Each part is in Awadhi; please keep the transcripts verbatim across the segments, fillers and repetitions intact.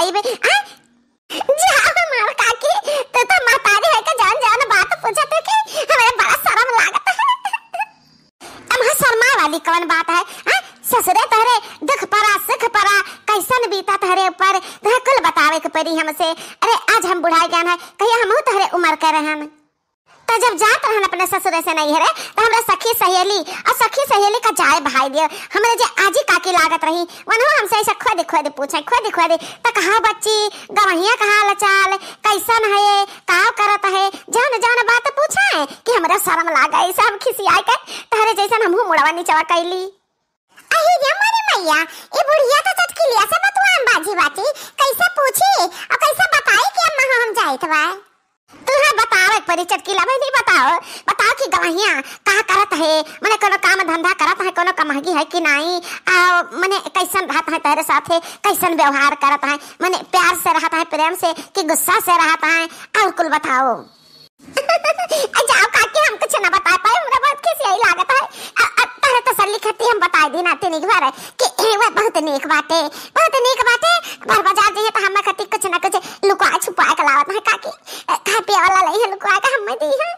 अइबे, आ? जा हमार काकी, तू तो महतारी है के जान जान बात पूछत है कि हमरे बड़ा शर्म लागत है। अब हाँ, शर्मा वाली कौन बात है? हाँ? ससुरे तोहरे दुख परा, सुख परा, कैसन बीता तोहरे ऊपर, तोहरे कुल बतावे के पड़ी हमसे। अरे, आज हम बुढ़ाई गए हैं, कहिया हमहू तोहरे उम्र के रहन। तो जब जात रहन अपने ससुरे से नैहरे, तो हमरा सखी सहेली और सखी सहेली का जाए भाई दियो, हमरे जे आजी काकी लागत रही, वनहु हमसे ऐसे खोद खोद पूछे, खोद खोद, "तो कहाँ बच्ची, गवहिया का हाल चाल, कैसन है, का करत है?" जौन जौन बात पूछे कि हमरा शर्म लागे, ऐसे हम खिसियाए के तोहरे जैसन हमहू मुड़वा निचवा कैली। अही रे मोरी मैया, ई बुढ़िया तो चटकिलिया से बतुआन बाजी बाटी, कैसे पूछी और कैसे बताई कि अम्मा हो हम जाइत बा? तुहे बतावे के परी चटकिला बहिनी, बताओ, बताओ कि गवहिया का करत है, मने कोनो काम धंधा करत है, कोनो कमहगी है कि नाई, आ, मने कैसन रहत है तोहरे साथे, कैसन व्यवहार करत है, मने प्यार से रहत है, प्रेम से कि गुस्सा से रहत है, और कुल बताओ। जाओ काकी, हम कुछ ना बता पाए, हमरा बहुत खिसियाई लागत है। अ, अ, तोहरे तसल्ली खातिर हम बताई दी ना तीन एक बार कि ए, वह बहुत नीक बाटे, बहुत नीक बाटे। बार बाजार जइहे तो हमें खातिर कुछ ना कुछ लुका छुपा के लावत है काकी। अ, खाए पिए वाला लइहे लुका के हमें दी है।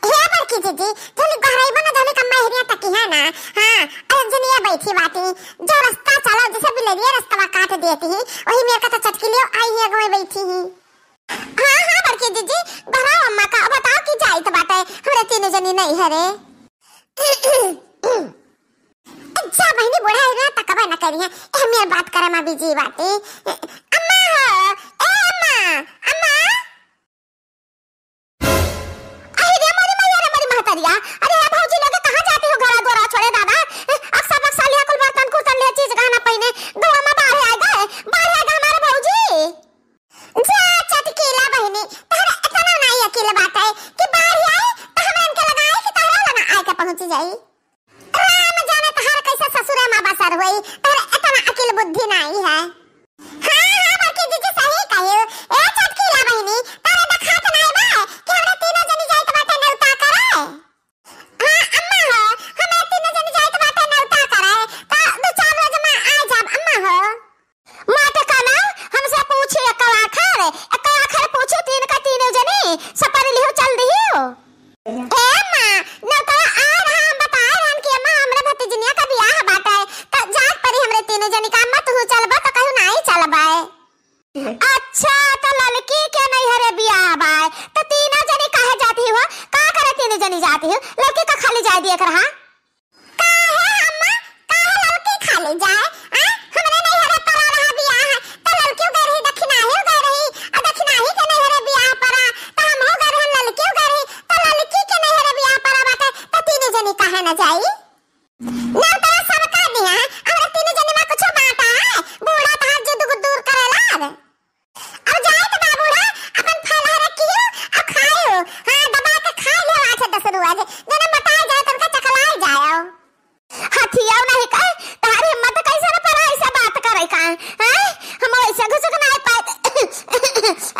हे बड़की जीजी, धोली गहराई बना धोली कम्मा हेरिया तकी है ना। हाँ, अरे जनिया बैठी बाटी, जो रास्ता चला जैसे बिलरिया रास्ता काट देती है, वही मेरे का तो चटकी लियो आई है, अगवे बैठी ही। हाँ, हाँ, बड़की जीजी, घराओ अम्मा का, बताओ कि जाइत बाटे, हमरे तीनों जनी नैहरे। अच्छा, बहिनी बूढ़ा है ना, तकबा न करिहे, ए, हमें बात करे मा बिजी बाटे। अम्मा हो, ए अम्मा, अम्मा। अरे रे मोरी मैया रे मोरी महतरिया, अरे हे भौजी लोग कहाँ जाती हो घरा द्वारा छोड़े दादा? अक्सा बक्सा लिया कुल बर्तन कुर्तन लिया चीज गहना पहिने, गवा मा बाढ़ आएगा, बाढ़ आएगा हमारे भौजी। जा चटकीला बहिनी, तहरा एतना नाई अकिल बाटे कि बाढ़ आए त हमरा इनके लगाए कि तहरा लगा आए के पहुँच जाई। राम जाने तहार कैसे ससुरे मा बसर होई, तहरा एतना अकिल बुद्धि नाई है। हाँ, हाँ, बड़की जीजी सही कहियो। ए चटकीला बहिनी, तहरा देखात नाई बा कि हमरा तीनों जनी जाइत बाटे नेवता करे? हाँ, अम्मा हो, हमें तीनों जनी जाइत बाटे नेवता करे, त दो चार रोज मा आ जाब, अम्मा हो। माटे काना, हमसे पूछी एक आखर, एक आखर पूछी तीन का तीनों जनी, सपरी लिहो चल दियो। ए अम्मा, नेवता आ रहा, हम बताए रहन कि अम्मा, हमरे भतीजनिया का बियाह बाटे, त जात परी हमरे तीनों जनी का, अम्मा, तू चलबा त कहू नाई चलबा। अच्छा, त ललकी के नैहरे बियाह बा, त तीनों जनी काहे जाती हो? का करे तीनों जनी जाती हो? ललकी का खाली जाए दिए के रहा? काहे अम्मा, काहे ललकी खाली जाए? आ? हमरे नैहरे परा रहा बियाह, त ललकियो गए रही, दखिनाहियो गए रही, आ दखिनाही के नैहरे बियाह परा, त हमहू गए रहन, ललकियो गए रही, त ललकी के नैहरे बियाह परा बाटे, त तीनों जनी काहे न जाई? नेवता सबका दिया, हमरा तीन जने मा कुछ बाटा है, बूढ़ा तहार जिद गुद दूर करेला। अब जाए त बा बूढ़ा, अपन फलहर कियो, अब खायो। हाँ, दबा के खा लियो आठ दस रुआ जे, जने मोटाए जाए, तनका चकलाए जाओ। हथियाओ नहीं का, तहार हिम्मत कैसे न पड़ा ऐसे बात करे का, हैं? हम वैसे घुसुक नहीं पाए।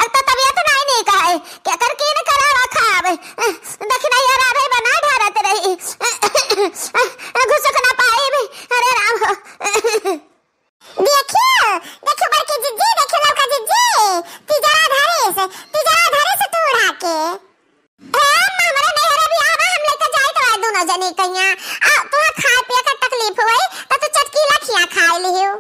अब तो तबीयत नहीं, नहीं का है, क्या कर के न करा रखा अब। दखिनाही अरारे बना ढारत रही। घुसुक ना पाइब। अरे राम हो। देखियो, देखियो बड़की जिज्जी, देखियो ललका जिज्जी। तिजरा धरिस, तिजरा धरिस तू उड़ा के। ए, हमरे नैहरे बियाह बा, हम लेके जाइत बा दुनो जनी कहिया। आ, तोहर खाए पिए के तकलीफ होई, त तू चटकीला खिया खाए लिहियो।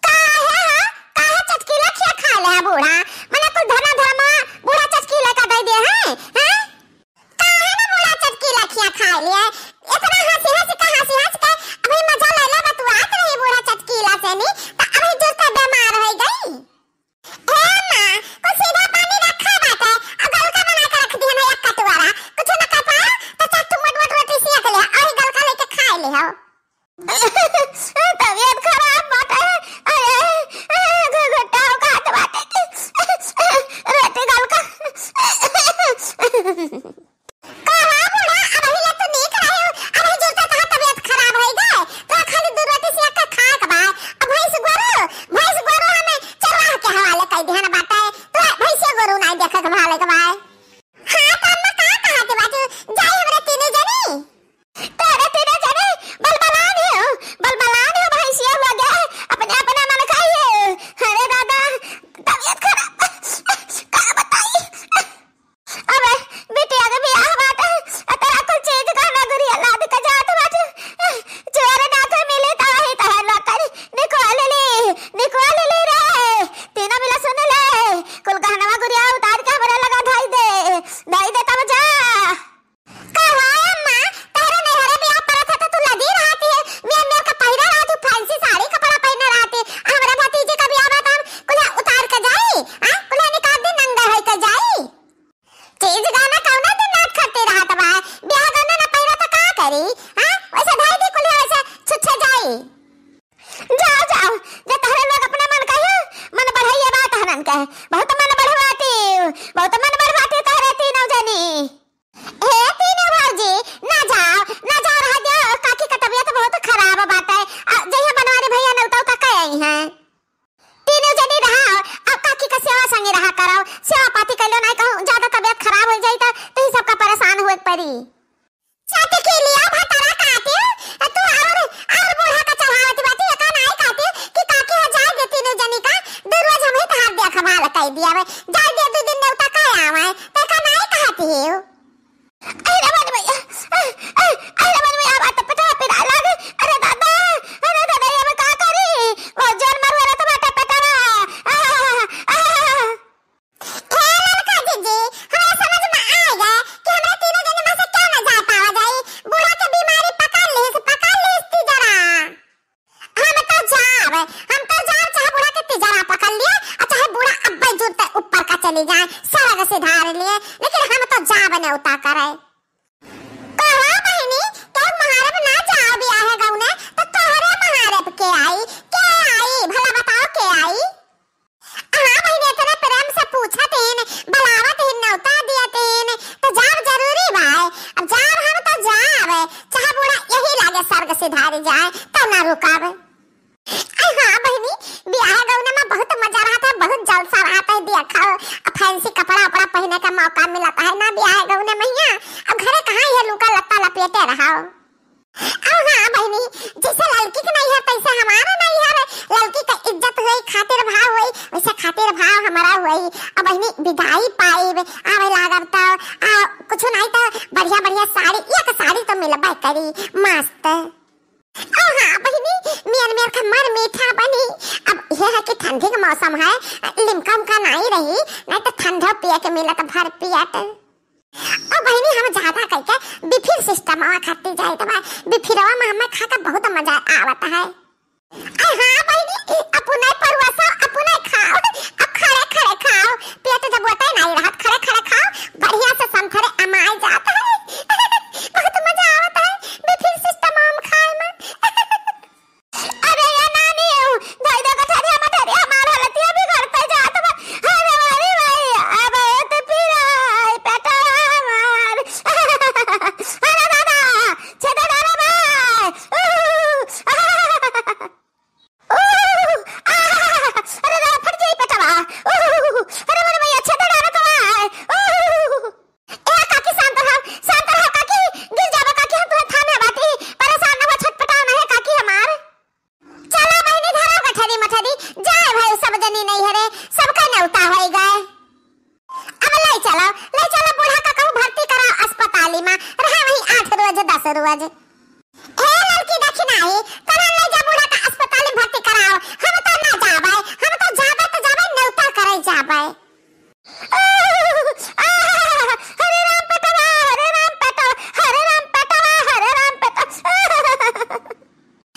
काहे ह? काहे चटकीला खिया खाए ले ह बूढ़ा? मने कुल धना धर्मा बूढ़ा चटकीला का दे दे है, हैं? काहे न बूढ़ा चटकीला खिया खाए ले? इतना हंसी हंसी का हंसी हंस के अभी मजा ले ले बतुआत रही बूढ़ा चटकीला से नी, त अभी जुरते बीमार हो गई। ए माँ, कुछ सीधा पानी रखा बाटे, आ गलका बना के रख दिहन है एक कटोरा, कुछ न कर पाओ, त चार ठो मोट मोट रोटी सिया के ले, अही गलका लेके खाए ले हो। तबीयत खराब बाटे। अरे, घुघुटा उकात बाटे। रोटी गलका। कहा बूढ़ा, अबही ले तो नीक रहे, अबही जुरते तहार तबीयत खराब होई गए। तो खाली दू रोटी सिया के खाए के बा। अब भैंस गोरू, भैंस गोरू हमें चरवाह के हवाले कर दिहन बाटे। तो भैंसे गोरू नाई देखे के भाले के बा। हाँ, तो अम्मा का कहत बाटू? जाई हमरे तीनों जनी? तोरे तीनों जनी बलबलान हो, बलबलान हो, भैंसिया हुआ जाओ, जाओ, जे तहरे लोग अपना मन कहे, मन बढ़ाइए बा तहरन के। बहुत मन बढ़वाती, बहुत मन बढ़वाती तहरे तीनों जनी। हे तीनों भौजी, ना जाओ, ना जाओ, रह दियो, काकी का तबीयत बहुत खराब बाटे। आ, जइहे बनवारी भैया नौता उता कहे आई हैं। तीनों जनी रहा, अब काकी का सेवा संगे रहा करो। सेवा पाती कइलो नाहीं कहूँ, ज्यादा तबीयत खराब होइ जाई त तुही सबका परेशान होए के परी। छाती के लिया भतारा काटियो, तू और, और बूढ़ा का चढ़ावत बाटी, एका नाई कहती कि काकी हो जाए दे तीनों जनी का, दू रोज हम ही तहार देखभाल कइ दिया बे, जाए दे दू दिन नेवता का आवे, तो एका नाई कहती हो। अरे मन भैया, अरे मन भैया, बात पेटवा पिराए लागे, अरे दादा, अरे दादा, ये मैं का करी, वो जोर मार वाला तो बाटा पेटवा, आ, आ, आ। हे ललका जीजी, हमरा समझ में आ गया कि हमरा तीनों जने में से क्यों ना जा पावा जाई। बूढ़ा के बीमारी पकड़ लीस, पकड़ लीस ती जरा। हम तो जाब, हम तो जाब, चाहे बूढ़ा के तिजरा पकड़ लिए, और चाहे बूढ़ा अब्बे जुरते ऊपर का चली जाए, सरग सिधार लिए, लेकिन हम तो जाब नेवता करे। कहो बहिनी, केहू महारब ना जाओ बियाहे गौने, तो तोहरे महारब के आई, के आई, भला बताओ के आई? हाँ बहिनी, इतने प्रेम से पूछत हीन, बुलावत हीन, नेवता दियत हीन, तो जाब जरूरी बाय। अब जाब हम तो जाब, चाहे बूढ़ा यही लागे सरग सिधारी जाए, तो ना रुकब। अरे हाँ बहिनी, बियाह गौने में बहुत मजा रहत है, बहुत जलसा रहत है, देखो, आ फैंसी कपड़ा उपड़ा पहिने का मौका मिलत है ना बियाह गौने में हियाँ। अब घरे कहाँ ये लूका लत्ता लपेटे रहो। अब हाँ बहिनी, जैसे ललकी के नैहर तैसे हमारा नैहर, ललकी का इज्जत होई, खातिर भाव होई, वैसे खातिर भाव हमारा होई। अब बहिनी विदाई पाइब, आवे लागब तो, आ, कुछ नहीं तो बढ़िया बढ़िया साड़ी, एक साड़ी तो मिलबे करी, मस्त। ओ हाँ बहिनी, मियर मियर खम्मर मीठा बनी। अब यह है कि ठंडी का मौसम है, लिमका उमका नाई रही, नहीं तो ठंडा पिए के मिलत भर पियत। ओ बहिनी, हम ज्यादा कइके बिफिर सिस्टम आवा खाती जाइत बा, बिफिरवा में हमें खा के बहुत मजा आवत है। अरे हाँ बहिनी, अपने परोसो, अपने खाओ, अब खड़े खड़े खाओ, पेट जब ओटे नहीं रहत, खड़े खड़े खाओ, बढ़िया से समथरे अमाए जात है। बहुत मजा आवत है बिफिर सिस्टम आम खाए में। अरे ये नानी, धोई दे गठरिया मठरिया, हमार हालतिया बिगड़ते जात बा। अरे मारी माई, अब तो पीरा है पेटवा हमार। अरे दादा, छेदे दादा बा। ऊ, आ, ऊ, आ, अरे रे, फट जाई पेटवा। ऊ, अरे मारी माई, छेदे दादा बा। ऊ। ए काकी, शांत रहो, शांत रहो काकी, गिर जाबो काकी, हम तुहे थामे बाटी, परेशान न हो, छटपटाओ न है काकी हमार। चलो बहिनी, धरो गठरी मठरी, जाए भाई सब जनी नैहरे, सबका नेवता होई गए। अब ले चलो, ले चलो बूढ़ा का कहूँ भर्ती करा अस्पताली में, रहा वहीं आठ रोज, दस रोज। हे लड़की देखी नाही, तोरा ले जा बूढ़ा का अस्पताल में भर्ती कराओ। हम तो ना जाबे, हम तो जाबे तो जाबे नेवता करे जाबे। हरे राम पेटवा, हरे राम पेटवा, हरे राम पेटवा, हरे राम पेटवा।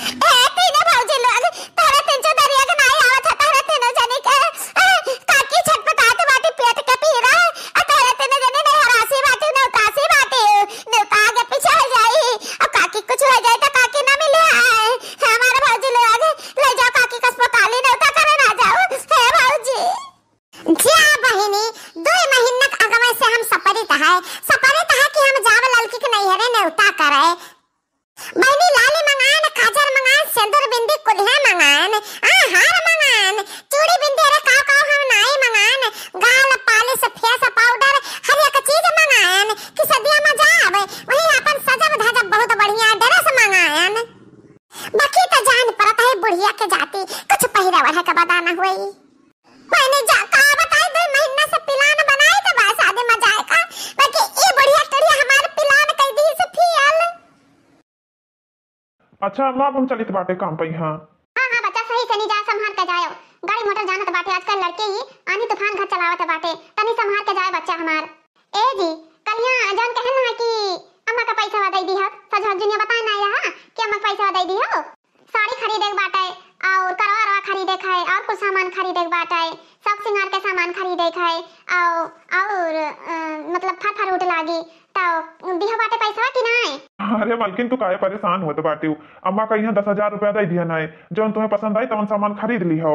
ए, तीनों भौजी लोग, तोहरे तीन चौधरिया के नाई आवत है, तोहरे तीनों जनी के, ए, काकी छटपटात बाटी पेट के पीरा, आ तोहरे तीनों जनी नहीं हरासी बाटी, न उतासी बाटी, न उता आगे पीछे हो जाई, अब काकी कुछ हो जाए तो काकी ना मिले आए। हमारे भौजी लोग, ले जाओ काकी के अस्पताल, न उता करे ना जाओ, हे भौजी। जा बहिनी, दुई महीना के अगवे से हम सपरित है, सपरित है कि हम जाब ललकी के नैहरे नेवता करे। बहिनी लाली मंगाएन, काजर मंगाएन, सेंदूर बिंदी कुल्हे मंगाएन, आ हार मंगाएन, चूड़ी बिंदी अरे काव काव हम नाई मंगाएन, गाल पालिश, फेस पाउडर, हर एक चीज मंगाएन कि सदिया में जाब, वहीं अपन सजब धजब बहुत बढ़िया ड्रेस मंगाएन। बाकी तो जान पड़त है बुढ़िया के जाति, कुछ पहिरे ओढ़े के बदा न होई। मैंने जा का बताई, दो महीना से plan बनाए तो बस शादी में जाए का, बाकी ये बुढ़िया टुढ़िया हमार plan कई दी से फेल। अच्छा अम्मा, अब हम चलित बाटे काम पे, हाँ। हाँ, हाँ, बच्चा सही से नहीं जा, संभाल के जायो। गाड़ी मोटर जानत बाटे, आजकल लड़के ही आंधी तूफान घर चलावत बाटे, तनी संभाल के जाए बच्चा हमार। ए जी, कलिया जौन कहन ना कि अम्मा का पैसा दे दी हो, सजवा जुनिया बताए ना यहाँ कि अम्मा का पैसा दे दी हो। साड़ी खरीदे के बाटे, और करवा अरवा खरीदे के है, और कुछ सामान खरीदे के बाटे, शौक सिंगार के सामान खरीदे के है, और, और, अ, मतलब फल फ्रूट लागी, तो दिहो बाटे पैसवा कि नाय? अरे मलकिन, तू काहे परेशान होत बाटे? अम्मा कहिया दस हजार रुपया दे दिया नाय, जौन तुम्हें पसंद आई तवन सामान खरीद लिहो।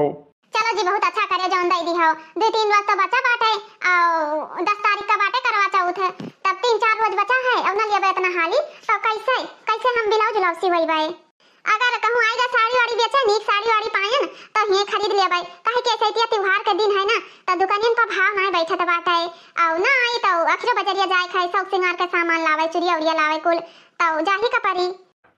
चलो जी, बहुत अच्छा करे जौन दे दिहो। दो तीन रोज तो बचा बाटे, और दस तारीख का बाटे करवा चौथ, तब तीन चार रोज बचा है, और न लेबे इतना हाली, तो कैसे, कैसे हम ब्लाउज उलाउज सिवैबे? अगर कहूँ आई जा साड़ी वाड़ी बेचे, नीक साड़ी वाड़ी पायन, तो हिये खरीद लेबै। काहे कि ऐसे इतिया त्योहार के दिन है ना, तो दुकानियन पर भाव नाय बैठत बाटे। आउ ना आई तो अखिरो बजरिया जाए खाए, शौक सिंगार के सामान लावे, चुड़िया उड़िया लावे कुल, तो जाही का परी।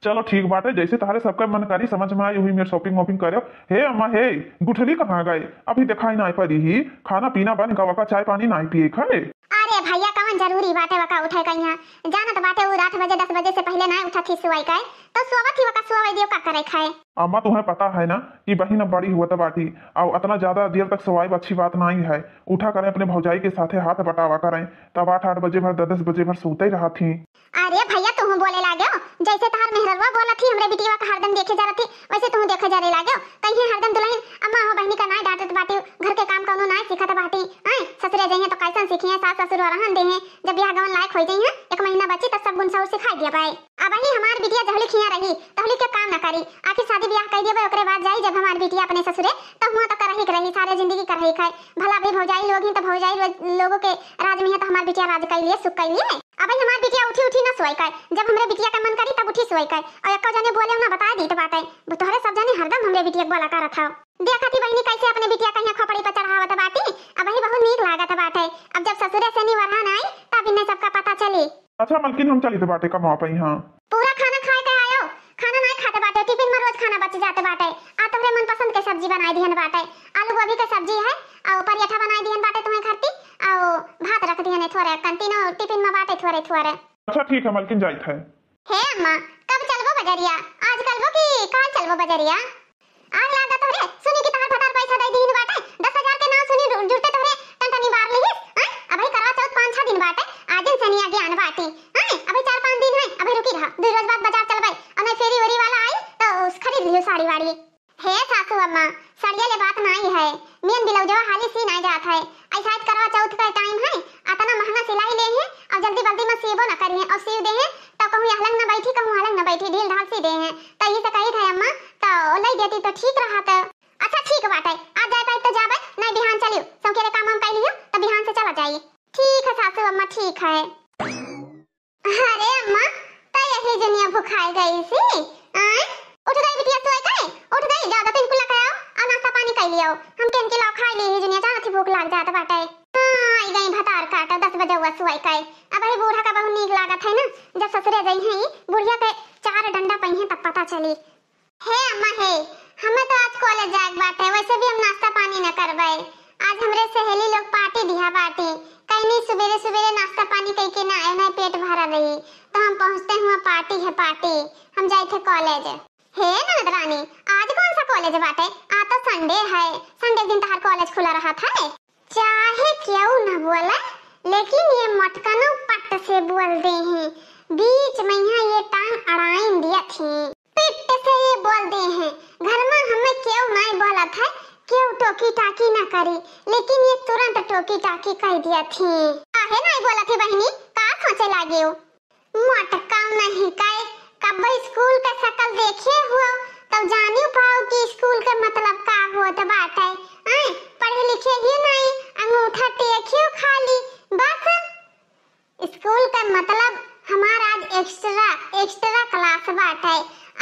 चलो ठीक बाटे, जैसे तहरे सबका मन करी, समझ में आई, वही मेर shopping वॉपिंग करो। हे अम्मा, हे गुठली कहाँ गए? अभी दिखाई नाय पड़ी ही। खाना पीना बन का, वका चाय पानी नाय पिए खाए। अरे भैया, कवन जरूरी बाटे वका उठे का? यहाँ जानत बाटे, उ आठ बजे, दस बजे से पहले नाय उठत ही सोए का, तो सोवत ही वका सोवे दियो, का करे खाए। अम्मा, तुम्हें पता है ना कि बहिन अब बड़ी हुआ बाटी, और इतना ज्यादा देर तक सोवाई अच्छी बात नाय है। उठा करें, अपने भौजाई के साथे हाथ बटावा करें, तब आठ, आठ बजे भर, दस, दस बजे भर सोते रहत ही। अरे भैया, तुहू बोले लागेउ, जैसे तहार मेहररुआ बोलत ही, हमरे बिटिया का हरदम देखे जा रहत ही, वैसे तुहू देखे जा रे लागेउ। कहीं हरदम दुल्हन अम्मा हो, बहिनी का नाय डांटत बाटी, घर के काम कौनो नाय सीखत बाटी। आय, ससुरे जइहें तो कैसन सीखिहें, सास ससुर रहन देहें, जब बियाह गवन लायक होइ जइहें, एक महीना बची तब सब गुण सहुर सिखाई दिया बाय। अबही हमार बिटिया जहली खिया रही, तहली के काम न करी, आखिर शादी बियाह कइ दिया बाय, ओकरे बाद जाई जब हमार बिटिया अपने ससुरे, तो हुआ तो करही के रही, सारे जिंदगी करही खाए। भला भी भौजाई लोग ही तो भौजाई लो-, लोगों के राज में है, तो हमार बिटिया राज कइ लिए, सुख कइ लिए। अबही हमार बिटिया उठी उठी न सोई का, जब हमरे बिटिया का मन करी तब उठी सोई का। और एको जने बोले ना, बताए दीत बाटे, तोहरे सब जने हरदम हमरे बिटिया के बोला करत हौ। देखत ही बहिनी कैसे अपने बिटिया कहिया खोपड़ी पर चढ़ावत बाटी। अबही बहुत नीक लागत बाटे, अब जब ससुरे से निवरहा ना आई तब इन्हें सबका पता चली। अच्छा मलकिन, हम चलित बाटे कमावा पई, हाँ। पूरा खाना खाए के आयो, खाना नाय खाते बाटे, टिफिन में रोज खाना बच जाते बाटे। आ तोहरे मनपसंद के सब्जी बनाई दिहन बाटे, आलू गोभी के सब्जी है, और पराठा बनाई दिहन बाटे तुम्हें खरती, और भात रख दिहन है थोड़े कन, तीनों टिफिन में बाटे थोड़े थोड़े। अच्छा ठीक है मलकिन, जाइत है। हे अम्मा, कब चलबो बजरिया? आज चलबो कि काल चलबो बजरिया? आग लाग गा तोहरे, सुनी कि तहार भतार पैसा दे दीन बाटे, दस हजार के नाव सुनी जु-, जुड़ते तोहरे टनटनी बार लिहिस, हैं? अबही करवा चौथ पाँच छह दिन बाटे, आजिन सनिया ज्ञान बाटे, हैं? अबही चार पाँच दिन है, अबही रुकी रहा, दो रोज बाद बाजार चलबे, और नहीं फेरी वेरी वाला आई तो उस खरीद लियो साड़ी वाड़ी। हे सासू अम्मा, सड़िया ले बात नाई है, मेन ब्लाउजवा हाली सी नाई जात है। ऐसा करवा चौथ का टाइम है, अतना महंगा सिलाई ले हैं, और जल्दी बल्दी में सीबो न करी हैं, और सीव दे हैं तो कहूँ यहलंग न बैठी, कहूँ हलंग न बैठी, ढील ढाल सी दे हैं। तो यही से कही था अम्मा, तो ले देती तो ठीक रहा। तो अच्छा ठीक बाटे, आज जाए पाई तो जाबे, नहीं बिहान चलियो, सौकेरे काम वाम कर लियो, तो बिहान से चला जाइए। ठीक है सासू अम्मा, ठीक है। अरे अम्मा, त यही जनिया भुखाए गई सी। आय? उठ गई बिटिया सोए के? उठ गई, जा दो तीन कुल्ला खाओ, और नाश्ता पानी कर लियो। हम केन के लाओ खाए ली ही जनिया, जाना थी भूख लाग जात बाटे। हाँ, आई गई भतार काटा, दस बजे हुआ सोए के। अबही बूढ़ा का बहुत नीक लागत है ना, जब ससुरे गई हैं, बुढ़िया के चार डंडा पई हैं तब पता चली। हे अम्मा हे, हमें तो आज कॉलेज जाए के बाटे, वैसे भी हम नाश्ता पानी न करबे। आज हमरे सहेली लोग पार्टी दिहा बाटी, कहीं सुबेरे सुबेरे नाश्ता पानी कई के ना आए, ना पेट भरा रही, तो हम पहुँचते हुआ पार्टी है पार्टी, हम जाए थे कॉलेज। हे ननद रानी, आज कौन सा कॉलेज बाटे? आज तो संडे है, संडे के दिन तहार कॉलेज खुला रहा था। चाहे केहू न बोले, लेकिन ये मोटकनो पट से बोल दे हैं। बीच में यहाँ ये टांग अड़ाइन दिया थी। पिट से ये बोल दे हैं, घर में हमें केहू नहीं बोलत है, केहू टोकी टाकी न करी, लेकिन ये तुरंत टोकी टाकी कह दिया थी। काहे नहीं बोलत है बहिनी, का सोचे लागे हो? मोटका नहीं काए, कब स्कूल का शकल देखे हुआ, तब जानी पाओ कि स्कूल का मतलब का होत बाटे। आए, पढ़े लिखे ही नहीं, अंगूठा टेकियो खाली, बस। स्कूल का मतलब हमार आज एक्स्ट्रा, एक्स्ट्रा क्लास बाटे।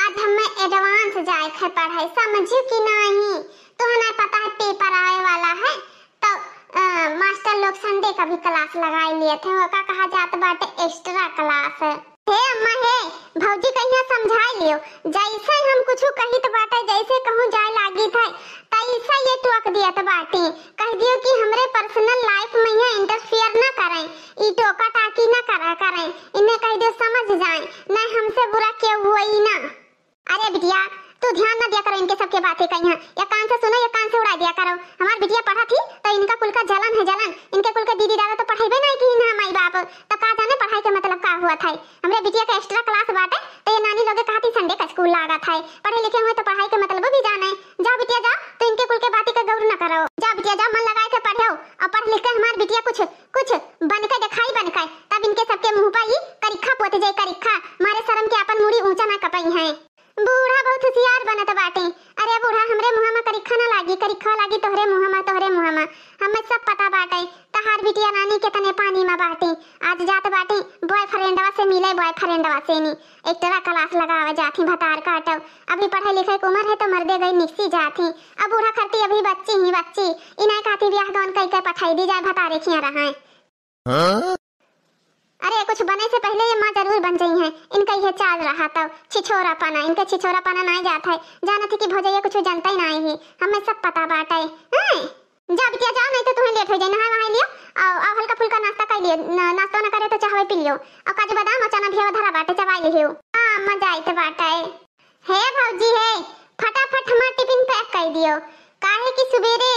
आज हमें एडवांस जाए के पढ़े, समझियो कि नहीं? तोहना पता है पेपर आवे वाला है, तो, अ, मास्टर लोग संडे का भी क्लास लगाए लिए थे, ओका कहा जात बाटे एक्स्ट्रा क्लास। हे अम्मा हे, भौजी कहिया समझाए लियो, जैसे हम कुछ कहित बाटे, जैसे कहूँ जाए लागी थे, तैसे ये टोक दियत बाटी। कह दियो कि हमरे पर्सनल लाइफ में ये इंटरफियर ना करें, ई टोका टाकी ना करा करें, इन्हें कह दियो समझ जाए, नहीं हमसे बुरा केहू होई ना। अरे बिटिया, तू ध्यान न दिया करो इनके सबके बातें कहीं। एक कान से सुनो, एक कान से उड़ा दिया करो। हमार बिटिया पढ़ा थी तो इनका कुल का जलन है, जलन। इनके कुल के दीदी दादा तो पढ़ाई नहीं की ना माई बाप, तो का जाने पढ़ाई के मतलब का हुआ था। हमरे बिटिया का एक्स्ट्रा क्लास बाटे तो ये नानी लोगे कहा थी संडे का स्कूल लागा था, पढ़े लिखे हुए तो पढ़ाई के मतलब भी जाने। जाओ बिटिया जाओ, तो इनके कुल के बातें का गौर न करो। जाओ बिटिया जाओ, मन लगाए के पढ़ो और पढ़ लिख के हमार बिटिया कुछ, कुछ बन के दिखाई बन के, तब इनके सबके मुंह पर ये हैं। बूढ़ा बहुत होशियार बनत बाटे। अरे बूढ़ा, हमरे मुँह मा करिखा ना लागी, करिखा लागी तोहरे मुँह मा, तोहरे मुँह मा। हमें सब पता बाटे, तहार बिटिया रानी केतने पानी मा बाटे। आज जात बाटे boyfriendवा से मिले, boyfriendवा से नी। Extra class लगावे जात ही, भतार काटो। अभी पढ़े लिखे के उमर है तो मर्दे गई निकसी जात ही। अब बूढ़ा खरती अभी बच्ची ही बच्ची। इन्हें कहती बियाह गौन कई के पठाई दी जाए, भतारे खिया रहा है। हाँ? अरे, कुछ बने से पहिले ये माँ जरूर बन जइहैं। इनका इहे चाल रहा तौ, छिछोरापना, इनके छिछोरापना नाहीं जात है। जानत ही कि भौजैया कुछ जनतै नाहीं ही, हमें सब पता बाटै। हैं? जा बिटिया जा, नाहीं तो तुहैं late होइ जाई। नहाय वहाय लियो, अउ, अउ हल्का फुल्का नाश्ता कर लियो, न-, नाश्ता न करे तो चाहवै पी लियो। अउ काजू बादाम अउ चना भियावा धरा बाटै, चबाई लियो। हाँ, अम्मा जाइत बाटै। हे भौजी हे, फटाफट हमार tiffin pack कर दियो, काहे कि सुबेरे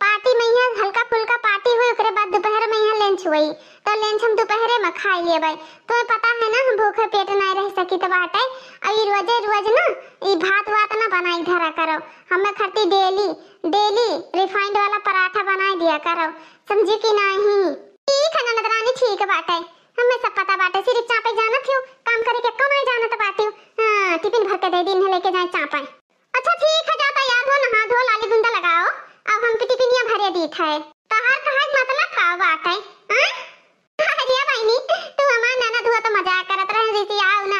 party में यहाँ हल्का फुल्का party हुई, ओकरे बाद दोपहर में यहाँ lunch हुई, तो lunch हम दोपहरे में खाई लेबै। तुम्हें पता है ना, हम भूखे पेट नहीं रह सकित बाटै। अउ ई रोजे रोज ना ई भात वात ना बनाई धरा करो, हमें खरती daily daily refined वाला पराठा बनाई दिया करो, समझी कि नहीं? ठीक है ननद रानी, ठीक बाटै। हमें सब पता बाटे, सिर्फ चापे जानत हियो, काम करे के कम नहीं जानत बाटियो। हाँ, tiffin भर के दे दिन है, लेके जाए चापे। अच्छा ठीक है, जा तैयार हो, नहा धो, लाली गुंदा लगाओ, अब हम टिफिनिया भरे दीत है। तहार कहे के मतलब का बात है? हाँ? अरे बहिनी, तू हमार ननद हुआ तो मजाक करत रहे, रिसियाओ ना।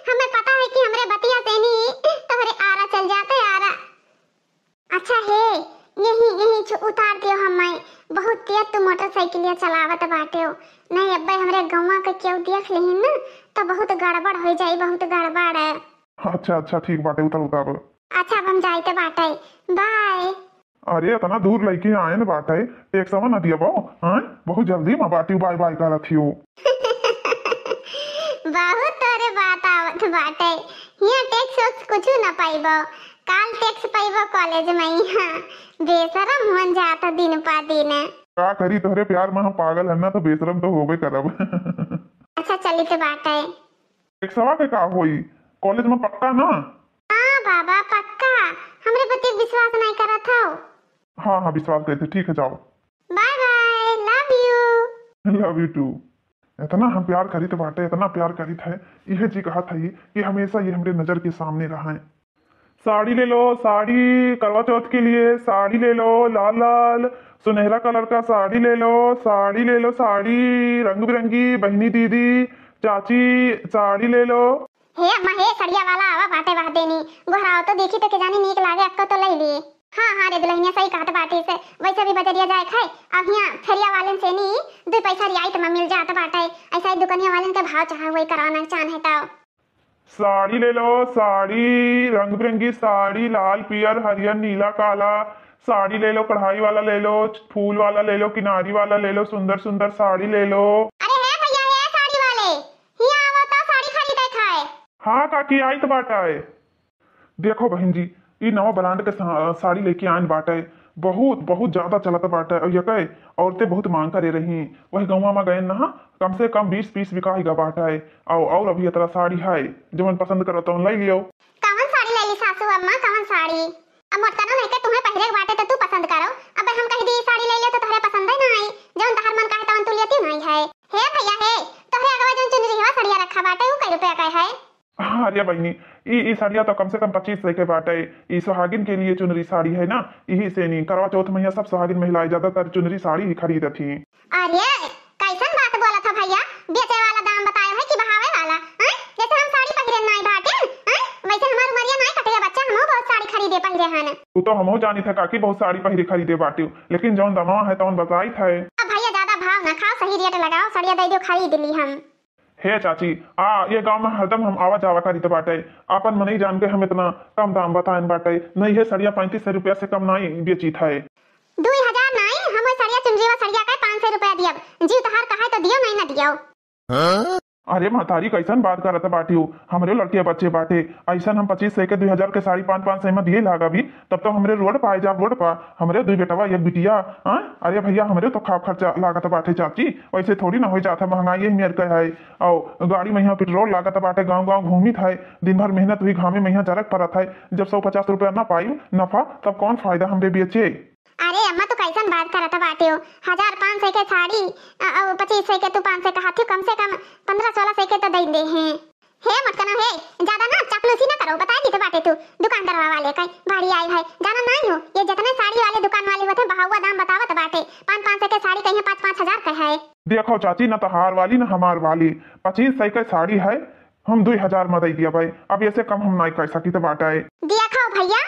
हमें पता है कि हमरे बतिया से नहीं तोहरे आरा चल जाते, आरा। अच्छा हे, यही, यही छु उतार दियो हम्मै। बहुत तेज तू मोटरसाइकिलिया चलावत बाटेउ। नहीं अब्बे हमरे गौवा के केहू देख लेहिन न, तो बहुत गड़बड़ होइ जाई, बहुत गड़बड़। अच्छा, अच्छा, ठीक बाटे, उतर, उतर। अच्छा, अब हम जाइत बाटे, bye। अरे, इतना दूर लइके आएन बाटे, टैक्सवा न दियबो, हाँ? बहुत जल्दी में बाटिउ, bye bye करत हियो। बहुत तोरे बात आवत बाटे। हियाँ टैक्स वैक्स कुछु न पइबो। काल टैक्स पइबो कॉलेज में। यहाँ बेशरम हुअन जात दिन पा दिन। का करी, तोहरे प्यार में हम पागल हन ना, तो बेशरम तो होबे करब। अच्छा, चलित बाटे। टैक्सवा के का होई? कॉलेज में पक्का ना? हाँ बाबा, पक्का। हमरे पति विश्वास नहीं करत हो। हाँ, हाँ, विश्वास करते, ठीक है, जाओ। Bye bye, love you। Love you too। इतना हम प्यार करित बाटे, इतना प्यार करित है, इहे जी कहत है कि हमेशा ये हमरे नजर के सामने रहें। साड़ी ले लो, साड़ी, करवा चौथ के लिए साड़ी ले लो, लाल लाल सुनहरा कलर का साड़ी ले लो, साड़ी ले लो, साड़ी रंग बिरंगी, बहिनी, दीदी, चाची, साड़ी ले लो। हे अम्मा, हे सड़िया वाला आवा बाटे वह देनी, गोहराओ तो देखी तो के जानी नीक लागे, अक्को तो लई ली। हाँ, हाँ रे दुल्हनिया, सही कहत बाटी से, वैसे भी बजरिया जाए खाए, अब हियाँ फेरिया वालन से नी दुई पैसा रियायत में मिल जात बाटे, ऐसा ही दुकनिया वालन के भाव चाहा हुए करवाना चाहन है तो। साड़ी ले लो, साड़ी, रंग बिरंगी साड़ी, लाल, पियर, हरियर, नीला, काला। साड़ी ले लो, कढ़ाई वाला ले लो, फूल वाला ले लो, किनारी वाला ले लो, सुंदर सुंदर साड़ी ले लो। अरे हे भैया, हे साड़ी वाले, हियाँ आवो तो साड़ी खरीदे खाए। हाँ काकी, आइत बाटे। देखो बहिन जी, ई नवा ब्रांड के सा-, साड़ी लेके आइन बाटे, बहुत, बहुत ज्यादा चलत बाटे। और यकै औरतें बहुत मांग करे रही, वही गौवा में गए ना, कम से कम बीस पीस बिकाई गा बाटे। और, और अभी इतना साड़ी है, जवन पसंद करो तवन ले लियो। कवन साड़ी ले ली सासू अम्मा, कवन साड़ी? अब मोटकनो नहीं के तुम्हें पहिरे के बाटे तो तू पसंद करो। अब हम कह दी साड़ी ले लियो तो तोहरे पसंद ही ना आई, जवन तोहर मन कहे तवन तू लेती नहीं है। हे भैया हे, तोहरे अगवा जवन चुनरी हवा सड़िया रखा बाटे, ऊ कई रुपया का है? हाँ, अरे बहिनी, ई, ई साड़िया तो कम से कम पच्चीस सौ के बाटे। ई सुहागिन के लिए चुनरी साड़ी है ना, यही से नी, करवा चौथ में यहाँ सब सुहागिन महिलाएं ज्यादातर चुनरी साड़ी ही खरीदत ही। अरे, कैसन बात बोलत ह भैया? बेचे वाला दाम बताए है कि बहावे वाला? हैं? जैसे हम साड़ी पहिरे नाई बाटे, हैं? वैसे हमार उमरिया नाई कटे बच्चा, हमहू बहुत साड़ी खरीदे पहिरे हन। तू तो हमहू जानित है काकी, बहुत साड़ी पहिरे खरीदे बाटे, लेकिन जौन दामवा है तौन बताइत है। अब भैया ज्यादा भाव ना खाओ, सही रेट लगाओ, सड़िया दे दो, खरीद ली हम। हे चाची, आ, ये गाँव में हरदम हम आवा जावा करित बाटे। आपन मनई जान के हम इतना कम दाम बताइन बाटे। नहीं, ये सड़िया पैंतीस सौ रुपया से कम नाई बेचित है। दुई हजार नाई, हम ओई सड़िया चुनरी वा सड़िया के पाँच सौ रुपया दियब। जीव तहार कहाए तो दियो, नहीं ना दियो। अरे महतारी, कैसन बात करत बाटियो? हमरे लड़के बच्चे बाटे, ऐसन हम पच्चीस सौ के, दुई हजार के साड़ी पाँच पाँच सौ में दिए लागा भी, तब तो हमरे रोड पर आए जाब, रोड पर। हमरे दुई बेटवा, एक बिटिया, हाँ? अरे भैया, हमरे तो खाब खर्चा लागत बाटे चाची, वैसे थोड़ी ना हो जात है, महंगाई यही मेर का है। और गाड़ी में यहाँ पेट्रोल लागत बाटे, गाँव गाँव घूमित है, दिन भर मेहनत हुई, घामे में यहाँ जरक परत है। जब सौ पचास रुपया ना पाई नफा, तब कौन फायदा हमरे बेचे? अरे अम्मा, तू कैसन बात करत बाटे हो? हजार पाँच सौ के साड़ी, अ, अ, पच्चीस सौ के तू पाँच सौ कहत हो, कम से कम पन्द्रह सोलह सौ के तो दे दे हैं। हे मोटकनो हे, ज्यादा ना चापलूसी ना करो, बताई दीत बाटे तू दुकानदारवा वाले का भारी आई है, जाना नाहीं हो, ये जितने साड़ी वाले दुकान वाले होते, बहावा दाम बतावत बाटे, पाँच पाँच सौ के साड़ी कहिए पाँच पाँच हजार का है। देखो चाची, न तहार वाली न हमार वाली, पच्चीस सौ के साड़ी है, हम दुई हजार में दे दिया भाई, अब ऐसे कम हम नाहीं कर सकित बाटे। देखो भैया,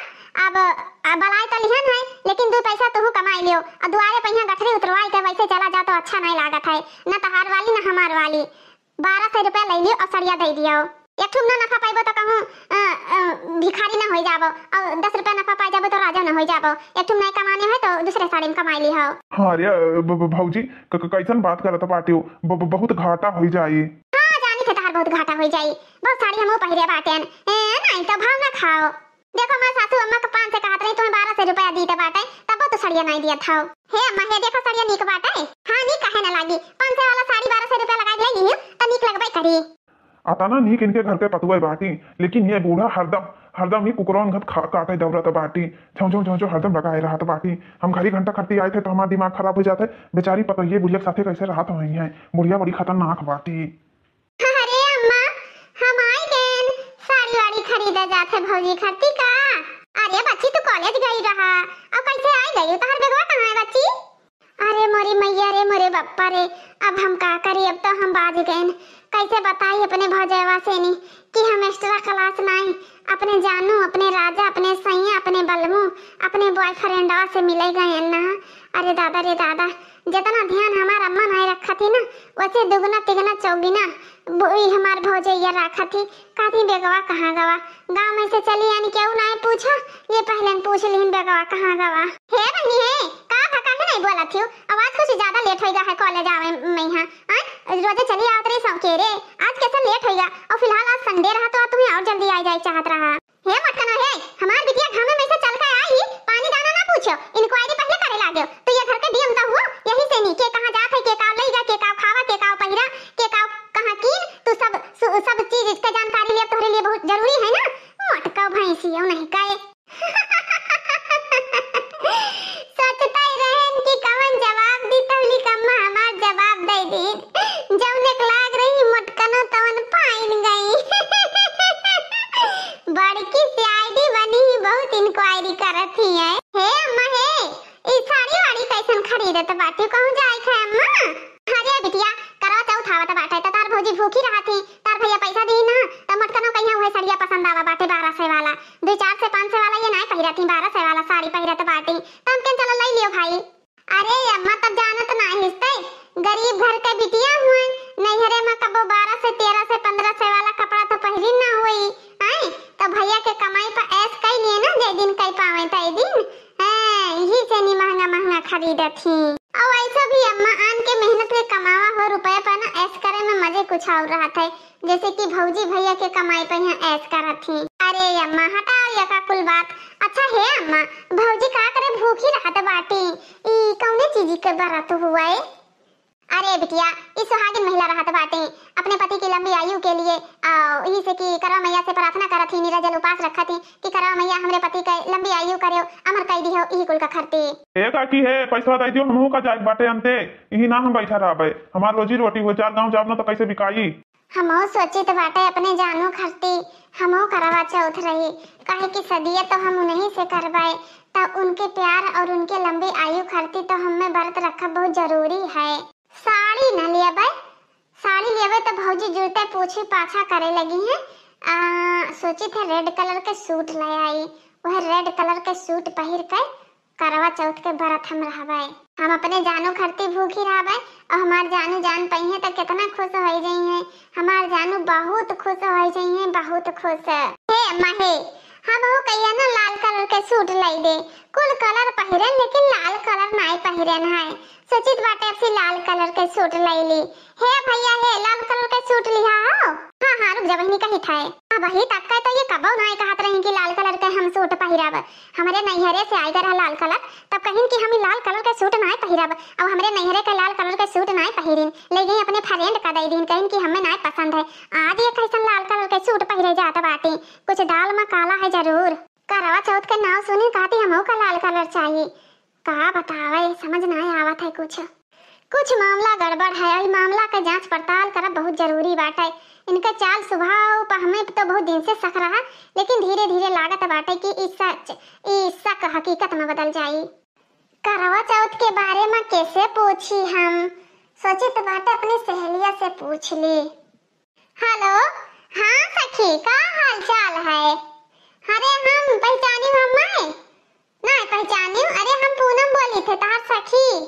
अब, अब बलाए तो लिहन है, लेकिन दो पैसा तुहू कमाई लियो, और दुआरे पहिया गठरी उतरवाई के वैसे चला जाओ तो अच्छा नाहीं लागत है, न तहार वाली न हमार वाली। बारह सौ रुपया ले लियो और सड़िया दे दियो। एक ठुम ना नफा पाइबो तो कहूँ, अ, अ, भिखारी ना हो जाबो, और दस रुपया नफा पाई जाबो तो राजा ना हो जाबो। एक ठुम नहीं कमाने है तो दूसरे साड़ी में कमाई ली हो। हाँ रे, ब-, ब-, भौजी, क-, क-, कैसन बात करत बाटियो? ब-, ब-, बहुत घाटा हो जाई। हाँ, जानी थे तहार बहुत घाटा हो जाई। बहुत साड़ी हमहू पहिरे बाटेन। ए, नहीं तो भाव ना खाओ। देखो, हमार सासू अम्मा के पाँच सौ कहत रही, तुम्हें बारह सौ रुपया दीते बाटे, तब तो सड़िया नहीं दिया था। हे अम्मा, हे देखो, सड़िया नीक बाटे। हाँ, नीक काहे ना लागी? पाँच सौ वाला साड़ी बारह सौ रुपया लगा के ले लीहू, तो नीक लगबे करी। अतना नीक इनके घर के पतुए बाटी, लेकिन ये बूढ़ा हरदम, हरदम ही कुकुरौन घत खा-, काटे दौड़त बाटी, झौं, झौं, झौं, झौं हरदम लगाए रहत बाटी। हम घड़ी घंटा खट्टी आए थे तो हमार दिमाग खराब हो जाते। बेचारी पतोहिए बुढ़िया के साथे कैसे रहत होई हैं, बुढ़िया बड़ी खतरनाक बाटी। अरे अम्मा, हम आई गेन, साड़ी वाड़ी खरीदा जात है भौजी खाती का? अरे बच्ची, तू कॉलेज गई रहा, अब कैसे आई गई? तोहर बेगवा कहाँ है बच्ची? अरे मोरी मैया रे, मोरे बप्पा रे, अब हम का करी, अब तो हम बाज गेन। कैसे बताई अपने भौजवा से नी कि हम एक्स्ट्रा क्लास नाई, अपने जानू, अपने राजा, अपने सैया, अपने बलमू, अपने बॉयफ्रेंडवा से मिले गए ना। अरे दादा रे दादा, जितना ध्यान हमार अम्मा नाई रखा थी ना, वैसे दुगना तिगना चौगुना ब-, ई हमार भौजैया रखा थी। कहती, "बेगवा कहाँ गवा? गाँव में से चली आनी, केहू नाई पूछा, ये पहले न पूछ लिहिन, बेगवा कहाँ गवा?" हे बहिनी हे, का भा, काहे नाई बोला थी? आवाज कुछ ज्यादा लेट होइगा है कॉलेज आवे में यहाँ। आय, रोजे चली आवत रही सौके रे, आज कैसे लेट होइगा? और फिलहाल आज संडे रहा तो तुम्हें और जल्दी आ जाए चाहत रहा। हे मटकनो हे, हमार बिटिया घामे में से चल के आई, पानी दाना ना पूछो, इंक्वायरी पहले करे लागो। तो ये घर के डीएम तो हुआ, यही से नी के कहाँ जात है, के का लइगा, के का खावा, के का पहिरा, के का कहाँ कीन, तू सब सु-, सब चीज के जानकारी लिए तोहरे लिए बहुत जरूरी है ना। मटका भैंसियो नहीं कहे। सोचता ही रहन कि कवन जवाब दी, तवली कम्मा हमार जवाब दे दी। जौने के लाग रही मटकनो तवन पाइन गई। बड़की सीआईडी बनी ही, बहुत इंक्वायरी करत ही है। हे अम्मा हे, ई साड़ी वाड़ी कैसन खरीदत बाटी, कहूँ जाए खे अम्मा? अरे बिटिया, करवा चौथ आवत बाटे, त तार भौजी भूखी रहत ही, तार भैया पैसा दी ना, त मटकनो कहिया उहे सड़िया पसंद आवा बाटे बारह सौ वाला, दो चार सौ पाँच सौ वाला ये नाय पहिरत ही, बारह सौ वाला साड़ी पहिरत बाटी, त हम कहेन चलो लई लियो भाई। अरे अम्मा, तब जानत नाहिस तै, गरीब घर के बिटिया हुए, नैहरे में कबो बारह से, तेरह से, पन्द्रह से वाला कपड़ा तो पहिरिन ना होई, आय, तो भैया के कमाई पर ऐश कई लिए ना, जे दिन कई पावे तै दिन, हैं, यही से नी महंगा महंगा खरीदत ही। और ऐसा भी अम्मा आन के मेहनत के कमावा हो रुपया पर ना ऐश करे में मजे कुछ और रहत है। जैसे कि भौजी भैया के कमाई पे यहाँ ऐश करत ही। अरे अम्मा, हटाओ यका कुल बात। अच्छा हे अम्मा, भौजी का करे भूखी रहत बाटी? ई कौने चीज के बरत हुआ है? अरे बिटिया, ई सुहागिन महिला रहत बाटी, अपने पति की लंबी आयु के लिए, आ, यही से कि करवा मैया से प्रार्थना करत ही, निर्जल उपास रखत ही कि करवा मैया हमरे पति के लंबी आयु करियो, अमर कई दिहो, यही कुल का खरती। ए काकी हे, पैसवा दे दियो, हमहू का जाए बाटे अंते, यही ना हम बैठा रहबे, हमार रोजी रोटी हो, चार गाँव जाब ना तो कैसे बिकाई? हमहू सोचित बाटे अपने जानू खरती, हमहू करवा चौथ रही, काहे कि सदिया तो हम उन्हीं से करबाए, त उनके प्यार और उनके लंबी आयु खरती तो हमें व्रत रखब बहुत जरूरी है। साड़ी न लेबे, साड़ी लेबे तो भौजी जुरते पूछी पाछा करे लगी हैं। आ, सोचित है रेड कलर के सूट ले आई, वह रेड कलर के सूट पहिर के करवा चौथ के बरत हम रहबै। हम अपने जानू खरती भूखी रहबै और हमार जानू जान पइहें तो कितना खुश होइ जइहें। हमार जानू बहुत खुश होइ जइहें, बहुत खुश। हे अम्मा हे, हमहू कहिया ना लाल कलर के सूट लाई दे। कुल कलर पहिरेन लेकिन लाल कलर नाई पहिरेन है। सोचित बाटे अब से लाल कलर के सूट लाई ली। हे भैया हे, लाल कलर के सूट लिहा हो। हाँ हाँ, रुक जा बहिनी, कहित है। अब वही तक के तो ये कबो नाई कहत रही कि लाल कलर के हम सूट पहिरब। हमरे नैहरे से आइगा रहा लाल कलर, तब कहिन कि हम ई लाल कलर के सूट नाय पहिरब। अब हमरे नैहरे के लाल कलर के सूट नाय पहिरिन, ले गई अपने फ्रेंड का दे दीन, कहिन कि हमें नाय पसंद है। आज ये कैसन लाल कलर के सूट पहिरे जात बाटी, कुछ दाल में काला है जरूर। करवा चौथ के नाव सुनी कहती हमहू का लाल कलर चाहिए। का बतावे, समझ नाय आवत है कुछ। कुछ मामला गड़बड़ है, ई मामला के जांच पड़ताल करब बहुत जरूरी बाटे। इनका चाल स्वभाव पर हमें तो बहुत दिन से शक रहा, लेकिन धीरे धीरे लागत बाटे कि ई सच, ई शक हकीकत में बदल जाई। करवा चौथ के बारे में कैसे पूछी हम, सोचित बाटे अपनी सहेलिया से पूछ ली। हेलो, हाँ सखी, का हाल चाल है? अरे हम पहचानी हो मैं? नहीं पहचानी हूँ। अरे हम पूनम बोली थे, तहार सखी।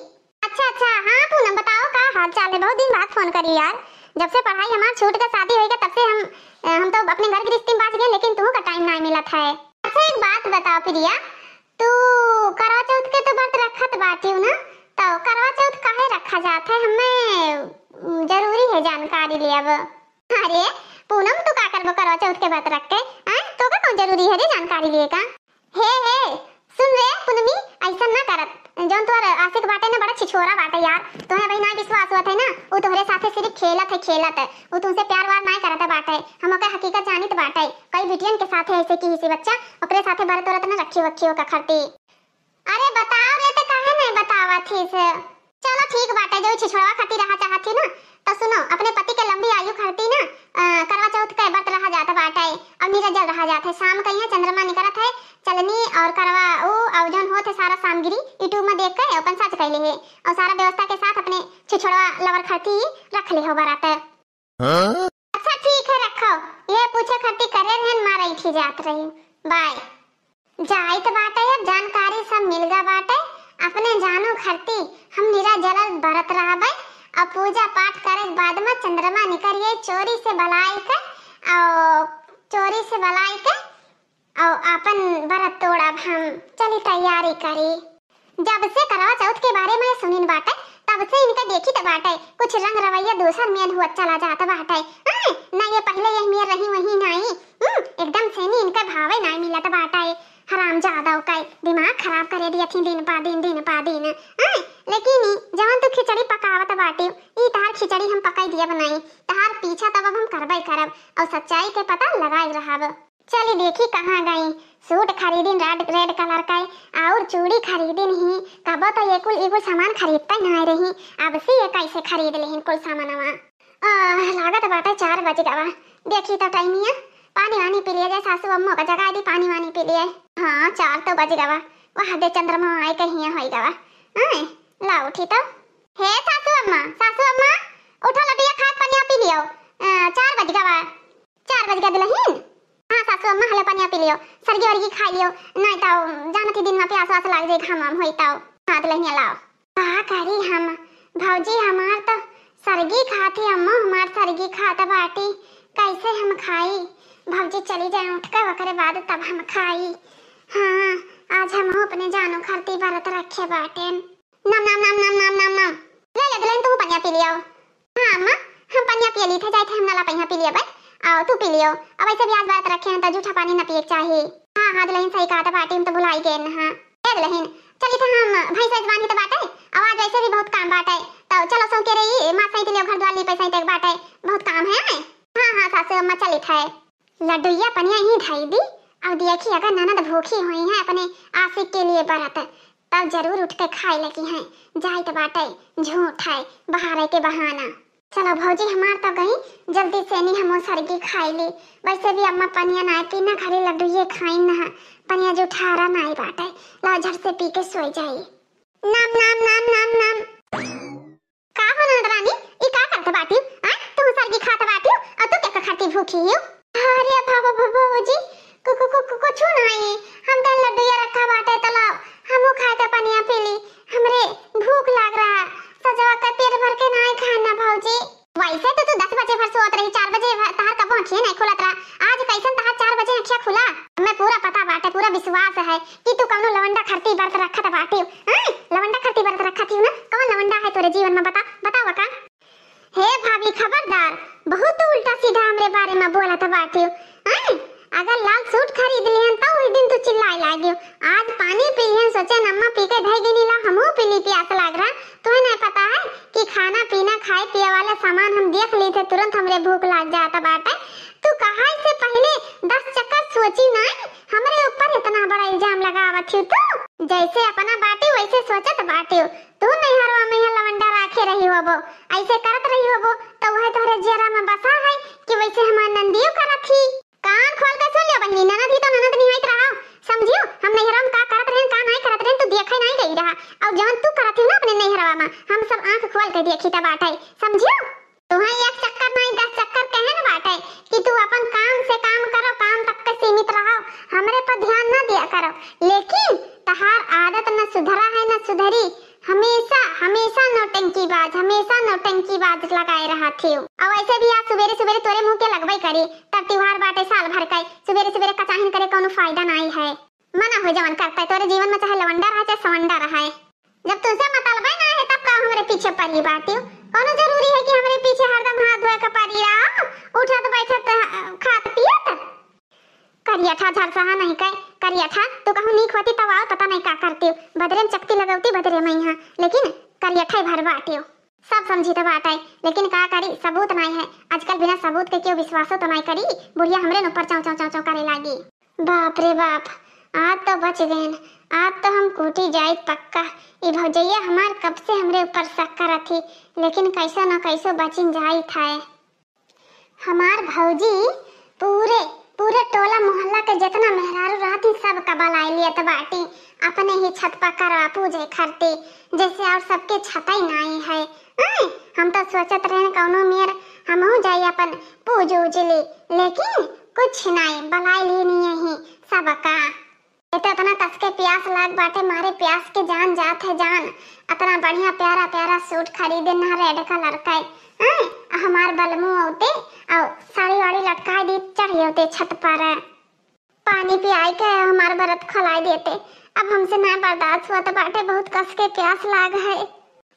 अच्छा अच्छा, हाँ पूनम, बताओ का हाल चाल है? बहुत दिन बाद फोन करी यार, जब से पढ़ाई हमार छूट के शादी होइगा तब से हम, हम तो अपने घर गृहस्थी में बाझ गए, लेकिन तुहू का टाइम नहीं मिलत है। अच्छा एक बात बताओ प्रिया, तू करवा चौथ के तो व्रत रखत बाटिउ ना, तो करवा चौथ काहे रखा जात है? हमें, उम, जरूरी है जानकारी लेब। अरे पूनम, तू का करबो करवा चौथ के व्रत रख के? आय, तो का कौन जरूरी है रे जानकारी लिए का? हे हे, सुन रे पूनमी, ऐसा ना करत। जौन तोहर आशिक बाटे ना, बड़ा छिछोरा बाटे यार। तोहे भाई ना विश्वास होत है ना, उ तोहरे साथे सिर्फ खेलत है, खेलत है। उ तुमसे प्यार वार ना करत बाटे। हम ओकर हकीकत जानित बाटे। कई बिटियन के साथे ऐसे की हिसी बच्चा, ओकरे साथे बरत उरत ना रखी वखी ओकर खरती। अरे बताओ रे, ते काहे नहीं बतावा थी से? चलो ठीक बाटे, जो छिछोड़वा खातिर रहा चाहत थी ना, तो सुनो, अपने पति के लंबी आयु खातिर ना, अ, करवा चौथ के व्रत रहा जात बाटे और निर्जल रहा जात है। शाम के यहाँ चंद्रमा निकलत है, चलनी और करवा ऊ और जौन होत है सारा सामग्री YouTube में देख के अपन सच कैले है और सारा व्यवस्था के साथ अपने छिछोड़वा लवर खातिर रख ले हो बारात। हाँ? अच्छा ठीक है, रखो। ये पूछे खातिर करे रहन, मारा इठी जात रही। बाय। जाइत बाटे, अब जानकारी सब मिल गा बाटे। अपने जानू खरती हम निरा जलल बरत रहबे और पूजा पाठ करे के बाद में चंद्रमा निकरिए चोरी से बलाई के और चोरी से बलाई के और आपन बरत तोड़ब हम। चली तैयारी करी। जब से करवा चौथ के बारे में सुनिन बाटे, तब से इनका देखी त बाटे, कुछ रंग रवैया दूसर मेन हुआ चला जात बाटे। हैं? ना ये पहले ये मेर रही वही नाई। हम्म, एकदम से नी इनका भावे नाई मिलत बाटे। हराम जादव का दिमाग खराब करे दिया थी दिन पा दिन, दिन पा दिन। हैं? लेकिन ई जवन तू खिचड़ी पकावत बाटे, ई तहार खिचड़ी हम पकाई दिया बनाई। तहार पीछा तब अब हम करबे करब और सच्चाई के पता लगाए रहब। चली देखी कहाँ गई। सूट खरीदिन रेड, रेड कलर का, और चूड़ी खरीदिन ही। कबो तो ये कुल, ये कुल सामान खरीदते ना रही, अब से ये कैसे खरीद लेहिन कुल सामानवा। आह, लागत बाटे चार बज गवा। देखी तो टाइमिया, पानी वानी पी लिए जाए, सासू अम्मो का जगा दी, पानी वानी पी लिए। हाँ, चार तो बज गवा। वाह दे चंद्रमा आए कहिया होई गवा। हाँ, ला उठी तो। हे सासू अम्मा, सासू अम्मा, उठो लड्डुया खात पनिया पी लियो। अ, चार बज गवा। चार बज गया दुल्हन। हाँ सासू अम्मा, हलो पनिया पी लियो, सरगी वरगी खा लियो, नहीं तो जानत ही दिन में प्यास वास लाग जाए, घाम वाम होई तो। हाँ दुल्हनिया लाओ। का करी हम, भौजी हमार तो सरगी खाती, अम्मा हमार सरगी खात बाटी, कैसे हम खाई? भौजी चली जाए उठ के, ओकरे बाद तब हम खाई। हाँ, आज हम अपने जानू खरती बरत रखे बाटेन। नम नम नम नम नम नम नम। ले ले दुल्हन, तू पनिया पी लियो। हाँ अम्मा, हम पनिया पिए ली थे, जाए थे हम नला पनिया पी लियो बे। आओ तू पी लियो। अब ऐसे भी आज बरत रखे हैं तो जूठा पानी न पिए के चाही। हाँ हाँ दुल्हन सही कहा था बाटी, हम तो भुलाई गए न। हाँ ए दुल्हन, चली थे हम भैंस वैस बांधी तो बाटे, अब आज वैसे भी बहुत काम बाटे। तो चलो सौ के रही, माँ सही लियो, घर द्वार ली पैसा ही बाटे, बहुत काम है। हाँ हाँ सासू अम्मा चली थे। लड्डुइया पनिया ही धई दी। अब देखी अगर ननद भूखी हुई है अपने आशिक के लिए बरत, तब जरूर उठ के खाए लगी हैं। जाइत बाटे, झूठ है, बहारे के बहाना। चलो भौजी हमार तो गई, जल्दी से नी हमो सरगी खाई ली। वैसे भी अम्मा पनिया ना पी ना, खाली लड्डुइये खाई ना, पनिया जूठारा नाई बाटे। ला झट से पी के सोई जाई। नाम नाम नाम नाम नाम। का हो ननद रानी, ई का करत बाटी? आ, तू सरगी खात बाटी और तू के खाती भूखी हो? अरे बाबा, बाबा, बाबूजी, कु-, कु-, कु-, कु-, कुछ नहीं, हम तो लड्डू या रखा बाटे, तो लाओ, हमहू खाए के पनिया पी ली, हमरे भूख लाग रहा, सजवा के पेट भर के नहीं खाना भौजी। वैसे तो तू दस बजे भर सोत रही, चार बजे भर तहार कबो आँखिए नहीं खुलत रहा, आज कैसन तहार चार बजे आँखिया खुला? हमें पूरा पता बाटे, पूरा विश्वास है कि तू कौनो लवंडा खरती बरत रखत बाटी। हैं? लवंडा खरती बरत रखत ही ना? कौन लवंडा है तोरे जीवन में? बता, बतावा का? हे भाभी, खबरदार, बहुत तू उल्टा सीधा हमरे बारे में बोलत बाटी। हैं? अगर लाल सूट खरीद लिहन, तो उस दिन तू चिल्लाए लागियो। आज पानी पी लिहन, सोचे अम्मा पी के धई गई ला, हमहू पी ली, प्यास लाग रहा। तुम्हें नहीं पता है कि खाना पीना, खाए पिए वाला सामान हम देख ली थे, तुरंत हमरे भूख लाग जाता बाटे। तू कहा से पहले दस चक्कर सोची नहीं, हमरे ऊपर इतना बड़ा इल्जाम लगावत ही तू। जैसे अपना बाटी वैसे सोचत बाटी। तू नैहरवा में यहाँ लवंडा राखे रही होबो, ऐसे करत रही होबो, तो वह तोहरे जियरा में बसा है कि वैसे हमार ननदियो करत ही। कान खोल के सुन लियो बहिनी, ननद ही तो ननद निहाइत रहा, समझियो? हम नैहरवा में का करत रहेन, का नाहीं करत रहेन, तू देखे नाहीं गई रहा। और जवन तू करत ही ना अपने नैहरवा में, हम सब आँख खोल के देखी त बाटे, समझियो? तुहें एक चक्कर नाहीं, दस चक्कर कहे न बाटे कि तू अपन काम से काम करो, काम तक के सीमित रहो, हमरे पर ध्यान न दिया करो। लेकिन तहार आदत न सुधरा है न सुधरी, हमेशा, हमेशा नौटंकीबाज, हमेशा नौटंकीबाज लगाए रहत हियो। और वैसे भी आज सुबेरे सुबेरे तोरे मुँह के लगबे करी, तब त्योहार बाटे साल भर का, सुबेरे सुबेरे कचाहिन करे कौनो फायदा नाहीं है। मना हो जवन करता है, तोरे जीवन में चाहे लवंडा रहे, चाहे सवंडा रहे। जब तुमसे मतलबे ना है, तब का हमरे पीछे पड़ी बाटियो? कौनो जरूरी है कि हमरे पीछे हरदम हाथ धोए के पड़ी रहो, उठत बैठत, खात पियत? करियठा झरसहा नहीं कहे, करियठा, तू कहूँ नीक होती तब आओ, पता नहीं का करती, बदरे में चकती लगौती बदरे में यहाँ, लेकिन करियठा ही भर बाटियो। सब समझी तो बाटे, लेकिन का करी, सबूत नहीं है। आजकल बिना सबूत के केहू विश्वासो तो नहीं करी। बुढ़िया हमरे न ऊपर चौं चौं चौं चौं करे लागी। बाप रे बाप, आज तो बच गएन, आज तो हम कूटी जाइत पक्का। ई भौजैया हमार कब से हमरे ऊपर शक करत ही, लेकिन कैसो न कैसो बचिन जाइत है। हमार भौजी पूरे, पूरे टोला मोहल्ला के जितना मेहरारू रहती, सब का बलाई लियत बाटी, अपने ही छत पर करवा पूजे खरती, जैसे और सबके छतई नाई है। आय, हम तो सोचत रहेन कौनो मेर हमहू जाई अपन पूज उज ली, लेकिन कुछ नाई, बलाई ली नहीं ही सबका। ए तो इतना कस के प्यास लाग बाटे, मारे प्यास के जान जात है जान। इतना बढ़िया प्यारा प्यारा सूट खरीदे ना, रेड कलर का। हैं? आ हमार बलमू होते और साड़ी वाड़ी लटकाए दी, चढ़ी होते छत पर। पानी पियाई के हमार बरत खोलाई देते। अब हमसे ना बर्दाश्त हुआ तो बाटे, बहुत कस के प्यास लाग है।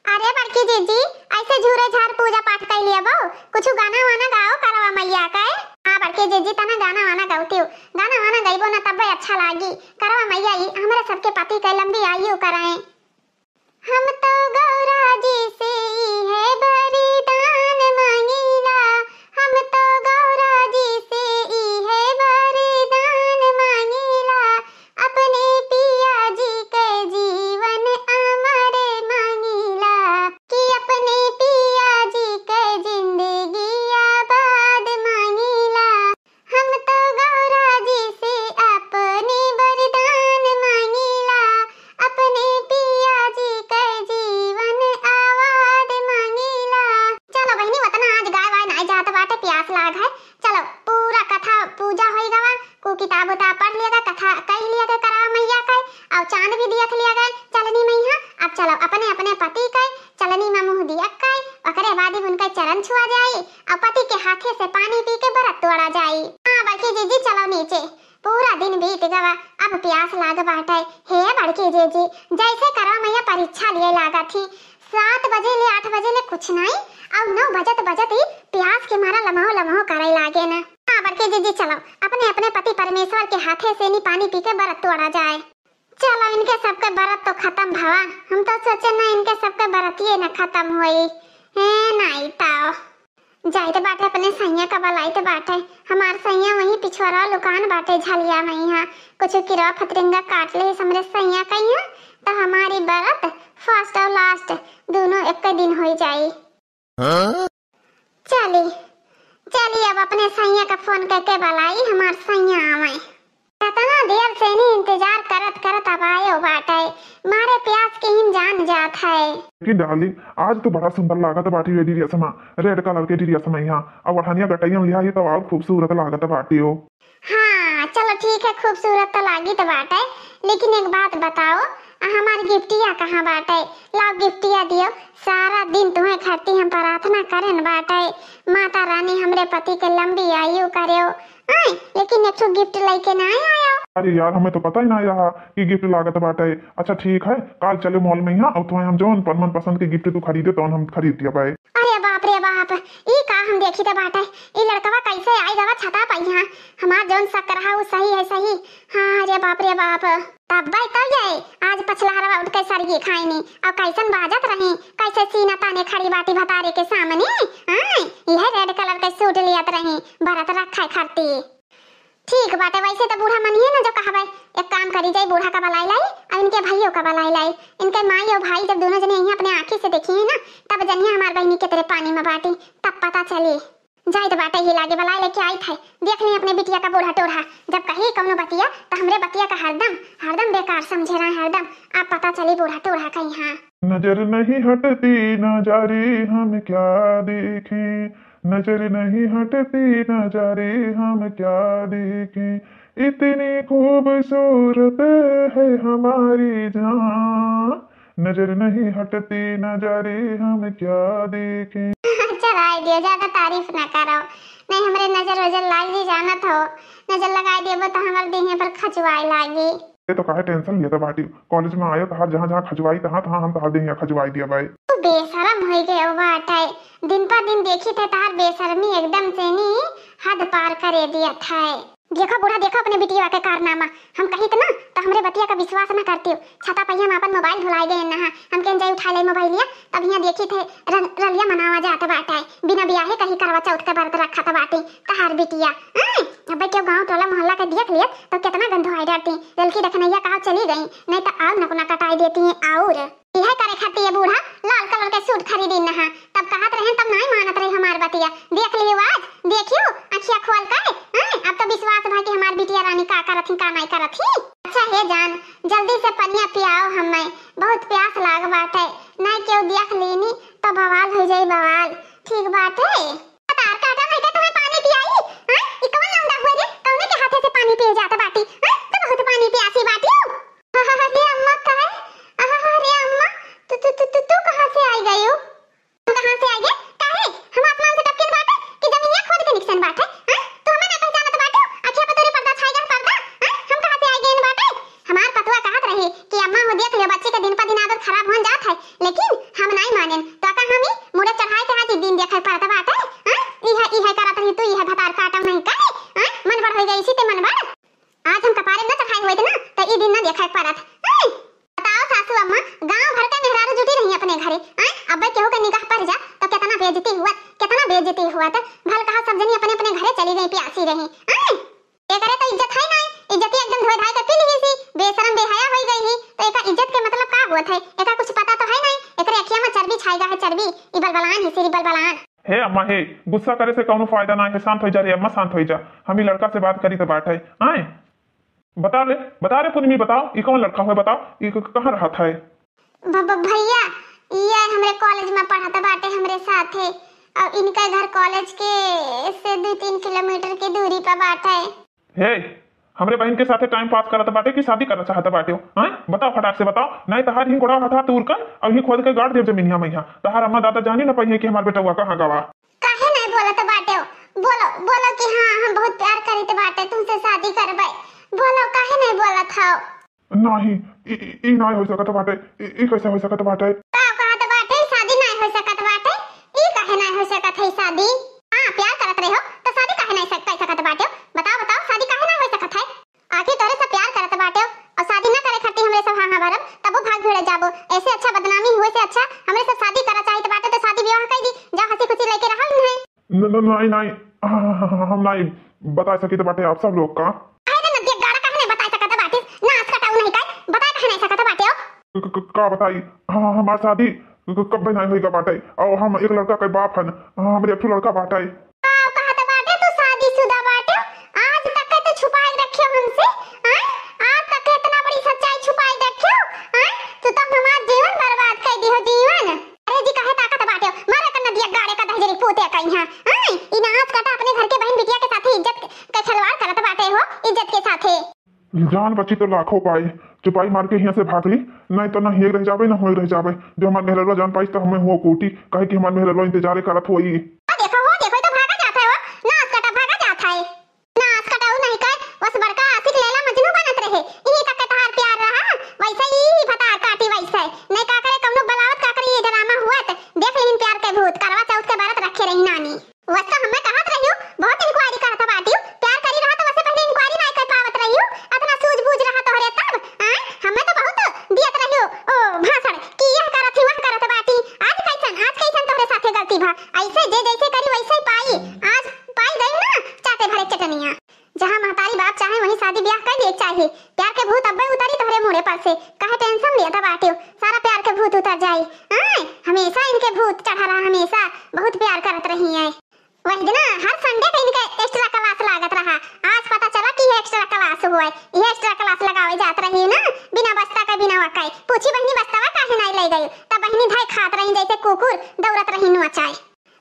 अरे बड़की जीजी, ऐसे झूरे झार पूजा पाठ कर लिया बो, कुछ गाना वाना गाओ करवा मैया के। हाँ बड़की जीजी, तना गाना वाना गौतियो, गाना वाना गईबो ना तब्बे अच्छा लागी। करवा मैया ई हमरे सबके पति के लंबी आयु कराए। हम तो गौरा जी से ई है वरदान मांगीला, हम तो गौरा जी से ई है वरदान मांगीला, अपने पिया जी के जीवन अमर मांगीला, कि अपने पिया जी के जिंदगी आबाद मांगीला। हम तो गौरा जी से अपने वरदान मांगीला, अपने पिया जी के जीवन आबाद मांगीला। चलो बहिनी, वतना आज गाय वाय नाय जात बाटे, प्यास लाग है। चलो पूरा कथा पूजा होई गवा, को किताब उताब पढ़ लिया गा, कथा कही लिया गा करवा मैया का, और चांद भी दियत लिया गा चलनी मैया। अब चलो अपने अपने पति का चलनी में मुँह दिया का, ओकरे बाद ही उनका चरण छुआ जाई, और पति के हाथे से पानी पी के व्रत तोड़ा जाई। हाँ बड़की जीजी, चलो नीचे, पूरा दिन बीत गवा, अब प्यास लाग बाटे। हे बड़की जीजी, जैसे करवा मैया परीक्षा लिए लागत ही, सात बजे ले आठ बजे ले कुछ नहीं, और नौ बजत बजत ही प्यास के मारा लम्हो लम्हो करे लागे न। हाँ बड़की जीजी, चलो अपने अपने पति परमेश्वर के हाथे से नी पानी पी के व्रत तोड़ा जाए। चलो इनके सबके व्रत तो खत्म भवा, हम तो सोचे ना इनके सबके व्रतिये न खत्म होई। हे नाई ताओ। जाइत बाटे अपने सैया का बलाइत बाटे। हमार सैया वहीं पिछुआरा लुकान बाटे झलिया में, यहाँ कुछ किरवा फतरिंगा काट ले हमरे सैया का यहाँ, तो हमारी बरत first और last दोनों एक दिन होई जाई। हाँ? चली, चली अब अपने सैया का फोन करके बलाई, हमार सैया आवे। कितना देर से इन्हीं इंतजार करत करत अब आयो बाटे, मारे प्यास के ही जान जात है। कि डार्लिंग, आज तो बड़ा सुंदर लागत बाटी वे ड्रेस में, रेड कलर के ड्रेस में यहाँ, और ओढ़निया गटैया में लिहा ही तो और खूबसूरत लागत बाटी हो। हाँ चलो ठीक है, खूबसूरत तो लागी तो बाटे, लेकिन एक बात बताओ, आ हमार गिफ्टिया कहाँ बाटे? लाओ गिफ्टिया दियो, सारा दिन तुम्हें खातिर हम प्रार्थना करेन बाटे, माता रानी हमरे पति के लंबी आयु करेओ। आय, लेकिन एक ठो गिफ्ट लेके ना आयो। अरे यार, हमें तो पता ही ना रहा कि गिफ्ट लागत बाटे। अच्छा ठीक है, काल चले मॉल में यहाँ और तुम्हें हम जौन मन पसंद के गिफ्ट तू खरीदे तौन हम खरीद दिया बाय। अरे बाप रे बाप, ई का हम देखी त बाटे, ई लड़कवा कैसे आई गवा छता पै यहाँ। हमार जौन शक रहा वो सही है सही। हाँ रे बाप रे बाप। तब भाई कब जाए, आज पछलहरवा उठ के सरगी खाइनी और कैसन बाजत रही, कैसे सीना ताने खड़ी बाटी भतारे के सामने। हाँ, यह रेड कलर के सूट लियत रही, बरत रखा है खरती। ठीक बाटे, वैसे तो बूढ़ा मनिहे ना जो कहबे। एक काम करी जाई, बूढ़ा का बलाई लाई और इनके भाइयों का बलाई लाई। इनके माई और भाई जब दोनों जने यहीं अपने आँखी से देखी है ना, तब जनिया हमार बहनी के तेरे पानी में बाटी, तब पता चली। जाइत बाटे ही लागे, बलाए लेके आइत है। देख ली अपने बिटिया का बूढ़ा टोढ़ा, जब कही कौनो बतिया त हमरे बतिया का हरदम, हरदम बेकार समझे रहे, हरदम। अब पता चली बूढ़ा टोढ़ा कहीं। हाँ। नजर नहीं हटती ना जा रे हम क्या देखें, नजर नहीं हटती ना जा रे हम क्या देखें, इतनी खूबसूरत है हमारी जान, नजर नहीं हटती ना जा रे हम क्या देखें। चलाए दियो, ज्यादा तारीफ ना करो, नहीं हमरे नजर वजर लाग जी, जानत हो, नजर लगाए देबो तो हमर देहिया पर खजुआए लागी। ए तो काहे टेंशन लेत बाटी? कॉलेज में आयो तहार जहाँ जहाँ खजुआई तहाँ तहाँ हम तहार देहिया खजुआई दिया बाई। तू बेशरम होई गयो बाटे, दिन पर दिन देखी थे तहार बेशरमी एकदम से नी हद पार करे दिया था। देखो बूढ़ा, देखो अपने बिटिया के कारनामा। हम कहित ना त हमरे बतिया का विश्वास ना करतियो। छता पहिया में अपन मोबाइल भुलाए गए ना, हम केन जाई उठा ले मोबाइलिया, तब हियाँ देखी थे रल-, रलिया मनावा जात बाटे, बिना बियाहे कहीं करवा चौथ के व्रत रखत बाटे तहार बिटिया। आय, अबे क्यों गाँव टोला मोहल्ला के देख लियत तो कितना गंधवाई डरती। ललकी देखनैया कहाँ चली गई, नहीं तो और नकुना कटाई देती हैं और। इहे करे खातिर ये बूढ़ा लाल कलर के सूट खरीदी नहा, तब कहत रहे तब नाई मानत रही हमार बतिया। देख लियो आज, देखियो अखिया खोल के, हैं? अब तो विश्वास भा कि हमार बिटिया रानी का करत ही का नाई करत ही। अच्छा हे जान, जल्दी से पनिया पियाओ हमें, बहुत प्यास लाग बाटे, नाई केहू देख लेनी तो बवाल हो जाई बवाल। ठीक बाटे। भतार काटा नहीं के तुम्हें पानी पियाई, हैं? ई कवन लौंडा हुए रे, कौने के हाथे से पानी पिए जात बाटी, हैं? तो बहुत पानी प्यासी बाटी हो। अरे अम्मा, काहे? अरे अम्मा, तू, तू, तू, तू, तू कहाँ से आई गई हो? हम कहाँ से आई गए? काहे? हम आसमान से टपकिन बाटे कि जमीनिया खोद के निकसन बाटे? हैं? तू हमें ना पहचानत बाटे? अखिया पे तोरे पर्दा छाई गया, पर्दा? हैं? हम कहाँ से आई गए बाटे? हमार पतुआ कहत रही कि अम्मा हो देख लियो, बच्ची के दिन पर दिन आदत खराब होन जात है, लेकिन हम नहीं मानेन। तो का हम ही मुड़े चढ़ाए के आज दिन देखे पड़त बाटे? हैं? इहे, इहे करत रही तू, इहे भतार काटम नहीं करे? हैं? मन बढ़ हो गई इसी ते मन बढ़। आज हम कपारे न चढ़ाए हुए थे ना, तो ई दिन न देखे पड़त। हैं? बताओ सासू अम्मा, गांव भर के मेहरारू जुटी रही अपने घरे। हैं? अब्बे केहू के निगाह पड़ जा, तो कितना बेइज्जती हुआ, कितना बेइज्जती हुआ। तो भल कहा सब जनी अपने अपने घरे चली गई, प्यासी रही। हैं? एकरे तो इज्जत है नहीं, इज्जतिया एकदम धोए धाए के पी ली सी, बेशरम बेहया हो गई ही। तो एका इज्जत के मतलब का हुआ थे? एका कुछ पता तो है नहीं, एकरे अखिया में चर्बी छाई गा है, चर्बी। ई बलबलान ही सिरी बलबलान। हे अम्मा हे, गुस्सा करे से कौनो फायदा ना है, शांत हो जा रे अम्मा, शांत हो जा। हम ही लड़का से बात करी तो बात है। आए, बता रे, बता रे पुनमी, बताओ, ई कौन लड़का हुआ, बताओ, ई क-, कहाँ रहत है? भ-, भ-, भैया, ये हमरे कॉलेज में पढ़त बाटे हमरे साथे, और इनका घर कॉलेज के से दो तीन किलोमीटर की दूरी पर बाटे। हे, हमरे बहिन के साथे टाइम पास करत बाटे कि शादी करत चाहत बाटे हो? हैं? बताओ, फटाक से बताओ, नहीं तहार ही गोड़ा हटा तूर कर और ही खोद के गाड़ देब जमीनिया में। यहाँ तहार अम्मा दादा जानी न पाई है कि हमार बेटवा कहाँ गवा। काहे नहीं बोलत बाटे हो? बोलो, बोलो कि हाँ, हम बहुत प्यार करीत बाटे, तुमसे शादी करबे। बोलो, काहे नहीं बोलत हो? नहीं, ई, ई, ई नहीं हो सकत बाटे। ई, ई कैसे हो सकत बाटे? का कहत बाटे, शादी नहीं हो सकत बाटे? ई काहे नहीं हो सकत है शादी? हाँ, प्यार करत रहे हो, तो शादी काहे नहीं सक-, कर सकत बाटे? बताओ, बताओ, शादी काहे नहीं हो सकत है? आखिर तोरे से प्यार करत बाटे और शादी ना करे खातिर हमरे सब हाँ हाँ भरब, तबो भाग भिड़ जाबो। ऐसे अच्छा बदनामी हुए से अच्छा हमरे सब शादी करा चाहित बाटे, तो शादी विवाह कर दी, जा हंसी खुशी लेके रहा उन्हें। न, न, नहीं, नहीं, हाँ, हाँ, हाँ, हम नहीं बता सकित बाटे आप सब लोग का। काहे रे नदिया गाड़ा काहे नहीं बता सकत बाटे? ना आस कटाऊ नहीं का, बता काहे नहीं सकत बाटे हो? क-, क-, क-, का बताई? हाँ, हमार शादी क-, क-, कब्बे नहीं होइगा बाटे। और हम एक लड़का के बाप हन, हाँ, हमरे एक ठो लड़का बाटे। का कहत बाटे तू शादीशुदा बाटे? आज तक के तू छुपाए रखे हमसे, हैं? आज तक के इतना बड़ी सच्चाई छुपाए रखे, हैं? तू तो हमार जीवन बर्बाद कर दिहो, जीवन। अरे जी, काहे ताकत बाटे? मारे कन्ना दिया गाड़े का दहजरी पूते का यहाँ। आय, ई नास काटा अपने घर के बहन बिटिया के साथे इज्जत के खिलवाड़ करत बाटे हो, इज्जत के साथे। जान बची तो लाखों पाए, चुपाई मार के हियाँ से भाग ली, नहीं तो ना हिए रह जाबे, ना होए रह जाबे। जो हमार मेहरवा जान पाइस तो हमें हुआ कूटी, काहे कि हमार मेहरवा इंतजारे करत होई। आ देखो हो, देखो, ई तो भागा जात है हो, नास काटा भागा जात है। नास कटाऊ नहीं कर, बस बड़का आशिक लैला मजनू बनत रहे। इही तक के तहार प्यार रहा, वैसे ही भतार काटी वैसे। नहीं का करे कौनो बलावत का करे ये ड्रामा हुआ त देख लेहिन प्यार के भूत, करवा चौथ के बरत रखे रही नानी। वैसे हमें कहत रहियो, बहुत इंक्वायरी करत बाटियो, प्यार करी रहा तो वैसे पहले इंक्वायरी नहीं कर पावत रहियो, इतना सूझबूझ रहा तोहरे तब, आय, हमें तो बहुत दियत रहियो, ओ, भाषण कि यह करत ही, वह करत बाटी, आज कैसन, आज कैसन तोहरे साथे गलती भा, ऐसे जे जैसे करी वैसे ही पाई, आज पाई गई ना, चाटे भरे चटनिया। जहाँ महतारी बाप चाहे वहीं शादी ब्याह कर लिए चाहे। प्यार के भूत अब्बे उतरी तोहरे मुड़े पर से। काहे टेंशन लिया था बाटियो? सारा प्यार के भूत उतर जाई। आय, हमेशा इनके भूत चढ़ा रहा, हमेशा। बहुत प्यार करत रही है। वही दिन हर Sunday के इनका extra class लागत रहा। आज पता चला कि ये extra class हुआ है, ये extra class लगावे जात रही ना, बिना बस्ता का, बिना वकाई। पूछी बहिनी, बस्तावा काहे नाई ले गई? तब बहिनी धाई खात रही जैसे कुकुर दौड़त रही नोचाई।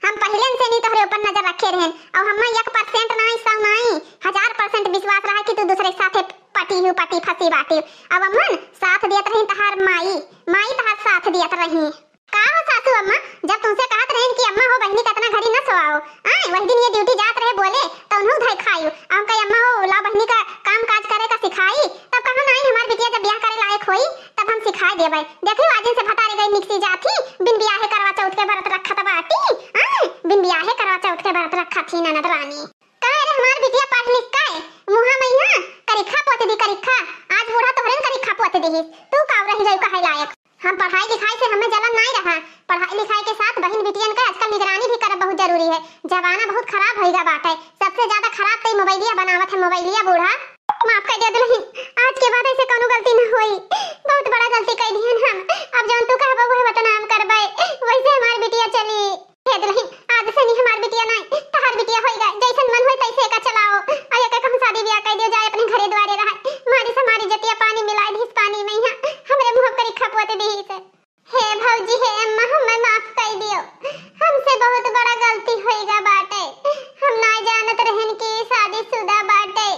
हम पहिले से नहीं तोहरे ऊपर नजर रखे रहन, और हम्मा एक percent नाई, सौ नाई, हजार percent विश्वास रहा कि तू दूसरे के साथे पटी हूँ, पटी फंसी बाटी। अब अम्मन साथ दियत रही तहार माई, माई तहार साथ दियत रही। का हो सासू अम्मा, जब तुमसे कहत रहन कि अम्मा हो बहिनी कतना घड़ी न सोआओ, आय, वही दिन ये duty जात रहे बोले, तो उन्हों धई खाई। हम कहे, "अम्मा हो, ला बहिनी का काम काज करे का सिखाई।" तब कहा, "नाई, हमार बिटिया जब ब्याह करे लायक होई, तब हम सिखाई देबै।" देखियो, आज इनसे भतारे गई निकसी जात ही, बिन ब्याहे करवा चौथ के व्रत रखत बाटी, आय, बिन ब्याहे करवा चौथ के व्रत रखत ही ननद रानी। कहे, "अरे, हमार बिटिया पढ़ लिख के मुँहा में यहाँ करिखा पोत दी, करिखा। आज बूढ़ा तोहरे न करिखा पोत दी, तू का रह जाई कहे लायक?" हम पढ़ाई लिखाई से हमें जलन नाई रहा। पढ़ाई लिखाई के साथ बहिन बिटियन का आजकल निगरानी भी करब बहुत जरूरी है। जमाना बहुत खराब होइगा बाटे। सबसे ज्यादा खराब तो ई मोबाइलिया बनावत है, मोबाइलिया बूढ़ा। माफ कर दे दुल्हन, आज के बाद ऐसे कौनो गलती न होई। बहुत बड़ा गलती कर दिहन हम। अब जौन तू कहबो वह बदनाम करबे, वैसे हमार बिटिया चली। हे दुल्हन, आज से नहीं हमार बिटिया नाई, तहार बिटिया होइगा। जैसन मन होई तैसे एका चलाओ। और एका कहूँ शादी ब्याह कर दियो जाए, अपने घरे द्वारे रहा। मारी से हमारी जतिया पानी मिला दिस पानी में यहाँ। हमरे मुँह करिखा पोत दी से। हे भौजी, हे अम्मा, हमें माफ कर दियो। हमसे बहुत बड़ा गलती होइगा बाटे। हम नाई जानत रहन कि शादीशुदा बाटे।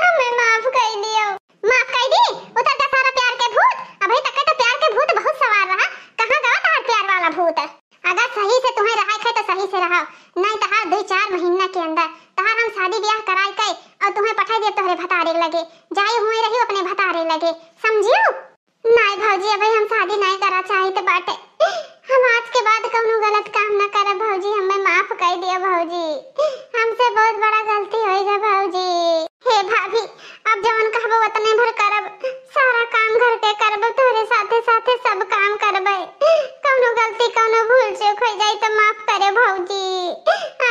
हमें माफ कर दियो। माफ कर दी? उतर जा सारा प्यार के भूत। अबे तक तो प्यार के भूत बहुत सवार रहा। कहाँ गवा तहार प्यार वाला भूत? अगर सही से तुम्हें रहाय के तो सही से रहो, नहीं तहार दुई चार महीना के अंदर तहार हम शादी ब्याह कराई के और तुम्हें पठाई देब तोहरे भतारे लगे। जाई हुए रही अपने भतारे लगे, समझियो? नाई भौजी, अबे हम शादी नाई करा चाहित बाटे। हम आज के बाद कौनो गलत काम ना करब भौजी, हमें माफ कर दियो भौजी, हमसे बहुत बड़ा गलती होइगा भौजी। हे भाभी, अब जवन कहबो उतने भर करब, सारा काम घर के करब, तोहरे साथे साथे सब काम करबे। कौनो गलती, कौनो भूल चूक हो जाई तो माफ करे भौजी।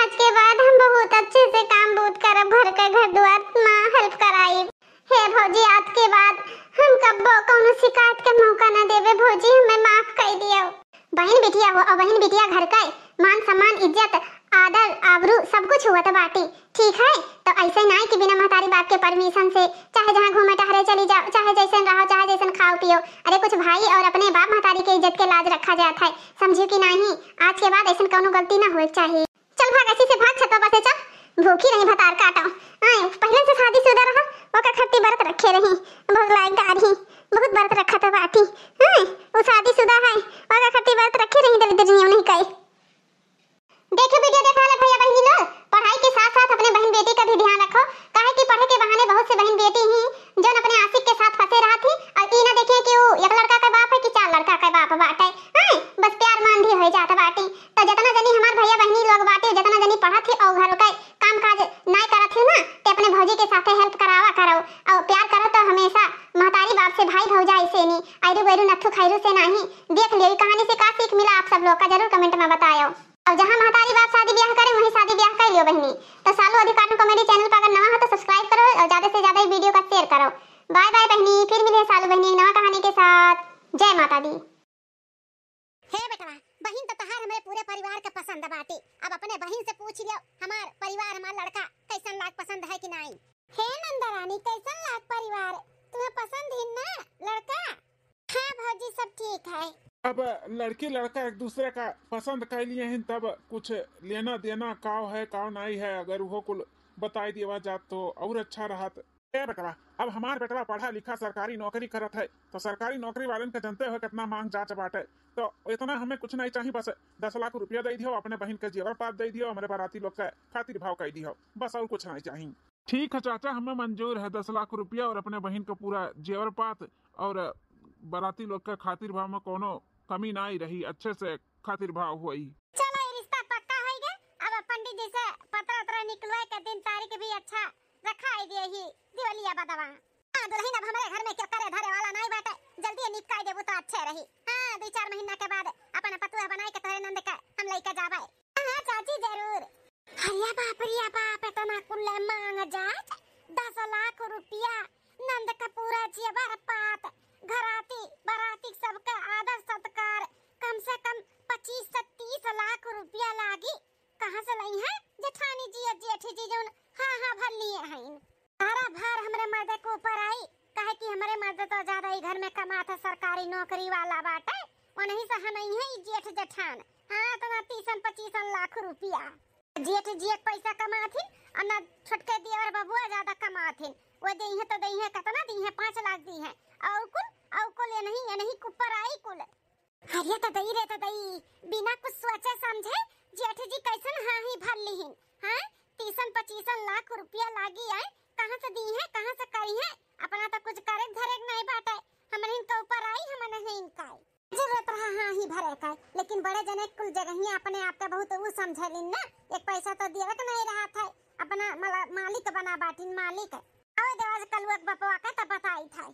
आज के बाद हम बहुत अच्छे से काम बूत करब, घर के घर दुआर माँ help कराई। हे भौजी, आज के बाद हम कब्बो कौनो शिकायत के मौका न देबे भौजी, हमें माफ कर दियो। बहिन बिटिया हो, और बहिन बिटिया घर का मान सम्मान, इज्जत, आदर, आबरू सब कुछ हुआ तो बाटी, ठीक है? तो ऐसे ना कि बिना महतारी बाप के permission से चाहे जहाँ घूमे टहरे चली जाओ, चाहे जैसन रहो, चाहे जैसन खाओ पियो। अरे कुछ भाई और अपने बाप महतारी के इज्जत के लाज रखा जात है, समझियो कि नहीं? आज के बाद ऐसन कौनो गलती ना होए के चाहिए। चल भाग, ऐसी से भाग, छतवा पर से चल, भूखी रही भतार काटो। आए, पहले से शादीशुदा रहा, ओका खट्टी बरत रखे रही, भोग लायक गारी, बहुत बरत रखा था बाटी। आए, वो शादीशुदा है, ओका खट्टी बरत रखे रही, दलिद्र नहीं, नहीं कई। देखो video देखा ले भैया बहनी लोग, पढ़ाई के साथ साथ अपने बहन बेटी का भी ध्यान रखो, काहे कि पढ़े के बहाने बहुत से बहन बेटी ही जौन अपने आशिक के साथ फंसे रहत ही, और ई ना देखिए कि वो एक लड़का का बाप है कि चार लड़का का बाप बाटे, हैं? बस प्यार मान भी हो जात बाटे। तो जितना जनी हमार भैया बहनी लोग बाटे, जितना जनी पढ़त ही और घर के काम काज नाय करत ही ना, ते अपने भौजी के साथे help करावा करो, और प्यार करो तो हमेशा महतारी बाप से, भाई भौजाई से नी, ऐरू बैरू नथु खैरू से नाही। देख लियो, ई कहानी से का सीख मिला आप सब लोग का, जरूर comment में बतायो। और जहाँ महतारी बाप शादी ब्याह करे, वहीं शादी ब्याह कर लियो बहनी। तो सालू अधिकार comedy channel पर अगर नवा हो तो subscribe करो और ज्यादा से ज्यादा ये video का share करो। Bye bye बहनी, फिर मिले सालू बहनी एक नवा कहानी के साथ। जय माता दी। हे बेटवा, बहिन तो तहार हमरे पूरे परिवार के पसंद बाटे। अब अपने बहिन से पूछ लियो, हमार परिवार, हमार लड़का कैसन लाग, पसंद है कि नाई? हे नंदरानी, कैसन लाग परिवार? तुम्हें पसंद ही ना लड़का? हाँ भौजी, सब ठीक है। अब लड़की लड़का एक दूसरे का पसंद कर लिए हैं, तब कुछ लेना देना काव है, काव नाई है, अगर वो कुल बताई दिया जात तो और अच्छा रहत। ए बेटवा, अब हमार बेटवा पढ़ा लिखा सरकारी नौकरी करत है, तो सरकारी नौकरी वालन के जनते हो कितना मांग जात बाटे। तो इतना हमें कुछ नहीं चाहिए, बस दस लाख रुपया दे दियो, अपने बहिन के जेवर पात दे दियो, हमरे बाराती लोग के खातिर भाव कर दियो, बस और कुछ नहीं चाहिए। ठीक है चाचा, हमें मंजूर है दस लाख रुपया और अपने बहिन का पूरा जेवर पात और बाराती लोग के खातिर भाव में कोनो कमी नहीं रही, अच्छे से खातिर भाव होई। चलो, ये रिश्ता पक्का होई गए। अब पंडित जी से पत्र उत्र निकलवाए के दिन तारीख भी अच्छा रखा है, ये ही दिवालिया बदवा। हाँ दुल्हन, अब हमारे घर में क्यों करे धरे वाला नहीं बाटे, जल्दी निपटाई देबू तो अच्छे रही। हाँ, दो चार महीना के बाद अपन पतुआ बनाए के तोहरे नंद के हम लेके जाबे। हाँ चाची, जरूर। अरे बाप रे बाप, इतना कुल मांग जात, दस लाख रुपया, नंद का पूरा जेवर पात, घराती बराती सबका आदर सत्कार, कम से कम पच्चीस से तीस लाख रुपया लागी। कहाँ से लइहैं? जेठानी जी और जेठ जी जौन हाँ हाँ भर लिए हईन। सारा भार हमरे मर्दे के ऊपर आई, काहे कि हमरे मर्द तो ज्यादा ही घर में कमात है, सरकारी नौकरी वाला बाटे, वनही से हनई है ई जेठ जेठान। हाँ, तो ना तीसन पच्चीसन लाख रुपया। जेठ जी एक पैसा कमाथिन और ना छोटके देवर बबुआ ज्यादा कमाथिन। वो देइहे तो देइहे, कितना दीहे? पाँच लाख दीहे। और कुल, और कुल ये नहीं, ये नहीं कुपर आई कुल। अरे तदई रे तदई, बिना कुछ सोचे समझे जेठ जी कैसन हाँ ही भर लिहिन। हाँ, तीसन पच्चीसन लाख रुपया लागी आए, कहाँ से दीहे, कहाँ से करिहे? अपना तो कुछ करे धरे के नहीं बाटे, हमरे इनके ऊपर आई, हमन नहीं इनका आई। जरूरत रहा हाँ ही भरे का, लेकिन बड़े जने कुल जगहिया अपने आप के बहुत ऊ समझेलिन ना। एक पैसा तो देवे के नहीं रहा था, अपना मला-, मालिक बना बाटिन, मालिक। आओ देवाज कलुआ के बपवा के तब बताई था।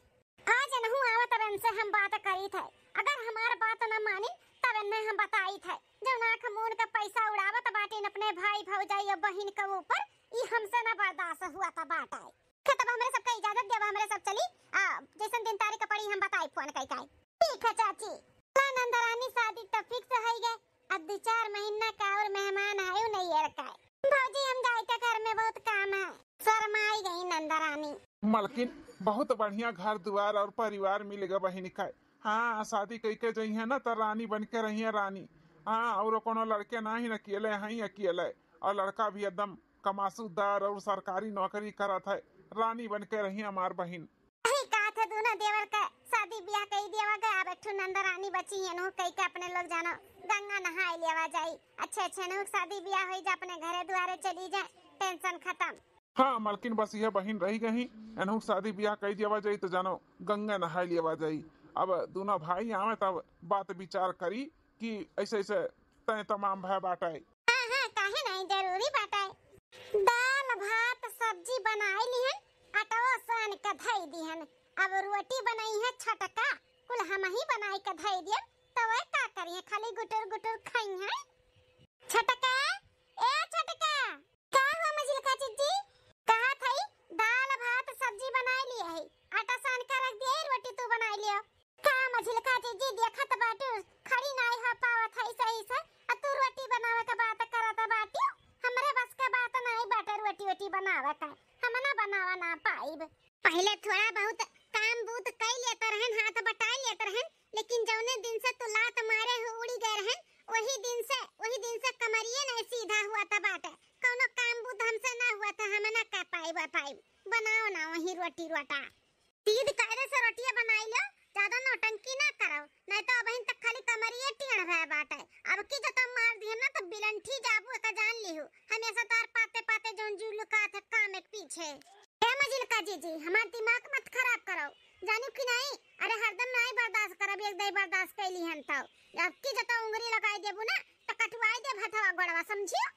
आज नहु आवत अब इनसे हम बात करी थे, अगर हमार बात न मानिन तब इन्हें हम बताई थे। जौन आँख मून के पैसा उड़ावत बाटिन अपने भाई भौजाई और बहिन के ऊपर, ई हमसे न बर्दाश्त हुआ था बाटे। अच्छा, तब हमरे सबका इजाजत देवा, हमरे सब चली, आ, जैसन दिन तारीख पड़ी हम बताई फोन कई काई। ठीक है चाची। ला नंदरानी, शादी तो फिक्स हो गए, अब दो चार महीना का और मेहमान आए नहीं लड़का है। भौजी हम जाए के घर में बहुत काम है, शर्माई गई नंदरानी। मलकिन, बहुत बढ़िया घर दुआर और परिवार मिल गए बहिन का। हाँ, शादी कई के जइहे ना तो रानी बन के रहिए रानी। हाँ, और कोनो लड़के ना ही अकेले हैं, अकेले, और लड़का भी एकदम कमासुदार और सरकारी नौकरी करत है। रानी बन के रही हमार बहिन। यही कहा थे दोनों देवर का शादी ब्याह कई देवा गया, अब एक ठो नंद रानी बची है, नहु कई के अपने लोग जानो गंगा नहाए लेवा जाई। अच्छे अच्छे नहु शादी ब्याह होई जा, अपने घरे दुआरे चली जाए, टेंशन खत्म। हाँ मलकिन, बस यह बहिन रही गई, एनहु शादी ब्याह कई देवा जाई तो जानो गंगा नहाए लेवा जाई। अब दोनों भाई आवे तब बात विचार करी कि ऐसे ऐसे तय तमाम भय बाटे। हाँ, हाँ, काहे नहीं, जरूरी बाटे। दाल, भात, सब्जी बनाई लिहन, आटवा सान के धई दिहन। अब रोटी बनाई है छटका, कुल हम ही बनाई के धई दियन, तो वह का करिए, खाली गुटुर गुटुर खाई है। छटका, ए छटका। का हो मझिलका जिज्जी? कहा थई, दाल, भात, सब्जी बनाई लिए है, आटा सान के रख दिए, रोटी तू बनाई लियो। का मझिलका जिज्जी, देखत बाटू, खड़ी नाई हो पावत है सही से, आ तू रोटी बनावे के बात करत बाटू। हमरे बस के बात नाई बाटे रोटी वोटी बनावे का, हम ना बनावा ना पाइब। पहिले थोड़ा बहुत काम बूत कई लेत रहन, हाथ बटाई लेत रहन, लेकिन जौने दिन से तू लात मारे हो उड़ी गए रहन, वही दिन से, वही दिन से कमरिये नहीं सीधा हुआ था बाटे। कौनो काम बूत हमसे ना हुआ था, हम ना कर पाइब, पाइब। बनाओ ना वही रोटी रोटा। सीध कायदे से रोटिया बनाई लो, ज्यादा नौटंकी ना करो, नहीं तो अबहिन तक खाली कमरिये टेढ़ भय बाटे। अब की जो तब मार दिहन ना तो बिलंठी जाबू, एका जान लिहू। हमेशा तार पाते पाते जौन जीव लुकात है काम एक पीछे। ए मझिलका जीजी, हमार दिमाग मत खराब करो, जानू कि नहीं? अरे हरदम नहीं बर्दाश्त करब, एक दाई बर्दाश्त कैली हन तो। अब की जो तो उंगली लगाई देबू ना तो कटवाई देब हथवा गोड़वा, समझियो?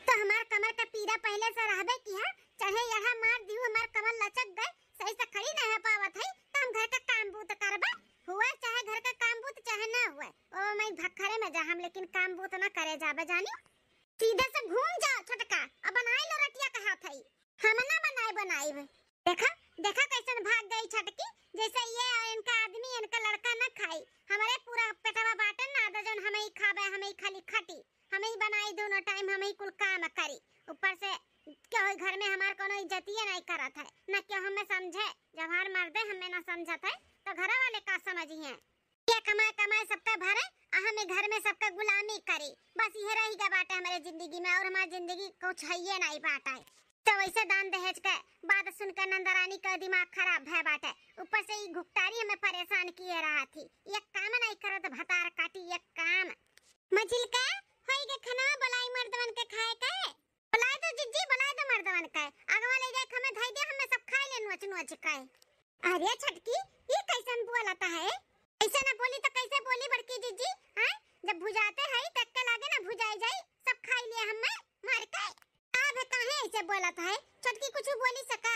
तो हमार कमर का पीरा पहले से रहबे की है, चाहे यहाँ मार दिहू, हमार कमर लचक गए, सही से खड़ी नहीं हो पावत है, तो हम घर का काम बूत करबे, हुआ चाहे घर का काम बूत चाहे ना हुआ, ओ मैं भखरे में जा हम, लेकिन काम बूत ना करे जाबे, जानियो। सीधे से घूम जाओ छोटका, अब बनाए लो रोटिया का हाथ है। हम ना बनाए बनाइब। देखा, देखा कैसन भाग गई छटकी, जैसे ये और इनका आदमी, इनका लड़का ना खाई। हमारे पूरा पेटवा बाटे ना, आधा जौन हम ही खाबे, हम ही खाली खटी। हम ही बनाई दोनों टाइम, हम ही कुल काम करी। ऊपर से क्यों घर में हमार कोनो इज्जतिये नहीं करत है, न क्यों हमें समझे। जब हमार मर्दे हमें ना समझत है, तो घर वाले का समझिए? ये कमाए कमाए सबका भरे, आ हम ई घर में सबका गुलामी करी। बस यह रही गया बाटे हमारे जिंदगी में, और हमारी जिंदगी कुछ है ये नहीं बाटे। तो वैसे दान दहेज के बात सुन के नंदरानी का दिमाग खराब भय बाटे। ऊपर से ई घुकटारी हमें परेशान किए रहा थी। ये काम नहीं करत भतार काटी, ये काम। मझिलका, होई गे खाना, बोलाई मर्दवन के खाए के। बोलाए दो जिज्जी, बोलाए दो मर्दवन के। अगवा ले जाए हमें धई दे, हमें सब खाए ले नोच नोच के। अरे छटकी, ये कैसन बोलत है? ऐसे ना बोली तो कैसे बोली बड़की जिज्जी? हैं? जब भुजाते है तो के लागे ना भुजाई जाई, सब खाई लिए हमें मार के। अब काहे ऐसे बोलत है? छटकी कुछ बोली सका?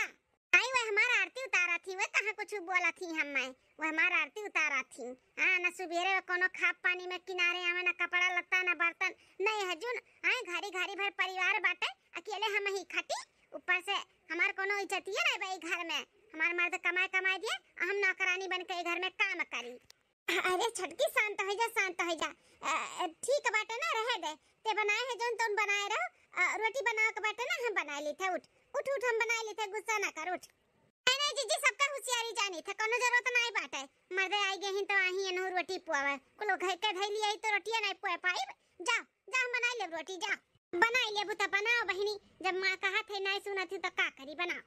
आई वह हमार आरती उतारा थी, वह कहाँ कुछ बोला थी हमें? वह हमार आरती उतारा थी। हाँ, ना सुबेरे वह कोनो खाब पानी में किनारे आवे, ना कपड़ा लत्ता, ना बर्तन, ना यह जुन। हाँ, घरी घरी भर परिवार बाटे, अकेले हम ही खटी। ऊपर से हमार कोनो इज्जतिये नहीं बा ई घर में। हमार मर्द कमाए कमाए दिए, आ हम नौकरानी बन के ई घर में काम करी। अरे छटकी, शांत हो जा, शांत हो जा। अ, ठीक बाटे ना, रहे दे। ते बनाए है जौन तौन बनाए रहो, अ, रोटी बनावे के बाटे ना, हम बनाई लेत है, उठ, उठ, उठ, हम बनाई लेत है, गुस्सा ना कर, उठ। नहीं, नहीं, जीजी, सबका होशियारी जानी थे, कोनो जरूरत नहीं बाटे। मर्दे आई गए हैं तो आही एनहु रोटी पुआवे, कुल घर के धैली आई तो रोटिया नहीं पुआ पाई। जा, जा, हम बनाई लेब रोटी, जा। बनाई लेबू तो बनाओ बहिनी, जब माँ कहा थे नहीं सुनत हूँ तो का करी, बनाओ।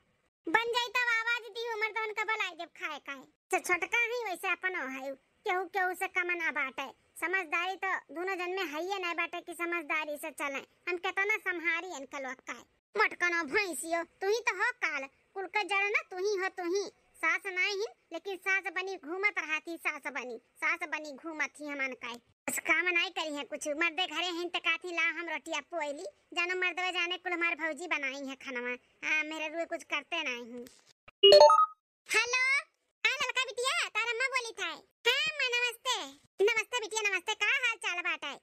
बन जाई तब आवाज दी, उमर दहन का बलाई देब खाए खाए। से छोटका ही वैसे अपनो है, केहू केहू से कम ना बाटे। समझदारी तो दोनों जन में हइये नहीं बाटे कि समझदारी से चले। हम केतना संहारी इनका लोग का है। मटकनो भैंसियो, तू ही तो हो काल, कुल के जड़ ना तू ही हो, तू ही। सास नाई ही, लेकिन सास बनी घूमत रहती, सास बनी, सास बनी घूमत ही हमन का है। बस काम नाई करी है कुछ, मर्दे घरे हैं त काथी ला हम रोटिया पोइली, जानो मर्दवे जाने कुल हमार भौजी बनाई है खानवा। हाँ, मेरे रुए कुछ करते नाई हूँ। हेलो, हाँ ललका बिटिया, तार अम्मा बोली था। हाँ अम्मा, नमस्ते। नमस्ते बिटिया, नमस्ते। का हाल चाल बाटे?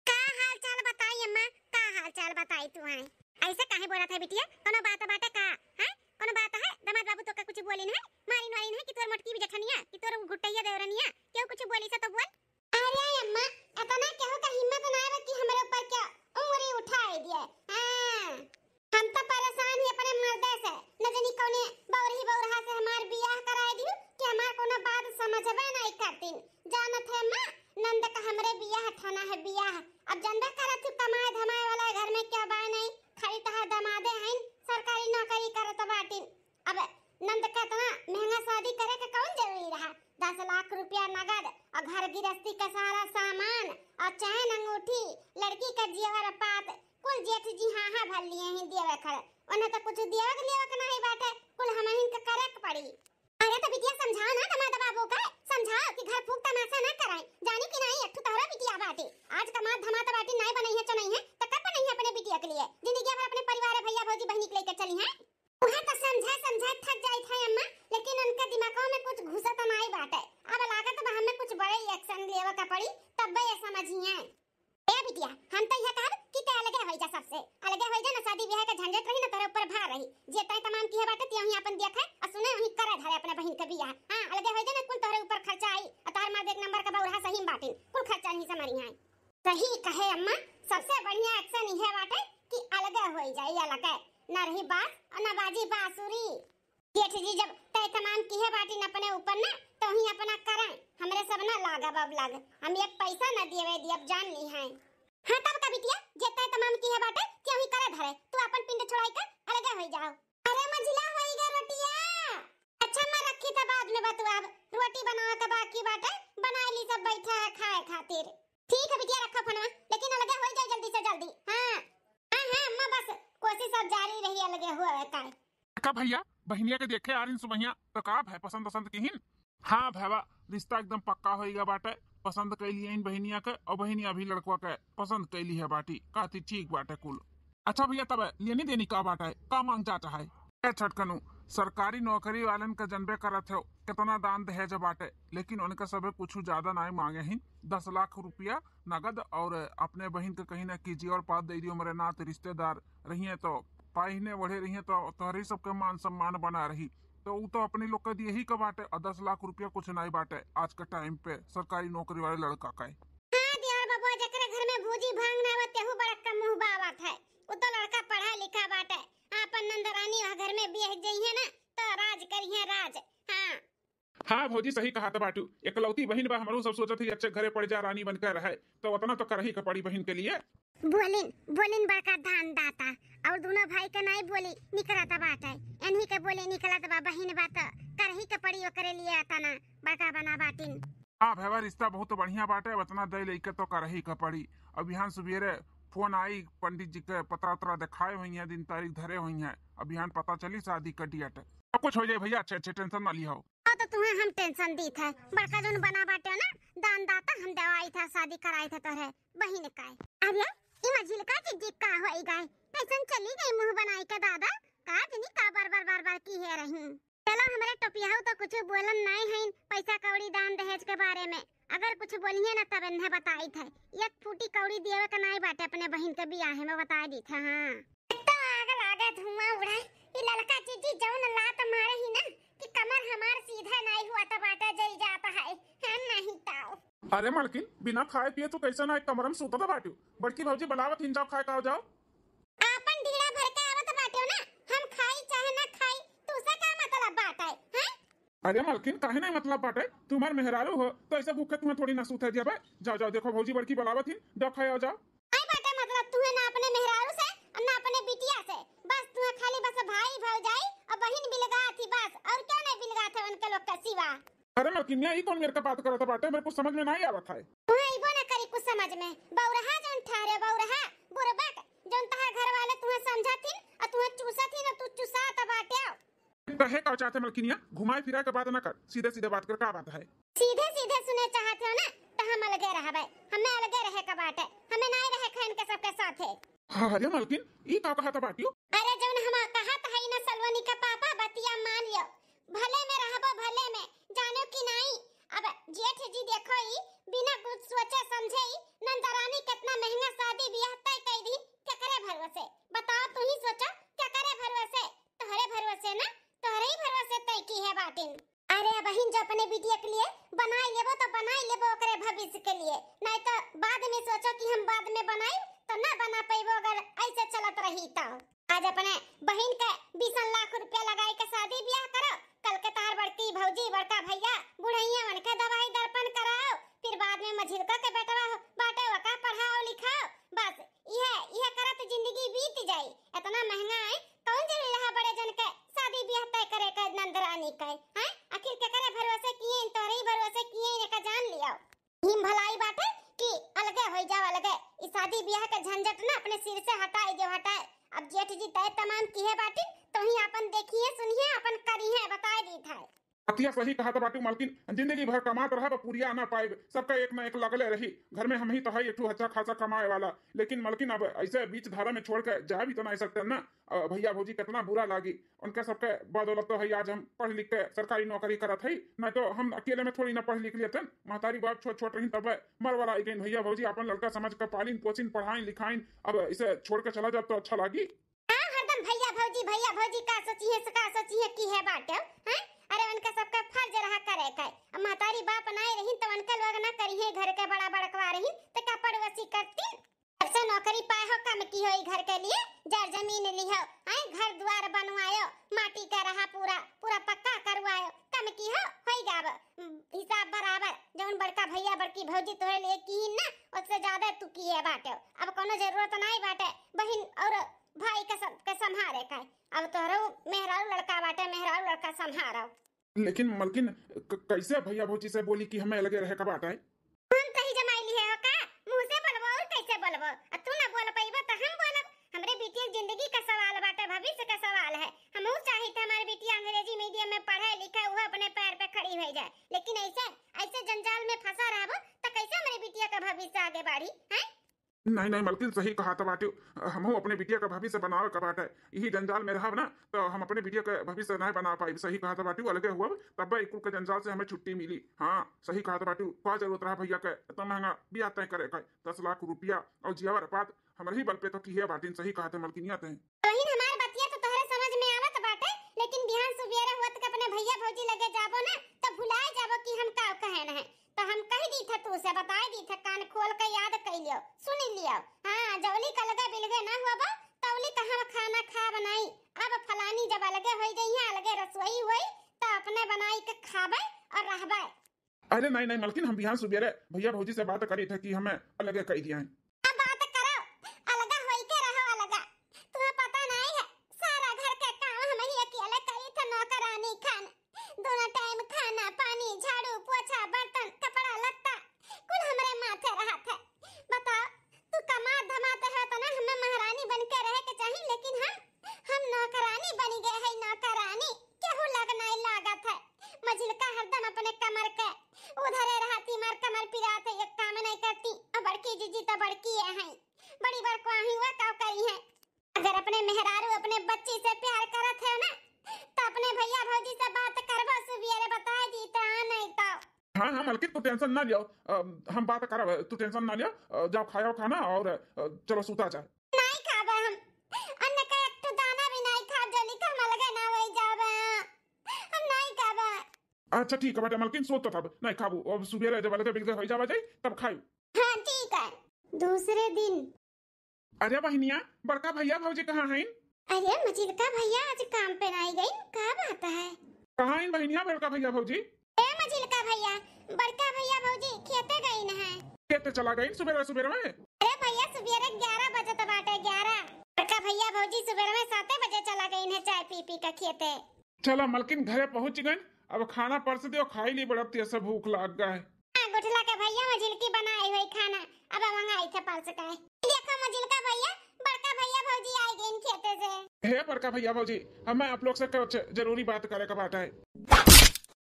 का हाल चाल बताई अम्मा, का हाल चाल बताई तू है? ऐसे काहे बोलत है बिटिया? कोनो बात बाटे का? हैं? कोनो बात है? दामाद बाबू तोका कुछ बोलिन है? मारिन वारिन है कि तोर मोटकी भी जेठनिया, कि तोर गुटैया देवरनिया? केहू कुछ बोली से तो बोल। अरे अम्मा, इतना केहू का हिम्मत ना आवे कि हमरे ऊपर क्या उंगली उठाए दिए। हाँ, हम तो परेशान ही अपने मर्दे से, न जानी कौने बौरही बौरहा से हमार बियाह कराए दियो कि हमार कोनो बात समझबे नहीं करतीन। जानत है अम्मा, नंद का हमरे बियाह ठाना है बियाह। अब जनबे करत हूँ कमाए धमाए वाला घर में क्या बाय नहीं, खाली तहार दमादे हैं, सरकारी नौकरी करत बाटिन। अब नंद का इतना महंगा शादी करे के कौन जरूरी रहा? दस लाख रुपया नगद और घर गृहस्थी का सारा सामान और चैन अंगूठी, लड़की का जेवर पात, कुल जेठ जी हाँ हाँ भर लिए हैं देवे खड़े। उन्हें तो कुछ देवे के लेवे के नहीं बाटे, कुल हमहिन के करे के पड़ी। अरे तो बिटिया समझाओ ना दमाद बाबू के, समझाओ कि घर फूक तमाशा ना कराए। जानी कि नहीं, एक ठो तोहरा बिटिया बाटे, आज कमात धमात बाटी नहीं बनई है चनई है तो कब बनई है अपने बिटिया के लिए? जिंदगी भर अपने परिवार भैया भौजी बहनी के लेके चली है। उहे तो समझा समझा थक जाइत है अम्मा, लेकिन उनके दिमागों में कुछ घुसत नाई बाटे। अब लागत बा हमें कुछ बड़े action लेवे का पड़ी, तब्बे ये समझिए। ए बिटिया, हम तो यह कहब कि ते अलगे होई जा सबसे, अलगे होई जा ना, शादी ब्याह का झंझट रही ना तोरे ऊपर भार रही। जे तय तमाम किहे बाटे ते वहीं अपन देखे और सुने, वहीं करे धरे अपने बहिन के बियाह। हाँ, अलगे होई जा ना, कुल तोहरे ऊपर खर्चा आई, और तोहर मर्द एक नंबर का बौरहा सही में बाटिन, कुल खर्चा नहीं संभारी है। सही कहे अम्मा, सबसे बढ़िया action यह बाटे कि अलगे होई जाई, अलगे। ना रही बास और ना बाजी बांसुरी। जेठ जी जब तय तमाम किहे बाटिन अपने ऊपर ना, तो ही अपना करें, हमरे सब ना लागब अब लग। हम एक पैसा ना देवे दियब, जान ली है। हाँ तब का बिटिया, जे तय तमाम किहे बाटे, ते ही करे धरे, तू अपन पिंड छोड़ाई के अलगे होई जाओ। अरे मझिला होई गा रोटिया। अच्छा मैं रखी त बाद में बतुआब, रोटी बनावे के बाकी बाटे, बनाई ली सब बैठा है खाए खातिर। ठीक है बिटिया, रखो फोनवा, लेकिन अलगे हो जाए जल्दी से जल्दी। हाँ हाँ हाँ अम्मा, बस कोशिश अब जारी रही अलगे हुए का। का भैया, बहिनिया के देखे आरिन सुबहिया, तो का भय पसंद पसंद किहिन? हाँ भैया, रिश्ता एकदम पक्का होई गया बाटे, पसंद कैली इन बहिनिया के, और बहिनिया भी लड़कवा के पसंद कैली है बाटी, कहती ठीक बाटे कुल। अच्छा भैया, तब लेनी देनी का बाटे, का मांग चाहत है? ए छटकनू, सरकारी नौकरी वालन के जनबे करत हो, कितना दान दहेज बाटे, लेकिन उनके सबे कुछ ज्यादा नाई मांगे ही। दस लाख रुपया नगद और अपने बहिन के कहीं ना कीजिए और पास दे दियो, मेरे नात रिश्तेदार रहिए तो पाहिने बढ़े रहिए तो तोहरे सबके मान सम्मान बना रही। तो उ तो अपने लोग के दिए ही का बाटे, और दस लाख रुपया कुछ नाई बाटे आज के टाइम पे सरकारी नौकरी वाले लड़का का। हाँ दियार बबुआ, जेकरे घर में भूजी भांग ना बा, तेहू बड़का मुंह बावत है। उ तो लड़का पढ़ा लिखा बाटे, आपन नंदरानी वह घर में बियाह जइहे ना, तो राज करिहे राज। हाँ। हाँ भौजी, सही कहा त बाटू, एकलौती बहिन बा, हमरो सब सोचत ही अच्छे घरे पड़ जा, रानी बनकर रहे, तो उतना तो करही के पड़ी बहिन के लिए। बोलिन, बोलिन बड़का दान दाता, और दोनों भाई के नाई बोली निकलत बाटे, इन्हीं के बोली निकलत बा, बहिन बा तो करही के पड़ी ओकरे लिए, तना बड़का बना बाटिन। हाँ भैया, रिश्ता बहुत बढ़िया बाटे, अब इतना दे लेके तो करही के पड़ी। अब बिहान सुबेरे फोन आई, पंडित जी के पतरा उतरा दिखाए हुई हैं, दिन तारीख धरे हुई हैं, अब बिहान पता चली शादी के डेट। अब कुछ हो जाए भैया, अच्छे अच्छे टेंशन ना लिहो। आ तो तुम्हें हम टेंशन दी थे, बड़का जोन बना बाटे ना, दान दाता हम देवाई था, शादी कराई थे तोहरे बहिन का। अरे ई मझिलका जिज्जी का होई गए, कैसन चली गई मुंह बनाई के दादा, का जनी का बार बार बार बार की है रही। चलो, हमरे टोपियाऊ तो कुछ बोलन नाई हईन पैसा कौड़ी दान दहेज के बारे में। अगर कुछ बोलिहे ना, तब इन्हें बताई थे। एक फूटी कौड़ी दियावे का नाई बाटे अपने बहिन के बियाहे में, बताई दी थे। हाँ। एक तो आग लागे, धुआं उड़े। ई ललका जीजी जौन लात मारे ही ना कि कमर हमार सीधा नाई हुआ त बाटे जई जात है। हम नहीं ताऊ। अरे मलकिन, बिना खाए पिए तू कैसे ना एक कमरा में सूतत बाटू? बड़की भौजी बुलावत हिन, जाओ खाए खाओ जाओ। आ अरे मलकिन, काहे नहीं मतलब बाटे? तुम्हार मेहरारू हो तो ऐसे भूखे तुम्हें थोड़ी ना सूते दिया बे। जाओ जाओ, देखो भौजी बड़की बुलावत ही, जाओ खाए आओ जाओ। आई बाटे मतलब तुम्हें ना अपने मेहरारू से और ना अपने बिटिया से, बस तुम्हें खाली बस भाई भौजाई और बहिन बिलगा थी बस, और क्या नहीं बिलगा थे उनके लोग का सिवा। अरे मलकिनिया, ई कौन मेरे का बात करत बाटे? मेरे कुछ समझ में नहीं आवत है। तुम्हें इबो ना करी कुछ समझ में। बौरहा जौन ठहरे, बौरहा, बुरबक, जौन तहार घर वाले तुम्हें समझा थी और तुम्हें चूसा थी ना, तू चुसा त बाटे। कहे का चाहते मलकिनिया, घुमाए फिराए के बात ना कर, सीधे सीधे बात कर, का बात है? सीधे सीधे सुने चाहते हो ना, तो हम अलगे रहबे, हमें अलगे रहे का बाटे, हमें नहीं रहे खाइन के सबके साथे। हाँ, अरे मलकिन, ई का कहा था बाटियो? अरे जौन हम कहा था ना सलोनी का पापा, बतिया मान लियो, भले में रहबो भले में, जानो कि नहीं। अब जेठ जी देखो ई बिना कुछ सोचे समझे ई नंदरानी कितना महंगा शादी ब्याह तय कर दी, केकरे भरोसे? बताओ, तू ही सोचो, केकरे भरोसे? तोहरे भरोसे ना, तोहरे ही भरोसे तय की है बाटिन। अरे बहिन, जो अपने बिटिया के लिए बनाई लेबो तो बनाई लेबो ओकरे भविष्य के लिए, नहीं तो बाद में सोचो कि हम बाद में बनाई तो ना बना पैबो अगर ऐसे चलत रही तो। आज अपने बहिन के बीसन लाख रुपया लगाई के शादी ब्याह करो, कल के तार बड़की भौजी बड़का भैया बुढ़ैया उनके दवाई दर्पण कराओ, फिर बाद में मझिलका के बेटवा हो बाटे ओका पढ़ाओ लिखाओ, बस इहे इहे करत जिंदगी बीत जाई। इतना महंगा है, कौन जरूरी रहा बड़े जन के शादी ब्याह तय करे के नंदरानी के, हैं? आखिर केकरे भरोसे किए, तोहरे ही भरोसे किए, एका जान लियो। हिम भलाई बाटे कि अलगे होई जाओ, अलगे। ई शादी ब्याह के झंझट ना अपने सिर से हटाई दो, हटाए। अब जेठ जी तय तमाम किहे बाटिन, तो ही अपन देखिए, सुनिए, अपन करिए, बताए दी था। अतिया सही कहा था बाटू मालकिन, जिंदगी भर कमात रहा, पुरिया ना पाए, सबका एक ना एक लगले रही। घर में हम ही तो है एक ठो अच्छा खासा कमाए वाला, लेकिन मालकिन अब ऐसे बीच धारा में छोड़ के जा भी तो नहीं सकते ना। अ, भैया भौजी कितना बुरा लागी, उनके सबके बदौलत तो है आज हम पढ़ लिख के सरकारी नौकरी करत है, नहीं तो हम अकेले में थोड़ी ना पढ़ लिख लेते। महतारी बाप छोट छोट रही तब मरवराई गई। भैया भौजी अपन लड़का समझ के पालिन पोसिन पढ़ाइन लिखाइन, अब इसे छोड़ के चला जाब तो अच्छा लागी? हाँ, हरदम भैया भौजी भैया भौजी का सोची है, का सोची है की है बाटे, हैं? अरे उनका सबका फर्ज रहा करे का। अब महतारी बाप नाई रही तो उनके लोग ना करी है, घर के बड़ा बड़कवा रही तो का पड़ोसी करती? जब से नौकरी पाए हो, कम की हो ई घर के लिए, जर जमीन ली हो, आए घर द्वार बनवायो, माटी का रहा पूरा, पूरा पक्का करवायो, कम की हो, होई गाब, उम, हिसाब बराबर, जौन बड़का भैया बड़की भौजी तोहरे लिए की ना, उससे ज्यादा तू किए बाटे। अब कोनो जरूरत नाई बाटे बहिन और भाई के सब के संभारे का। अब तोहरो मेहरारू लड़का बाटे, मेहरारू लड़का संभारो। लेकिन मलकिन, क-, कैसे भैया भौजी से बोली कि हमें अलगे रहे का बाटे? हम तही जमाई लिए हो का? मुंह से बोलबो और कैसे बोलबो? आ तू ना बोल पइबो तो हम बोलब। हमरे बिटिया के जिंदगी का सवाल बाटे, भविष्य का सवाल है। हमहू चाहित हमारे बिटिया अंग्रेजी मीडियम में पढ़े लिखे, वो अपने पैर पे खड़ी हो जाए, लेकिन ऐसे, ऐसे जंजाल में फंसा रहबो तो कैसे हमारे बिटिया का भविष्य आगे बढ़ी, हैं? नहीं नहीं मलकिन, सही कहा था बाटू, हमहू अपने बिटिया का भविष्य बनावे का बाटे। यही जंजाल में रहब ना तो हम अपने बिटिया का भविष्य नहीं बना पाई। सही कहा था बाटू, अलगे हुआ तब ई कुल के जंजाल से हमें छुट्टी मिली। हाँ सही कहा था बाटू, का जरूरत रहा भैया के इतना महंगा ब्याह तय करे का, दस लाख रुपया और जियावर पात हमरे ही बल पे तो किहे बाटिन। सही कहा था मलकिनिया तय। बहिन हमार बतिया तो तोहरे समझ में आवत बाटे, लेकिन बिहान सुबेरे हुआ तक अपने भैया भौजी लगे जाबो ना तो भुलाए जाबो कि हम का कहन है। तो हम कह दी था तू से, बताए दी था, कान खोल के याद कर लियो, सुन लियो। हाँ, जौली का अलगे बिलगे ना हुआ बा, तौली का हम खाना खाब नहीं। अब फलानी जब अलगे होई गई है, अलगे रसोई हुई, तो अपने बनाई के खाबे और रहबे। अरे नहीं नहीं मलकिन, हम बिहान सुबेरे भैया भौजी से बात करी थे कि हमें अलगे कह दिया है। अब बात करो, अलगा होई के रहो अलगा। तुम्हें पता नहीं है, सारा घर के काम हम ही अकेले करी थे, नौकरानी खान। दोनों टाइम खाना, पानी, झाड़ू, पोछा, बर्तन, कपड़ा लत्ता कुल हमरे माथे रहत है। बताओ, तू कमात धमात है तो ना हमें महारानी बन के रहे के चाही, लेकिन हम, हम नौकरानी बन गए है, नौकरानी। केहू लग नहीं लागत है। मझिलका हरदम अपने कमर के उधरे रहती, मार कमर पिरात है, एक काम नहीं करती। और बड़की जीजी तो बड़की है, हैं। बड़ी बड़कवा ही हुआ का करी है। अगर अपने मेहरारू अपने बच्ची से प्यार करत है ना, तो अपने भैया भौजी से बात करबो सुबेरे, बताए दी तो, आ नहीं तो। हाँ हाँ मलकिन, तू टेंशन ना लियो, अ, हम बात करब, तू टेंशन ना लियो। अ, जाओ खाओ खाना और, अ, चलो सूता जाए। नहीं खाबे हम, अन्न का एक ठो दाना भी नहीं खाब, जल्दी का हम अलगे ना होई जाबे, हम नहीं खाबे। अच्छा ठीक है बेटा मलकिन, सोत तब नहीं खाबू, अब सुबेरे जब अलगे बिलगे होई जावा जाई तब खाई। हाँ ठीक है। दूसरे दिन। अरे बहिनिया, बड़का भैया भौजी कहाँ हैं? अरे मझिलका भैया आज काम पे नहीं गई, का बात है? कहाँ इन बहिनिया, बड़का भैया भौजी? ए मझिलका भैया, बड़का भैया भौजी खेते गइन है। खेते चला गइन सुबेरे सुबेरे में? अरे भैया, सुबेरे ग्यारह बजत बाटे, ग्यारह। बड़का भैया भौजी सुबेरे में साते बजे चला गइन है चाय पी पी के खेते। चला मलकिन, घरे पहुँच गइन, अब खाना परस दियो, खाई ली, बड़ा तेज से भूख लाग गा है। हाँ, गुठला के भैया मझिलकी बनाई हुई खाना, अब मंगाई थे परस का। देखो मझिलका भैया, बड़का भैया भौजी आई गइन खेते से। हे बड़का भैया भौजी, हमें आप लोग से कुछ जरूरी बात करे के बाटे।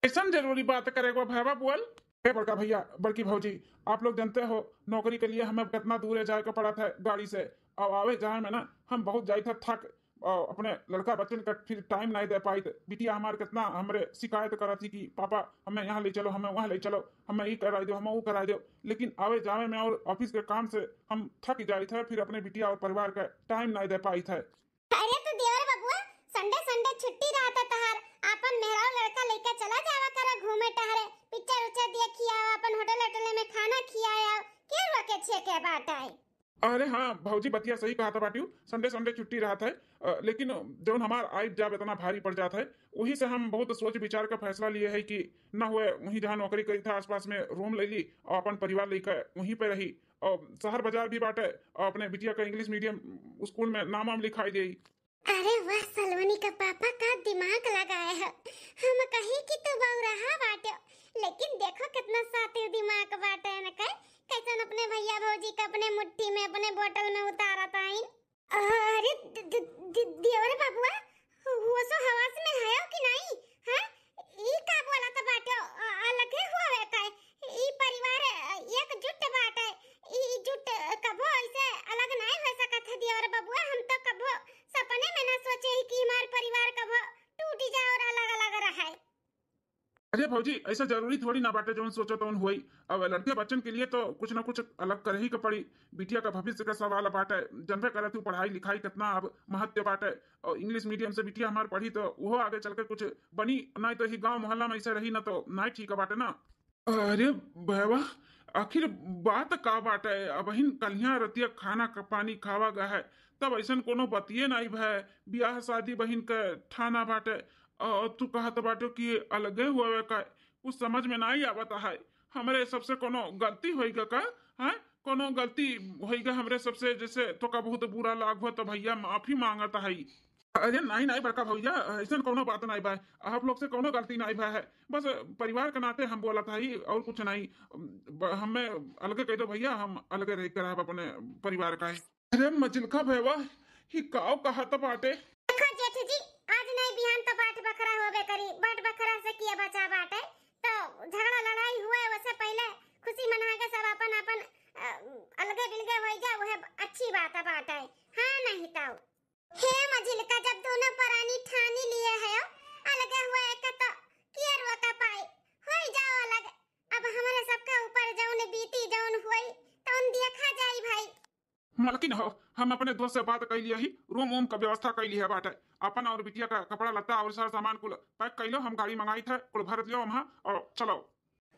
कैसन जरूरी बात करे के बा भैया, बोल। हे बड़का भैया, बड़की भौजी, आप लोग जानते हो नौकरी के लिए हमें कितना दूर जाए के पड़त है गाड़ी से, और आवे जाए में ना हम बहुत जाइत है थक, और अपने लड़का बच्चन का फिर टाइम नहीं दे पाइत। बिटिया हमार कितना हमरे शिकायत करत थी कि पापा हमें यहाँ ले चलो, हमें वहाँ ले चलो, हमें ई कराई दो, हमें वो कराई दो, लेकिन आवे जावे में और ऑफिस के काम से हम थक जाइत है, फिर अपने बिटिया और परिवार का टाइम नहीं दे पाइत है। अरे तू देवर बबुआ, संडे संडे छुट्टी रहत है तहार, आपन मेहरारू लड़का लेके चला जावा करो घूमे टहरे, पिक्चर उच्चर देखी आओ, आपन होटल होटल में खाना खियाए आओ, के रोके छे के बात है? अरे हाँ भौजी, बतिया सही कहत बाटियो, संडे संडे छुट्टी रहत है, अ, लेकिन जौन हमार आइब जाब इतना भारी पड़ जात है, वही से हम बहुत सोच विचार का फैसला लिए है कि ना हुए वहीं जहाँ नौकरी करी था आसपास में रूम ले ली और अपन परिवार लेकर वहीं पे रही, और शहर बाजार भी बाटे, और अपने बिटिया का इंग्लिश मीडियम स्कूल में नाम वाम लिखाई दे। अरे वाह, सलोनी का पापा का दिमाग लगाए है। हम कही कि तू बौराहा बाटे, लेकिन देखो कितना सातिर दिमाग बाटे न के, कैसन अपने भैया भौजी का अपने मुट्ठी में, अपने बोतल में उतारत आइन। अरे द-, द-, द-, देवर बबुआ, होशो हवास में हयो कि नहीं? हैं? ई का बोलत बाटे? अ-, अलगे होवे का? ई परिवार, अ, एकजुट बाटे। ई जुट कभो ऐसे अलग नहीं हो सकत है देवर बबुआ। हम तो कभो सपने में ना सोचे ही कि हमार परिवार कभो टूट जाए और अलग-अलग रहे। अरे भौजी, ऐसा जरूरी थोड़ी ना बाटे जौन सोचो तौन होई। अब लड़के बच्चन के लिए तो कुछ ना कुछ अलग करे ही के पड़ी। बिटिया का भविष्य का सवाल बाटे, जनबे करे तू पढ़ाई लिखाई कितना अब महत्व बाटे। और इंग्लिश मीडियम से बिटिया हमार पढ़ी तो वो आगे चल के कुछ बनी, नहीं तो ही गांव मोहल्ला में ऐसे रही ना तो नहीं ठीक बाटे ना। अरे भैया, आखिर बात का बाटे? अबहिन कलिया रतिया खाना का पानी खावा गा है, तब ऐसन कोनो बतिये नहीं भय। बियाह शादी बहिन के ठाना बाटे, और तू कहत बाटो कि अलगे हुए का, कुछ समझ में नहीं आवत है। हमरे सबसे कोनो गलती होई गा का? हैं? कोनो गलती होई गा हमरे सबसे, जैसे तो का बहुत बुरा लाग हुआ तो भैया माफी मांगत है। अरे नहीं, नहीं बड़का भैया, ऐसन कोनो बात नहीं बा। आप लोग से कोनो गलती नहीं बा है, बस परिवार के नाते हम बोलत हई और कुछ नहीं। ब-, हमें अलगे कह दो भैया, हम अलगे रह के रहब अपने परिवार का। अरे मझिलका भैया, ही काव कहत बाटे? देखो जेठ जी, आज नहीं बिहान तो बाट बखरा होबे करी। बाट बखरा से किया बचा बाटे, तो झगड़ा लड़ाई हुए, वैसे पहले खुशी मना के सब अपन अपन, अ, अलगे बिलगे हो जा, वह अच्छी बात बाटे। हाँ नहीं तो हे मझिलका, जब दोनों परानी ठानी लिए है अलगे हुए के, तो कियर वो का पाई होई जाओ अलग। अब हमारे सबके ऊपर जौन बीती जौन हुई तौन देखा जाई भाई। मलकिन हो, हम अपने दोस्त से बात कर लिया ही, रूम वूम का व्यवस्था कर लिया बाटे। अपन और बिटिया का कपड़ा लत्ता और सारा सामान कुल पैक कर लो, हम गाड़ी मंगाई थे, कुल भर लियो वहाँ और चलो।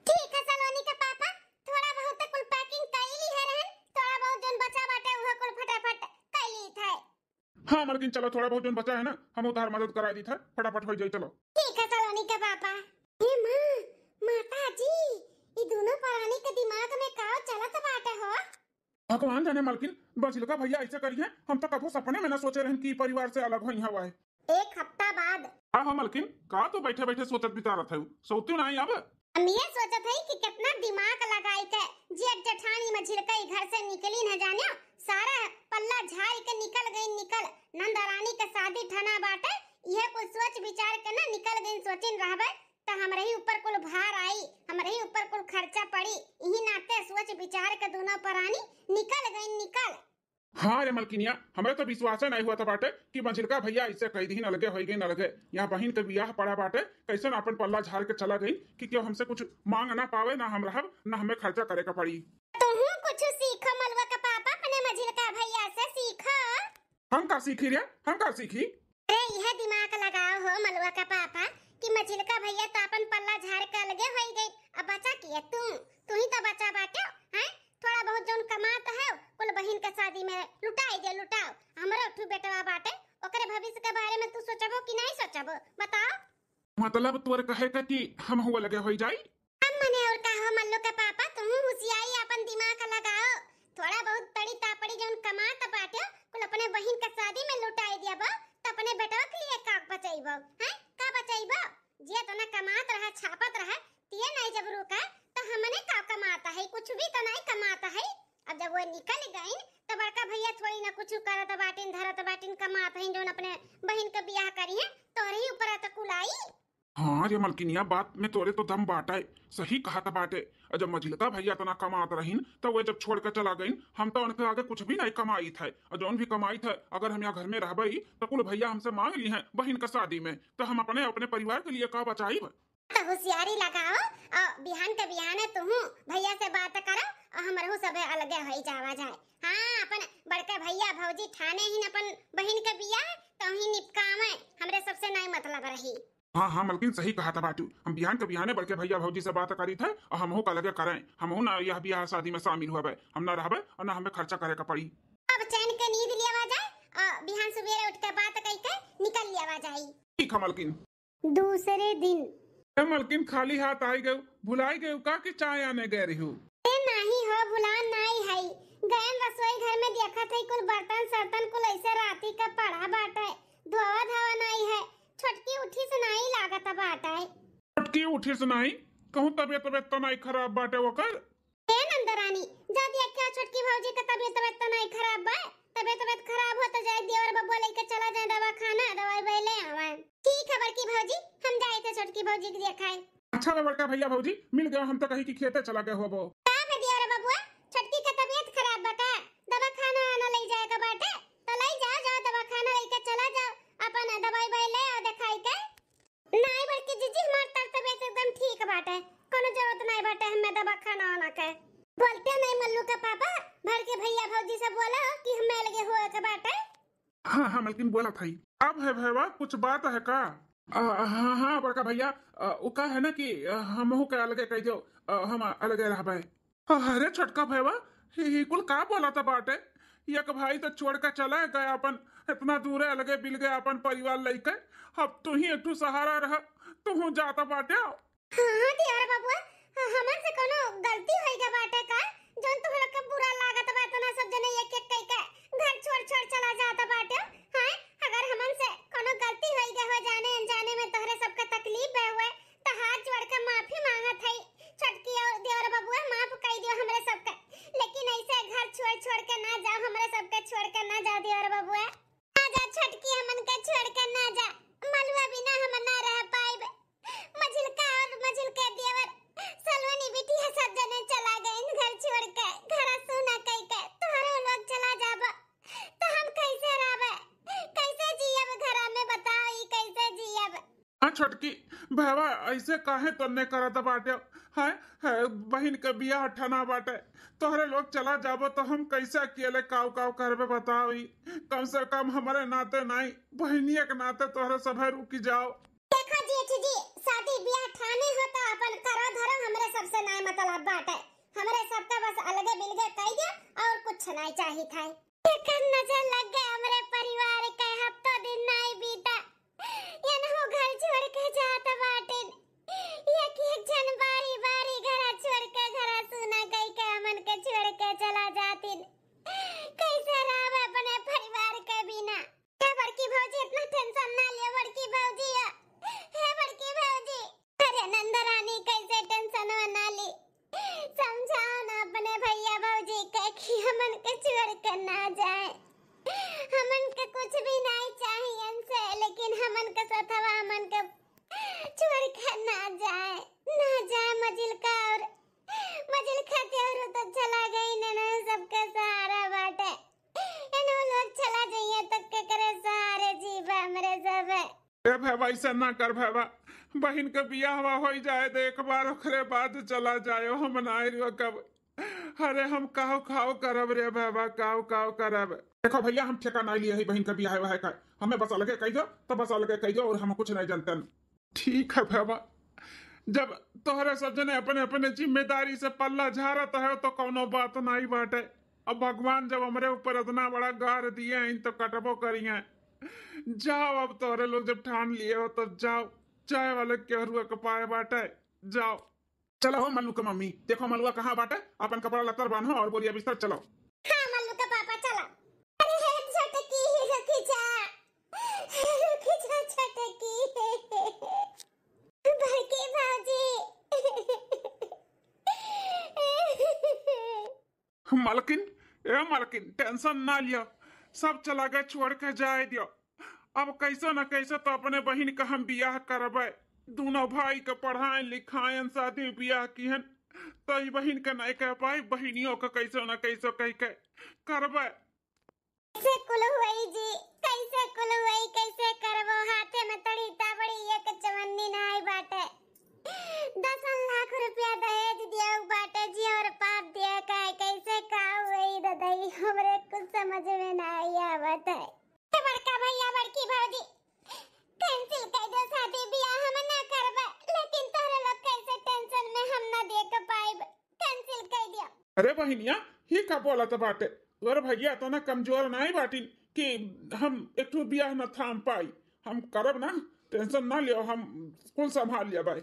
ठीक है सलोनी के पापा, थोड़ा बहुत कुल पैकिंग कर ली है रहन, थोड़ा बहुत जौन बचा बाटे वह कुल फटाफट कर ली थे। हाँ मलकिन, चलो थोड़ा बहुत जौन बचा है ना, हम उधार मदद करा दी थे, फटाफट हो जाए, चलो। ठीक है सलोनी के पापा। हे माँ, माता जी, ई दोनों परानी के दिमाग में का चलत बाटे हो? भगवान जाने मलकिन, मझिलका भैया ऐसे करी है, हम तो कभो सपने में ना सोचे रहन कि परिवार से अलग होई हवा है। एक हफ्ता बाद। हाँ हाँ मलकिन, का तू बैठे बैठे सोचत बिचारत है, सोती नहीं अब? हम ये सोचत है कि कितना दिमाग लगाई के जेठ जेठानी मझिलका ई घर से निकली न जाने, सारा पल्ला झाड़ के निकल गई, निकल नंदरानी के शादी ठना बाटे, यह कुछ सोच विचार के ना निकल गई, सोचिन रहबे त हमरे ही ऊपर कुल भार आई, हमरे ही ऊपर कुल खर्चा पड़ी। इही नाते सोच विचार के दोनों परानी निकल गई, निकल। हाँ रे मलकिनिया, हमरे तो विश्वासे नहीं हुआ था बाटे कि मझिलका भैया ऐसे कह दीन, अलगे हो गई अलगे। यहाँ बहिन के बियाह पड़ा बाटे, कैसन अपन पल्ला झाड़ के चला गई कि क्यों हमसे कुछ मांग ना पावे, ना हम रहब, ना हमें खर्चा करे का पड़ी। तुहू कुछ सीखो मलुआ के पापा, अपने मझिलका भैया से सीखो। हम का सीखी रे, हम का सीखी? अरे, यह दिमाग लगाओ हो मलुआ का पापा कि मझिलका भैया तो अपन पल्ला झाड़ के अलगे होई गई, अब बचा किया तू, तू ही तो बचा बाटे, हैं? थोड़ा बहुत जौन कमात है, कुल बहिन के शादी में लुटाई दे, लुटाओ। हमरो ठू बेटवा बाटे, ओकरे भविष्य के बारे में तू सोचबो कि नहीं सोचबो, बताओ। मतलब तोर कहे का कि हमहू अलगे होई जाई? अब मने और का हो मल्लू के पापा, तुहू हुसियाई अपन दिमाग लगाओ। थोड़ा बहुत तड़ी तापड़ी जौन कमात बाटे, कुल अपने बहिन के शादी में लुटाई दियाबो, तो अपने बेटवा के लिए का बचाइबो? हैं? का बचाइबो? जे तना कमात रहे, छापत रहे, तिए नहीं जब रुके, तो हमने का कमात है? कुछ भी तो नहीं कमात है। अब जब वो निकल गईन, तो बड़का भैया थोड़ी ना कुछ करत बाटिन, धरत बाटिन, कमात है, जौन अपने बहिन के बियाह करिहे, तोहरे ही ऊपर तो कुल आई। हाँ रे मलकिनिया, बात में तोरे तो दम बाटे, सही कहत बाटे। और जब मझिलका भैया इतना कमात रहीन, तो वे जब छोड़ के चला गईन, हम तो उनके आगे कुछ भी नहीं कमाइत है, और जौन भी कमाइत है, अगर हम यहाँ घर में रहबई, तो कुल भैया हमसे मांग ली हैं बहिन का शादी में, तो हम अपने, अपने परिवार के लिए का बचाइब? तो हुसियारी लगाओ और बिहान के बिहाने तुहू भैया से बात करो और हमरहू सब अलगे होई जावा जाए। हाँ, अपन बड़के भैया भौजी ठाने ही अपन बहिन के बियाह, तो ही निपकावे, हमरे सबसे नहीं मतलब रही। हाँ, हाँ, मलकिन सही कहत बाटू। हम बिहान के बिहाने बड़के भैया भौजी से बात करी थे और हमहू का लगे करें। हमहू ना यह बियाह शादी में शामिल हुए, हम ना रहबे और ना हमें खर्चा करे का पड़ी। अब चैन के नींद लियावा जाए और बिहान सुबेरे उठ के बात कई के निकल लियावा जाए। ठीक है मलकिन। दूसरे दिन। ए मलकिन, खाली हाथ आई गयो, भुलाई गयो का कि चाय आने गए रहू? ए नाही हो, भुलान नाही है। गयन रसोई घर में देखत है, कुल बर्तन सर्तन कुल ऐसे राती का पड़ा बाटे, धोवा धावा नाही है। छोटकी उठी से नाही लागत बाटे। छोटकी उठी से नाही? कहूँ तबियत तबियत तो नाही खराब बाटे ओकर? ए नंदरानी, जा देखा छोटकी भौजी का तबियत तबियत तो नाही खराब बा। तबियत तबियत खराब हो तो जाए देवर बबुआ लेके चला जाए दवाखाना, दवाई ववाई ले आवे। ठीक है बड़की भौजी, हम जाए थे छोटकी भौजी के देखाए। अच्छा बा बड़का भैया भौजी, मिल गया, हम तो कही कि खेते चला गए होबो। का बे देवर बबुआ, छोटकी का तबियत खराब बा का? दवाखाना आना ले जाए का बाटे, तो ले जाओ, जाओ दवाखाना लेके चला जाओ, अपन दवाई ववाई ले आओ देखाई के। नाई बड़की जीजी, हमार तर तबियत एकदम ठीक बाटे, कोनो जरूरत नाई बाटे हमें दवाखाना आना के। बोलते नहीं मल्लू के पापा, बड़के भैया भौजी से बोला कि हमें अलगे हुए के बाटे। हाँ, हाँ, मलकिन बोला था। अब है भैया, कुछ बात है का? आ, हाँ, हाँ, बड़का भैया, आ, वो का है ना कि, आ, हमहू के अलगे कह दो, आ, हम अलगे रहबे। अरे छोटका भैया, ही, ही कुल का बोला था बाटे? एक भाई तो छोड़ के चला गया अपन, इतना दूर है, अलगे बिलगे अपन परिवार लेके। अब तू ही एक ठो सहारा रह, तू हूँ जाता बाटे। हाँ, हाँ, देवर बबुआ, ह-, हमन से कोनो गलती होई गए बाटे का? जौन तुहरा के बुरा लागत बा, इतना सब जने एक एक कई के घर छोड़ छोड़ चला जाता बाटे। हाँ, अगर हमन से कोनो गलती होई गए हो जाने अनजाने में तोहरे सबके तकलीफ भए हुए, तो हाथ जोड़ के माफी मांगत हई। छोटकी और देवर बबुआ, माफ कई दियो हमरे सबके, लेकिन ऐसे घर छोड़ छोड़ के ना जाओ, हमरे सबके छोड़ के ना जाओ देवर बबुआ। ना जा छोटकी, हमन के छोड़ के ना जा, मलुआ बिना हम ना रह पाइब। मझिलका और मझिलके देवर, सलोनी बिटिया सब जने चला गए घर छोड़ के, घर सूना कई के, तोहरो लोग चला जाबो, तो हम कैसे रहबे, कैसे जियब घर में, बताओ ई कैसे जियब? हाँ छोटकी, भैया ऐसे काहे तन्ने करत बाटे? है, है, बहिन के बियाह ठना बाटे, तोहरे लोग चला जाबो तो हम कैसे अकेले काव काव करबे बताओ? ई कम से कम हमरे नाते नाई, बहिनिया के नाते तोहरे सभे रुकी जाओ। देखो जेठ जी, शादी बियाह ठाने हो तो अपन करो धरो, हमरे सबसे नाई मतलब बाटे, हमरे सबका बस अलगे बिलगे कई दियो और कुछ नाई चाहित है। एकर नजर लग गए हमरे परिवार के, हफ्तो दिन नाई बीता, एनहु घर छोड़ के जात बाटिन। एक एक जन बारी बारी घर छोड़ के, घर सूना कई के हमन के छोड़ के चला जातिन। कैसे रहब अपने परिवार के बिना? हे बड़की भौजी, इतना tension ना लियो बड़की भौजी। हे बड़की भौजी, अरे नंदरानी, कैसे tension ना ली? समझाओ ना अपने भैया भौजी के कि हमन के छोड़ के ना जाए। हमन के कुछ भी नहीं चाहिए इनसे, लेकिन हमन के सथवा हमन के छोड़ के ना जाए, ना जाए। मझिलका और मझिलका देवरू तो चला गई ने, ने सबके सहारा बाटे। एनो लोग चला जाइए तो केकरे सहारे जीबे हमरे सब? ए भैया, ऐसा ना कर भैया, बहिन के बियाहवा होई जाए दे एक बार, ओकरे बाद चला जाए, हम ना रुकब। अरे हम काव काव करब रे भैया, काव काव करब। देखो भैया, हम ठेका नहीं लिए है बहिन के बियाह है का, हमें बस अलगे कह दो, तो बस अलगे कह दो और हम कुछ नहीं जानते। ठीक है भैया, जब तोहरे सब जने अपने अपने जिम्मेदारी से पल्ला झारत है तो कौनो बात नहीं बाटे। अब भगवान जब हमरे ऊपर इतना बड़ा गार दिए हैं तो कटबो करिए। जाओ, अब तोहरे लोग जब ठान लिए हो तो जाओ। चाय वाले केहरुआ के पाए बाटे। जाओ, चलो हो मल्लू के मम्मी, देखो मलुआ कहाँ बाटे, अपन कपड़ा लत्तर बांधो और बोरिया बिस्तर चलो। हाँ मल्लू के पापा, चलो। अरे हे छोटकी, रुकी जा, रुकी जा छोटकी, बड़की भौजी। मलकिन, ए मलकिन, tension ना लियो, सब चला गए, छोड़ के जाए दियो। अब कैसो न कैसो तो अपने बहिन का हम बियाह करबे। दूनो भाई के पढ़ाएन लिखाएन, शादी बियाह किहन, तो ई बहिन के नहीं कह पाई, बहिनियों के कैसो न कैसो कह के करबे। कैसे कुल हुई जी, कैसे कुल हुई, कैसे करबो? हाथे में तड़ी ताबड़ी एक चवन्नी नाई बाटे। दसन लाख रुपया दहेज दिया बाटे जी, और पाप दिया का है, कैसे का हुई ददई, हमरे कुछ समझ में नाई आवत है। तो बड़का भैया, बड़की भौजी, cancel कर दो शादी बियाह, हम ना करबे, लेकिन तोहरे लोग कैसे tension में हम ना देख पाइब, cancel कर दिया। अरे बहिनिया, ही का बोलत बाटे? तोर भैया तो ना कमजोर नाई बाटिन कि हम एक ठो बियाह न थाम पाई। हम करब ना, tension ना लियो, हम कुल संभाल लिया भाई।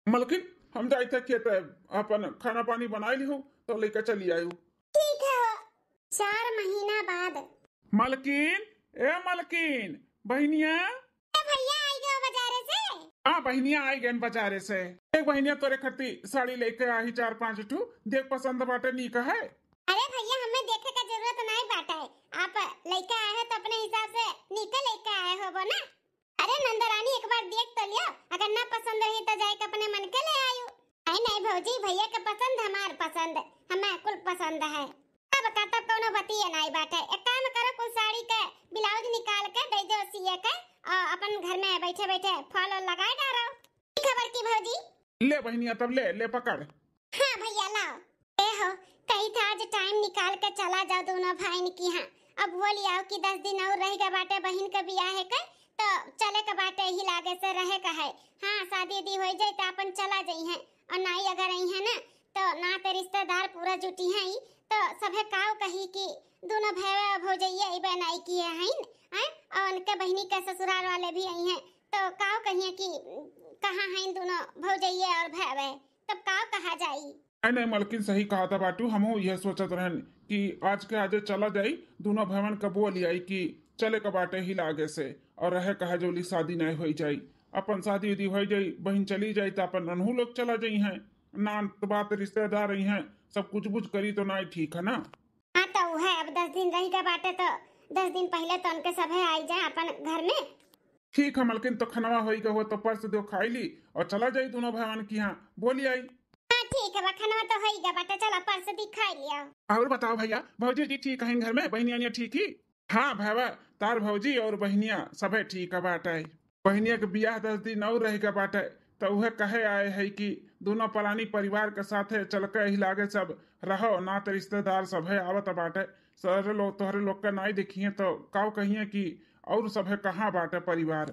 मलकिन, हम जाइत है खेत, अपन खाना पानी बनाई लिहू, तो लेके चली आयु। ठीक है हो। चार महीना बाद। मलकिन, ए मलकिन, बहिनिया। ए भैया, आई गयो बाजारे से? हाँ बहिनिया, आई गए बाजारे से। एक बहिनिया तोरे खती साड़ी लेके आई चार पांच ठू, देख पसंद बाटे, नीक है। अरे भैया, हमें देखे का जरूरत नहीं बाटे, आप लेके आए हो तो अपने हिसाब से नीके लेके आए होबो ना। अरे नंदरानी, एक बार देख तो लियो, अगर ना पसंद रही तो जाए के अपने मन के ले आयु। नहीं नहीं भौजी, भैया के पसंद हमार पसंद, हमें कुल पसंद है। अब का तब कौनो बतिये नहीं बाटे। एक काम करो, कुल साड़ी के blouse निकाल के दे दो सिए के, और अपन घर में बैठे बैठे fall लगाए डारो। की खबर की भौजी? ले बहिनिया, तब ले, ले पकड़। हाँ भैया, लाओ। ए हो, कही था आज time निकाल के चला जाओ दोनों भाई की यहाँ। अब बोली आओ कि दस दिन और रह गए बाटे बहिन के बियाह है के, तो चले के बाटे ही लागे से रहे का है। हाँ, शादी उदी हो जाए तो अपन चला जाई हैं, और नाई अगर आई है ना, तो नात रिश्तेदार पूरा जुटी हैं, तो सभे काव कही कि दोनों भैया भौजैया अइबे नाई किए हैं, हैं? और उनके बहिनी के ससुराल वाले भी आई हैं, तो काव कहिए कि कहाँ हैं दोनों भौजैया और भैया, तब काव कहा जाई? नहीं नहीं मलकिन, सही कहा था बाटू, हमहू यह सोचत रहन कि आज के आजे चला जाई, दोनों भैवन के बोल आई कि चले के बाटे ही लागे से, और रहे कहा जोली शादी नहीं हो जाई, अपन शादी उदी हो जाई, बहिन चली जाई तो अपन ननहू लोग चला जाई हैं, नात बात रिश्तेदार आई हैं, सब कुछ बुझ करी तो नहीं ठीक है ना। हाँ तो वह अब दस दिन रह गए बाटे तो दस दिन पहले तो उनके सभे आई जाए अपन घर में। ठीक है मलकिन, तो खनवा होई गए हो तो परस दो खाई ली और चला जाई दोनों भैवन की यहाँ बोली आई। हाँ ठीक है बा, खनवा तो होई गए बाटे, चला परस दी खाई लिया। और बताओ भैया, भौजी जी ठीक हैं घर में, बहनिया ठीक ही? हाँ भैया, तार भौजी और बहनिया सभे ठीक है बाटे। बहनिया के बियाह दस दिन और रह गए बाटे, तो उहे कहे आए है कि दोनों परानी परिवार के साथे चल के ही लागे सब रहो, नात रिश्तेदार सभे आवत बाटे। सारे लोग तोहरे लोग के नाई देखिए तो काव कहिए कि और सभे कहाँ बाटे परिवार।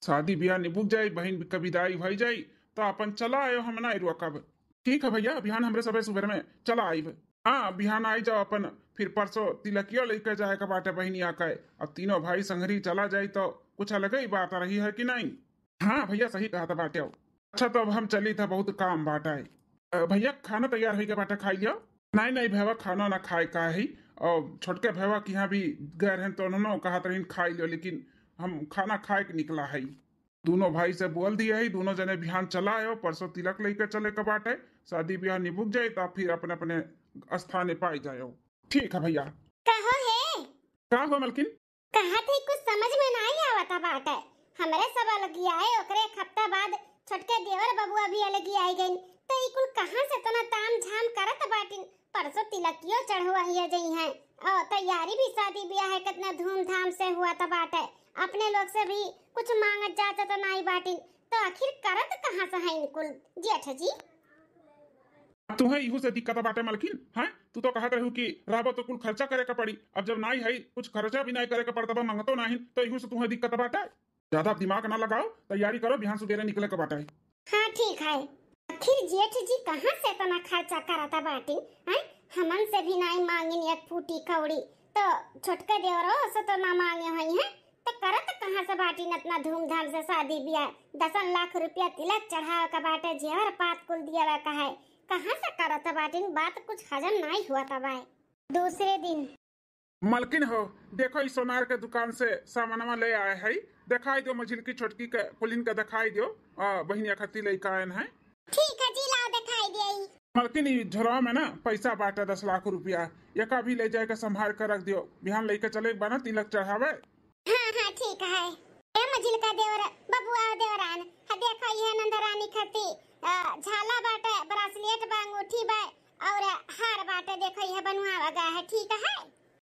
शादी बियाह निबुक जाई, बहिन के विदाई भई जाई, तो अपन चला आयो, हम नाई रोकब। ठीक है भैया, बिहान हमरे सभे सुबेर में चला आइब। हाँ, बिहान आई जाओ अपन, फिर परसों तिलकियो लेके जाए के बाटे बहिनिया के। अब तीनों भाई संगरी चला जाई तो कुछ अलग ही बात रही है कि नहीं? हाँ भैया, सही कहा था बाटे। अच्छा, तो अब हम चली था, बहुत काम बाटे। अ, भैया, खाना तैयार होई के बाटे, खाई लियो। नहीं नहीं भैया, खाना ना खाए का है। और छोटके भैया के यहाँ भी गए रहन तो उन्होंने कहा तरीन खाई लियो, लेकिन हम खाना खाए के निकला है। दोनों भाई से बोल दिया है, दोनों जने बिहान चला आयो, परसों तिलक लेके चले के बाटे, शादी बियाह निबुक जाए तो फिर अपने अपने स्थाने पाई जायो। ठीक है भैया। कहो हे। का हो मलकिन? कहा थे कुछ समझ में नहीं आवता बाटे। हमरे सब अलगियाए, ओकरे एक हफ्ता बाद छोटके देवर बबुआ भी अलगियाए गइन। तो ई कुल कहाँ से इतना ताम झाम करत बाटिन? परसों तिलकियो चढ़वाइया जई हैं और तैयारी भी शादी ब्याह है कितना धूमधाम से हुआ त बाटे। अपने लोग से भी कुछ मांगत जाचत नाई बाटिन, तो आखिर करत कहाँ से हैं कुल जेठ जी? अब तुम्हें इहू से दिक्कत बाटे मलकिन, हैं? तू तो कहत रहू कि रहबो तो कुल खर्चा करे का पड़ी, अब जब नाई है कुछ खर्चा भी नाई करे का पड़ता बा, मांगतो नाहीं, तो इहू से तुम्हें दिक्कत बाटे। ज्यादा दिमाग ना लगाओ, तैयारी करो, बिहान सुबेरे निकले के बाटे। हाँ ठीक है। आखिर जेठ जी कहाँ से इतना खर्चा करता बाटी, हैं? हमन से भी नाई मांगिन एक फूटी कौड़ी, तो छोटके देवरो से तो ना मांगे होई हैं, तो करत कहाँ से बाटिन इतना धूमधाम से शादी बियाह? दसन लाख रुपया तिलक चढ़ावे का बाटे, जेवर पात कुल दियावे का है, कहाँ से करत बाटिन? बात कुछ हजम नाई हुआ तब आए। दूसरे दिन। मलकिन हो, देखो, ई सोनार के दुकान से सामानवा ले आए है, देखाई दियो मझिलकी छोटकी के, कुलिन के देखाई दियो। आ, बहिनिया खातिर लइका आयन है। ठीक है जी, लाओ देखाई दियो। मलकिन, ई झोरवा में ना पैसा बाटे दस लाख रुपया, एका भी ले जाए के संभाल के रख दियो, बिहान लेके चले के बा ना तिलक चढ़ावे। हाँ हाँ, ठीक है। ए मझिलका देवर, बबुआ देवरान, हा देखो, यह नंदरानी खातिर, आ, झाला बाटे, ब्रासलेट बा, अंगूठी बा और हार बाटे, देखो, यह बनवावा गा है, ठीक है।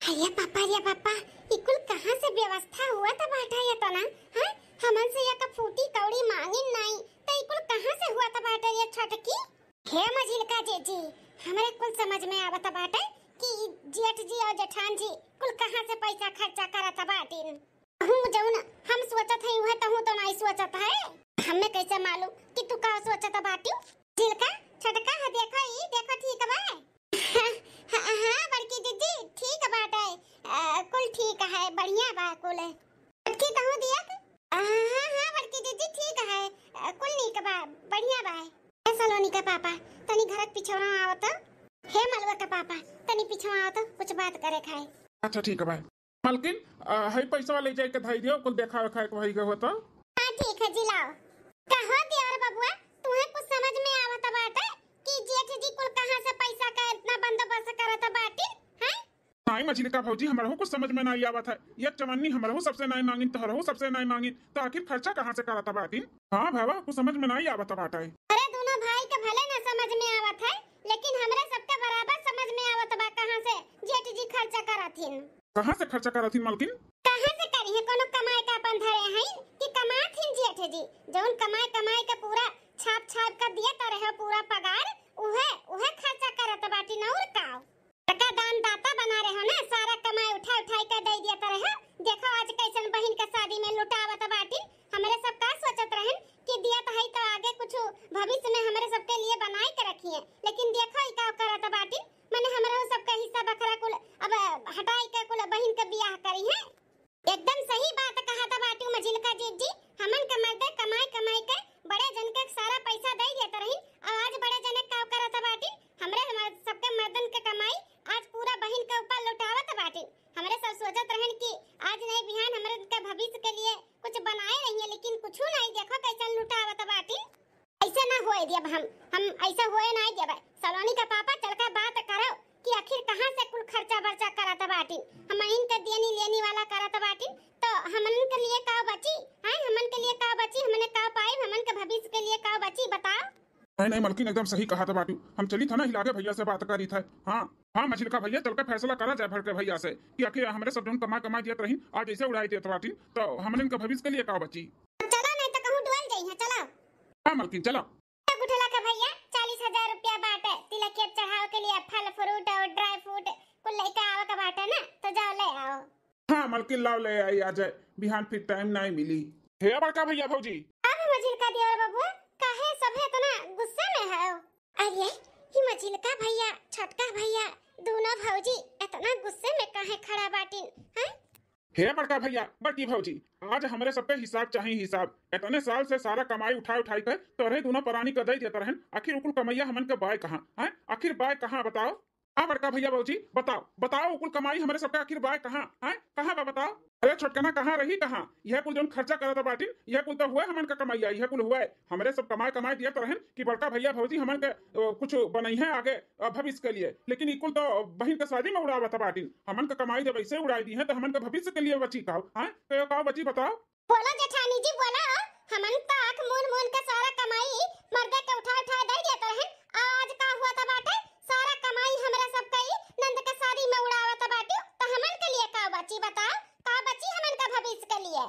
अरे पापा, रे पापा, ई कुल कहाँ से व्यवस्था हुआ था बाटा ये तना? हाँ, हमन से एक फूटी कौड़ी मांगिन नाई, तो ई कुल कहाँ से हुआ था बाटा ये छोटकी? हे मझिलका जीजी, हमरे कुल समझ में आवत बाटे कि जेठ जी और जेठान जी कुल कहाँ से पैसा खर्चा करत बाटिन। हूँ, जौन हम सोचत हई, उहे तहूँ तो नाई सोचत है। हमें कैसे मालूम कि तू का सोचत बाटिउ? मझिलका, छोटका, ह देखो, ई देखो, ठीक बा। हाँ, हाँ, बड़की दीदी, ठीक बाटे। अ, कुल ठीक है, बढ़िया बा कुल। छोटकी तहूँ दियक? हाँ, हाँ, बड़की दीदी, ठीक है। अ, कुल नीक बा, बढ़िया बा। ए सलोनी के पापा, तनी घर के पिछवा आवत। हे मलुआ के पापा, तनी पिछवा आवत, कुछ बात करे खाए। अच्छा, ठीक बा। मलकिन, अ, हई पैसवा ले जाए के धई दियो, कुल देखा वेखा के वही के होता। हाँ, ठीक है जी, लाओ। कहो देवर बबुआ, तुहे कुछ समझ में आवत बाटे कि जेठ जी कुल कहाँ से पैसा का इतना बंदोबस्त करत बाटिन, हैं? नाई मझिलका भौजी, हमरहू कुछ समझ में नाई आवत है। एक चवन्नी हमरहू सबसे नाई मांगिन, तोहरहू सबसे नाई मांगिन, तो आखिर खर्चा कहाँ से करत बाटिन? हाँ भैया, कुछ समझ में नाई आवत बाटे। अरे, दोनों भाई के भले ना समझ में आवत है, लेकिन हमरे सबके बराबर समझ में आवत बा कहाँ से जेठ जी खर्चा करथिन। कहाँ से खर्चा करथिन मलकिन? कहाँ से करी है, कोनो कमाए का अपन धरे हैं कि कमाथिन जेठ जी? जौन कमाए कमाए के पूरा छाप छाप के दिए तो रहे पूरा पगार, उहे उहे खर्चा करत बाटिन और का। का दान दाता बना रहे हो ना, सारा कमाई उठा उठाई के दे दिया तो रहे। देखो आज कैसन बहिन के शादी में लुटावत बाटिन। हमरे सब का सोचत रहन कि दियत हई तो आगे कुछ भविष्य में हमरे सबके लिए बनाए के रखिए, लेकिन देखो ई का करत बाटिन, मने हमरो सबका हिस्सा बखरा कुल अब हटाई के कुल बहिन के बियाह करी है। एकदम सही बात कहत बाटिउ मझिलका जीजी, हमन के मर्दे कमाई कमाई के बड़े जन के सारा पैसा दे देत रहिन, और आज बड़े जने का करत बाटिन, हमरे हमर सबके मर्दन के कमाई आज पूरा बहिन के ऊपर लुटावत बाटिन। हमरे सब सोचत रहन कि आज नहीं बिहान हमरे के भविष्य के लिए कुछ बनाए रहिए, लेकिन कुछ नहीं, देखो कैसन लुटावत बाटिन। ऐसे ना होए देब हम, हम ऐसे होए ना देब। सलोनी का पापा चल के बात करो कि आखिर कहाँ से कुल खर्चा बर्चा करत बाटिन, हमन इनके देनी लेनी वाला करत बाटिन, तो हमन के लिए का बची? हैं, हमन के लिए का बची? हमने का पाई? हमन के भविष्य के लिए का बची, बताओ? नहीं, नहीं, मलकिन एकदम सही कहत बाटिउ। हम चली था ना हिलागे भैया से बात करी था। हाँ, हाँ, मझिलका भैया, चल के फैसला करा जाए भर के भैया से कि आखिर हमरे सब जौन कमा कमा दियत रहिन, आज ऐसे उड़ाई देत बाटिन, तो हमन इनके भविष्य के लिए का बची? चलो, नहीं तो कहूँ डोल जाई है, चलो। हाँ मलकिन, चलो। गुठला का भैया, चालीस हजार रुपया बाटे, तिलकिया चढ़ावे के लिए फल फ्रूट और ड्राई फ्रूट कुल लेके आवे के बाटे ना, तो जाओ ले आओ। हाँ मलकिन, लाओ ले आई, आ जाए, बिहान फिर टाइम नहीं मिली। हे बड़का भैया भौजी। अब मझिलका देवर बबुआ, काहे सभे इतना गुस्सा में है? अरे, ही मझिलका भैया, छोटका भैया, दोनों भौजी इतना गुस्से में काहे खड़ा बाटिन, हैं? हे बड़का भैया, बड़की भौजी, आज हमरे सबके हिसाब चाही, हिसाब। इतने साल से सारा कमाई उठाई उठाई के तोहरे दोनों परानी के दे देत रहन, आखिर उ कुल कमैया हमन के बाय कहाँ, हैं? आखिर बाय कहाँ, बताओ? आ बड़का भैया भौजी, बताओ, बताओ, उ कुल कमाई हमरे सबके आखिर बाय कहाँ, हैं? कहाँ बा, बताओ? अरे छोटकना, कहाँ रही, कहाँ? यह कुल जौन खर्चा करत बाटिन, यह कुल तो हुए हमन का कमैया, यह कुल हुए। हमरे सब कमाए कमाए दियत रहन कि बड़का भैया भौजी हमन के, अ, कुछ बनई है आगे, अ, भविष्य के लिए, लेकिन ई कुल तो बहिन के शादी में उड़ावत बाटिन। हमन के कमाई जब ऐसे उड़ाई दी है, तो हमन के भविष्य के लिए बची का, हैं? तो का बची, बताओ? बोलो जेठानी जी, बोलो। हमन तो आँख मून मून के सारा कमाई मर्दे के उठा उठा दे देत रहन, आ आज का हुआ त बाटे? सारा कमाई हमरा सब कई नंद के शादी में उड़ावत बाटिउ, त हमन के लिए का बची बताओ? का बची हमन का भविष्य के लिए?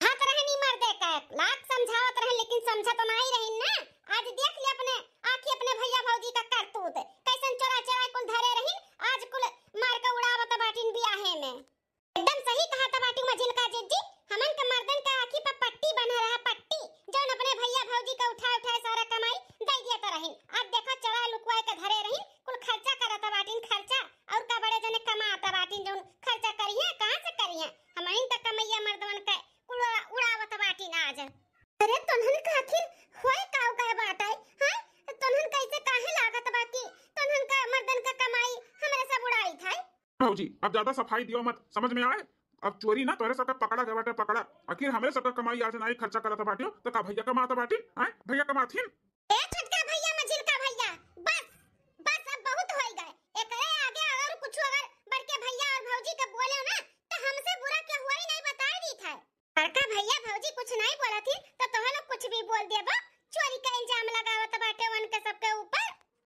हाथ रहनी मर्दे के, लाख समझावत रहन, लेकिन समझत तो नहीं रहिन ना। आज देख ले अपने आँखी अपने भैया भौजी का करतूत, कैसन चोरा चोरा कुल धरे रहिन, आज कुल मार के उड़ावत बाटिन बियाहे में। एकदम सही कहा त बाटी मझिलका जीजी, हमन के मर्दन के आँखी पर पट्टी बंधा रहा, पट्टी, जौन अपने भैया भौजी का उठाए उठाए सारा कमाई दे दिया त रहिन। भौजी, अब ज्यादा सफाई दियो मत, समझ में आए? अब चोरी ना तोहरे सबका पकड़ा गए बाटे, पकड़ा। आखिर हमरे सबका कमाई आज नाई खर्चा करत बाटियो, तो का भैया कमात बाटिन? आए, भैया कमाथिन? ए छोटका भैया, मझिलका भैया, बस, बस अब बहुत होई गए। एकरे आगे अगर कुछ अगर बड़के भैया और भौजी के बोले ना, तो हमसे बुरा के हुआ ही नहीं बताए दी था। बड़का भैया भौजी कुछ नहीं बोलत ही, तो तोह लोग कुछ भी बोल देबो। चोरी का इल्जाम लगावत बाटे उनके सबके ऊपर।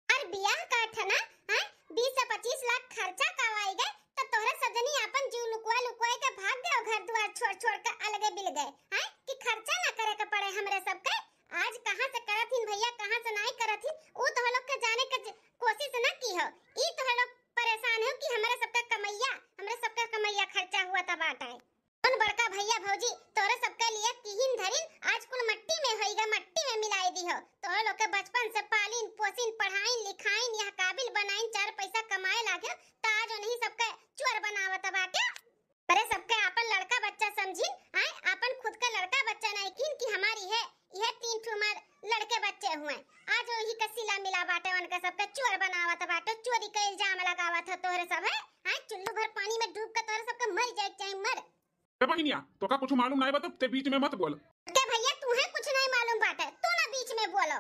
और बियाह का ठना, हैं, बीस से पच्चीस लाख खर्चा करवाई गए, तो तोहरे सब जनी आपन जीव लुकवा लुकवाई के भाग गए घर दुआर छोड़ छोड़ के अलगे बिल गए, हैं, कि खर्चा ना करे के पड़े हमरे सबके। आज कहाँ से करत हिन भैया, कहाँ से नहीं करत हिन, ऊ तोह लोग के जाने के ज-, कोशिश ना की हो। ई तोह लोग परेशान हो कि हमरे सबके कमैया, हमरे सबके कमैया खर्चा हुआ था बाटे। कौन बड़का भैया भौजी, तोरे सबके लिए किहिन धरिन, आज कुल मट्टी में होइगा, मट्टी में मिलाई दी हो। तोरे लोग के बचपन से पालिन, पोसिन, पढ़ाइन, लिखाइन, यह काबिल बनाइन, चार पैसा कमाए लागे, त आज उन्हीं सबके चोर बनावत बाटे। अरे सबके आपन लड़का बच्चा समझिन, आए आपन खुद के लड़का बच्चा नहीं किन कि हमारी है, यह तीन ठो हमार लड़के बच्चे हुए, आज वही का सिला मिला बाटे, उनका सबके चोर बनावत बाटे, चोरी का इल्जाम लगावत है तोहरे सब है, आए चुल्लू भर पानी में डूब के तोहरे सबके मर जाए के चाहे मर। ए बहिनिया, तोका कुछ मालूम नाई बा त ते बीच में मत बोल। के भैया, तूहे कुछ नाई मालूम बाटे, तू ना बीच में बोलो।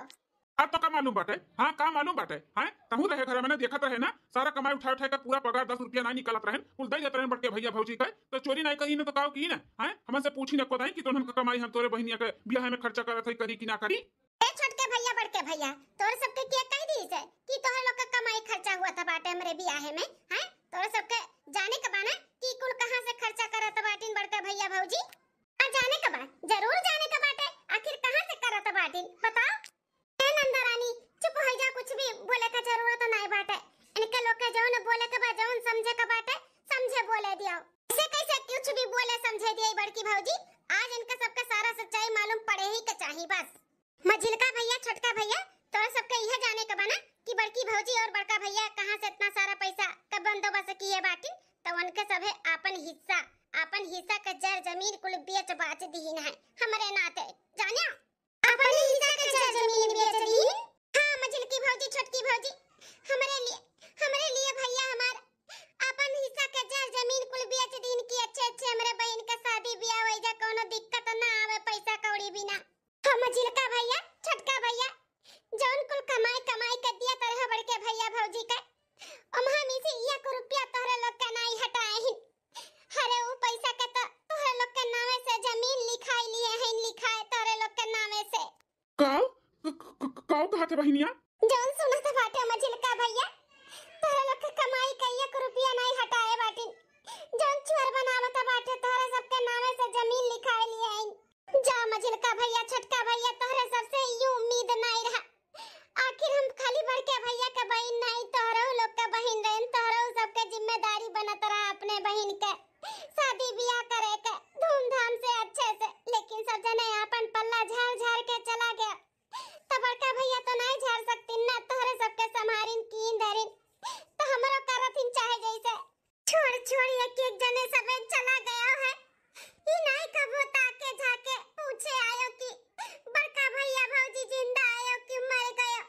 अब तोका मालूम बाटे? हाँ, का मालूम बाटे? हैं? तहूँ रहे घर में ना, देखत रहे ना, सारा कमाई उठाए उठाए के पूरा पगार दस रुपया नाई निकालत रहेन, कुल दे देत रहेन बड़के भैया भौजी के, तो चोरी नाई करी न तो काव की ना? हैं? हमन से पूछी न को दाई कि तोहन के कमाई हम तोरे बहिनिया के बियाह में खर्चा करत है, करी कि ना करी? ए छोटके भैया, बड़के भैया, तोर सबके के कह दी से कि तोहर लोग के कमाई खर्चा हुआ था बाटे हमरे बियाहे में, हैं? तोर सबके जाने के बा ना कि कुल कहाँ से खर्चा करत बाटिन बड़का भैया भौजी? आ जाने के बा, जरूर जाने के बाटे, आखिर कहाँ से करत बाटिन, बताओ। ए नंदा रानी, चुप हो जा, कुछ भी बोले का जरूरत नाई बाटे। इनके लोग के जौन बोले के बा, जौन समझे के बाटे, समझे बोले दियो। ऐसे कैसे कुछ भी बोले समझे दिए बड़की भौजी? आज इनके सबके सारा सच्चाई मालूम पड़े ही के चाही बस। मझिलका भैया, छोटका भैया, तोरा सबके इहे जाने के बा ना कि बड़की भौजी और बड़का भैया कहाँ से इतना सारा पैसा का बंदोबस्त किए बाटिन, तो उनके सभे आपन हिस्सा, आपन हिस्सा के जर जमीन कुल बेच बाच दीन है हमरे नाते, जानियो? आपन हिस्सा के जर जमीन बेच दीन? हाँ, मझिलकी भौजी, छोटकी भौजी, हमरे लिए, हमरे लिए भैया हमार आपन हिस्सा के जर जमीन कुल बेच दीन कि अच्छे अच्छे हमरे बहिन के शादी बियाह होइ जा, कोनो दिक्कत ना आवे पैसा कौड़ी बिना। हाँ, मझिलका भैया, छोटका भैया, जौन कुल कमाई, कमाई कर दिया तरह बड़के भैया भौजी के, ओम्हा में से एक रुपया तोहरे लोग के नाई हटाए हिन। अरे, ऊ पैसा के तो तोहरे लोग के नामे से जमीन लिखाई लिए हैं, लिखाए तोहरे लोग के नामे से। काव? क-, क-, क-, काव कहत है बहिनिया? जौन सुनत बाटे मझिलका भैया, तोहरे लोग के कमाई के एक रुपया नाई हटाए बाटिन। जौन चोर बनावत बाटे, तोहरे सबके नामे से जमीन लिखाए लिए हैं। जा मझिलका भैया, छोटका भैया, तोहरे सबसे ई उम्मीद नाई रहा। आखिर हम खाली बड़के भैया के बहिन नाई, तोहरो लोग के बहिन रहेन, तोहरो सबके जिम्मेदारी बनत रहा अपने बहिन के शादी बियाह करे के धूमधाम से, अच्छे से, लेकिन सब जने आपन पल्ला झार झार के चला गया। तो बड़का भैया तो नाई झार सकतीन ना, तोहरे सबके संभारिन कीन धरिन, तो हमरो करथिन चाहे जैसे। छोड़, छोड़, एक, एक जने सबे चला गया है। ई नाई कबो ताके झाके पूछे आयो कि बड़का भैया भौजी जिंदा आयो कि मर गयो।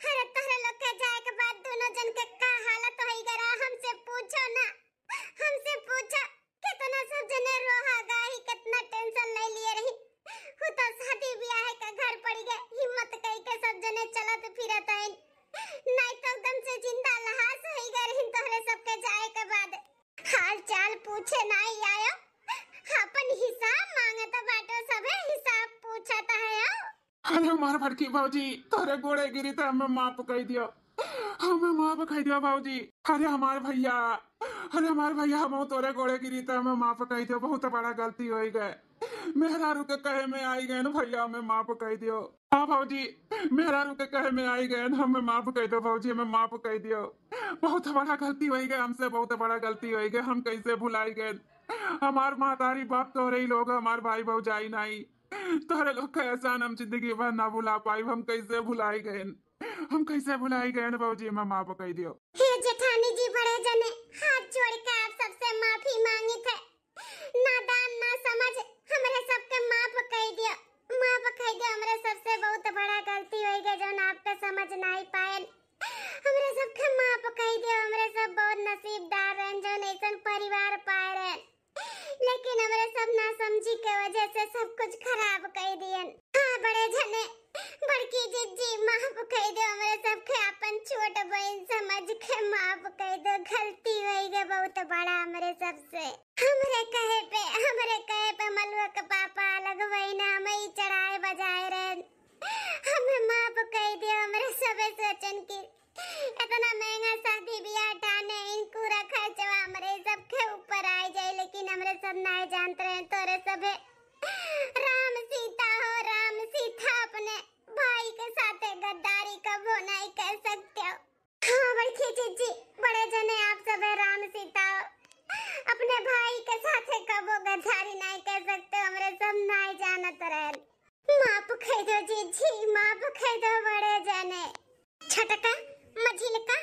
अरे तोहरे लोग के जाए के बाद दोनों जन के का हालत होई गरा, हमसे पूछो ना, हमसे पूछो। कितना सब जने रोहा गाही, कितना tension ले लिए रही। हु तो शादी ब्याह के घर पड़ गए, हिम्मत कई के सब जने चलत फिरत आइन। नाई तो एकदम से जिंदा लहास होई गए रही तोहरे सबके जाए के बाद। हाल चाल पूछे नाई आयो, अपन हिसाब मांगत बाटो, सभे हिसाब पूछत है। अरे हमार बड़की भौजी, तोहरे गोड़े गिरी त हमें माफ कई दियो, हमें माफ कई दियो भौजी। अरे हमार भैया, अरे हमार भैया, हम तोहरे गोड़े गिरी त हमें माफ कई दियो, बहुत बड़ा गलती होई गए। मेहरारू के कहे में आई गए न भैया, हमें माफ कई दियो। हाँ भौजी, मेहरारू के कहे में आई गए न, हमें माफ कई दियो भौजी, हमें माफ कई दियो। बहुत बड़ा गलती होई गए हमसे, बहुत बड़ा गलती होई गए, हम कैसे भुलाई गए। हमार महतारी बाप तोहरे ही लोग, हमार भाई भौजाई नाई। तोहरे लोग का एहसान हम जिंदगी भर ना भुला पाइब, हम कैसे भुलाई गएन, हम कैसे भुलाई गएन भौजी, हमें माफ कई दियो। हे जेठानी जी, बड़े जने हाथ जोड़ के आप सबसे माफी मांगित है। नादान ना समझ, हमरे सबके माफ कई दियो, माफ कई दियो, हमरे सबसे बहुत बड़ा गलती होई गए जौन आपके समझ नाई पाएन। हमरे सबके माफ कइ दियो, हमरे सब बहुत नसीबदार रहन जौन ऐसन परिवार पाए रहन, लेकिन हमरे सब नासमझी के वजह से सब कुछ खराब कइ दियन। हाँ बड़े जने, बड़की जिज्जी माफ कइ दियो, हमरे सबके अपन छोट बहिन समझ के माफ कइ दियो, गलती होइ गए बहुत बड़ा हमरे सबसे। हमरे कहे पे, हमरे कहे पे मलुआ के पापा अलग वही ना हमें ही चढ़ाए बजाए रहन। हमें माफ कइ दियो, हमरे सबे सोचन की इतना महंगा शादी ब्याह ठाने, इन पूरा खर्चवा हमरे सबके ऊपर आइ जाए, लेकिन हमरे सब नाहीं जानत रहे तोरे सबे राम सीता हो, राम सीता अपने भाई के साथे गद्दारी कबो नाहीं कइ सकते हो। हाँ बड़की जिज्जी, बड़े जने आप सबे राम सीता हो, अपने भाई के साथे कबो गद्दारी नाहीं कइ सकते हो, हमरे सब नाहीं जानत रहन। माफ कइ दो जिज्जी, माफ कइ दो बड़े जने। छोटका, मझिलका,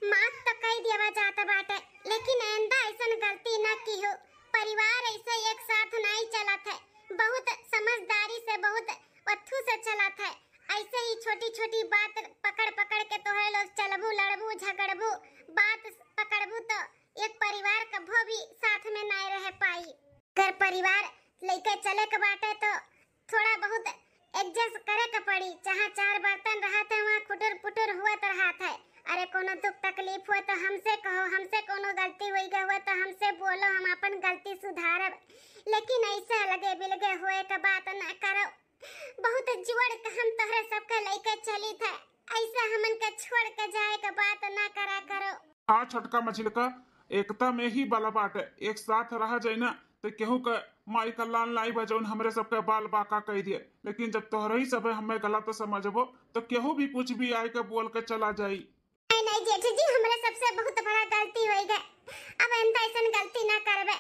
माफ तो कइ देवा जात बाटे, लेकिन आइंदा ऐसन गलती ना किहो। परिवार ऐसे एक साथ नाहीं चलत है। बहुत समझदारी से, बहुत अथू से चलत है। ऐसे ही छोटी छोटी बात पकड़ पकड़ के तोहे लोग चलबू, लड़बू, झगड़बू, बात पकड़बू तो एक परिवार कभो भी साथ में नाहीं रह पाई। अगर परिवार लइके चले के बाटे तो थोड़ा बहुत adjust करे के पड़ी। जहाँ चार बर्तन रहत है, वहाँ खुटुर पुटुर हुअत रहत है। अरे कोनो दुख तकलीफ हुए तो हमसे कहो, हमसे कोनो गलती होइ गए हुए तो हमसे बोलो, हम अपन गलती सुधारब। लेकिन ऐसे अलगे बिलगे होए के बात ना करो। बहुत जोड़ के हम तोहरे सबके लइके चलित है, ऐसे हमन के छोड़ के जाए के बात ना करा करो। हाँ छोटका मझिलका, एकता में ही बल बाटे, एक साथ रहा जाए ना, तो केहू के माई का लाल नाई बा जौन हमरे सबके बाल बाका कइ दिए। लेकिन जब तोहरे ही सबे हमें गलत समझबो, तो केहू भी कुछ भी आए के बोल के चला जाई। नहीं, नहीं जेठ जी, हमरे सबसे बहुत बड़ा गलती होइ गए। अब आइंदा ऐसन गलती ना करबे,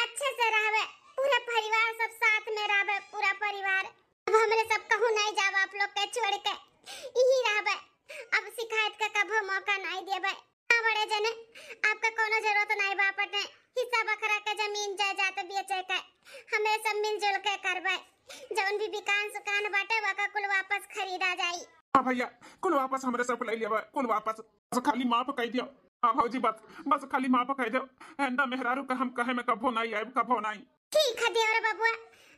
अच्छे से रहबे, पूरा परिवार सब साथ में रहबे, पूरा परिवार। अब हमरे सब कहूँ नहीं जाब आप लोग के छोड़ के, यही रहबे। अब शिकायत का कभो मौका नहीं देबे। हाँ बड़े जने, आपका कोनो जरूरत नहीं बा अपने हिस्सा बखरा के जमीन जायदाद बेचे के, हमरे सब मिलजुल के करबे। जौन भी बिकान सुकान बाटे, वका कुल वापस खरीदा जाई। हाँ भैया, कुल वापस हमरे सब लइ लेबे, कुल वापस। बस खाली माफ कइ दियो। हाँ भौजी, बस, बस खाली माफ कइ दियो। आइंदा मेहरारू का हम कहे में कभो नहीं आइब, कभो नहीं। ठीक है देवर बबुआ,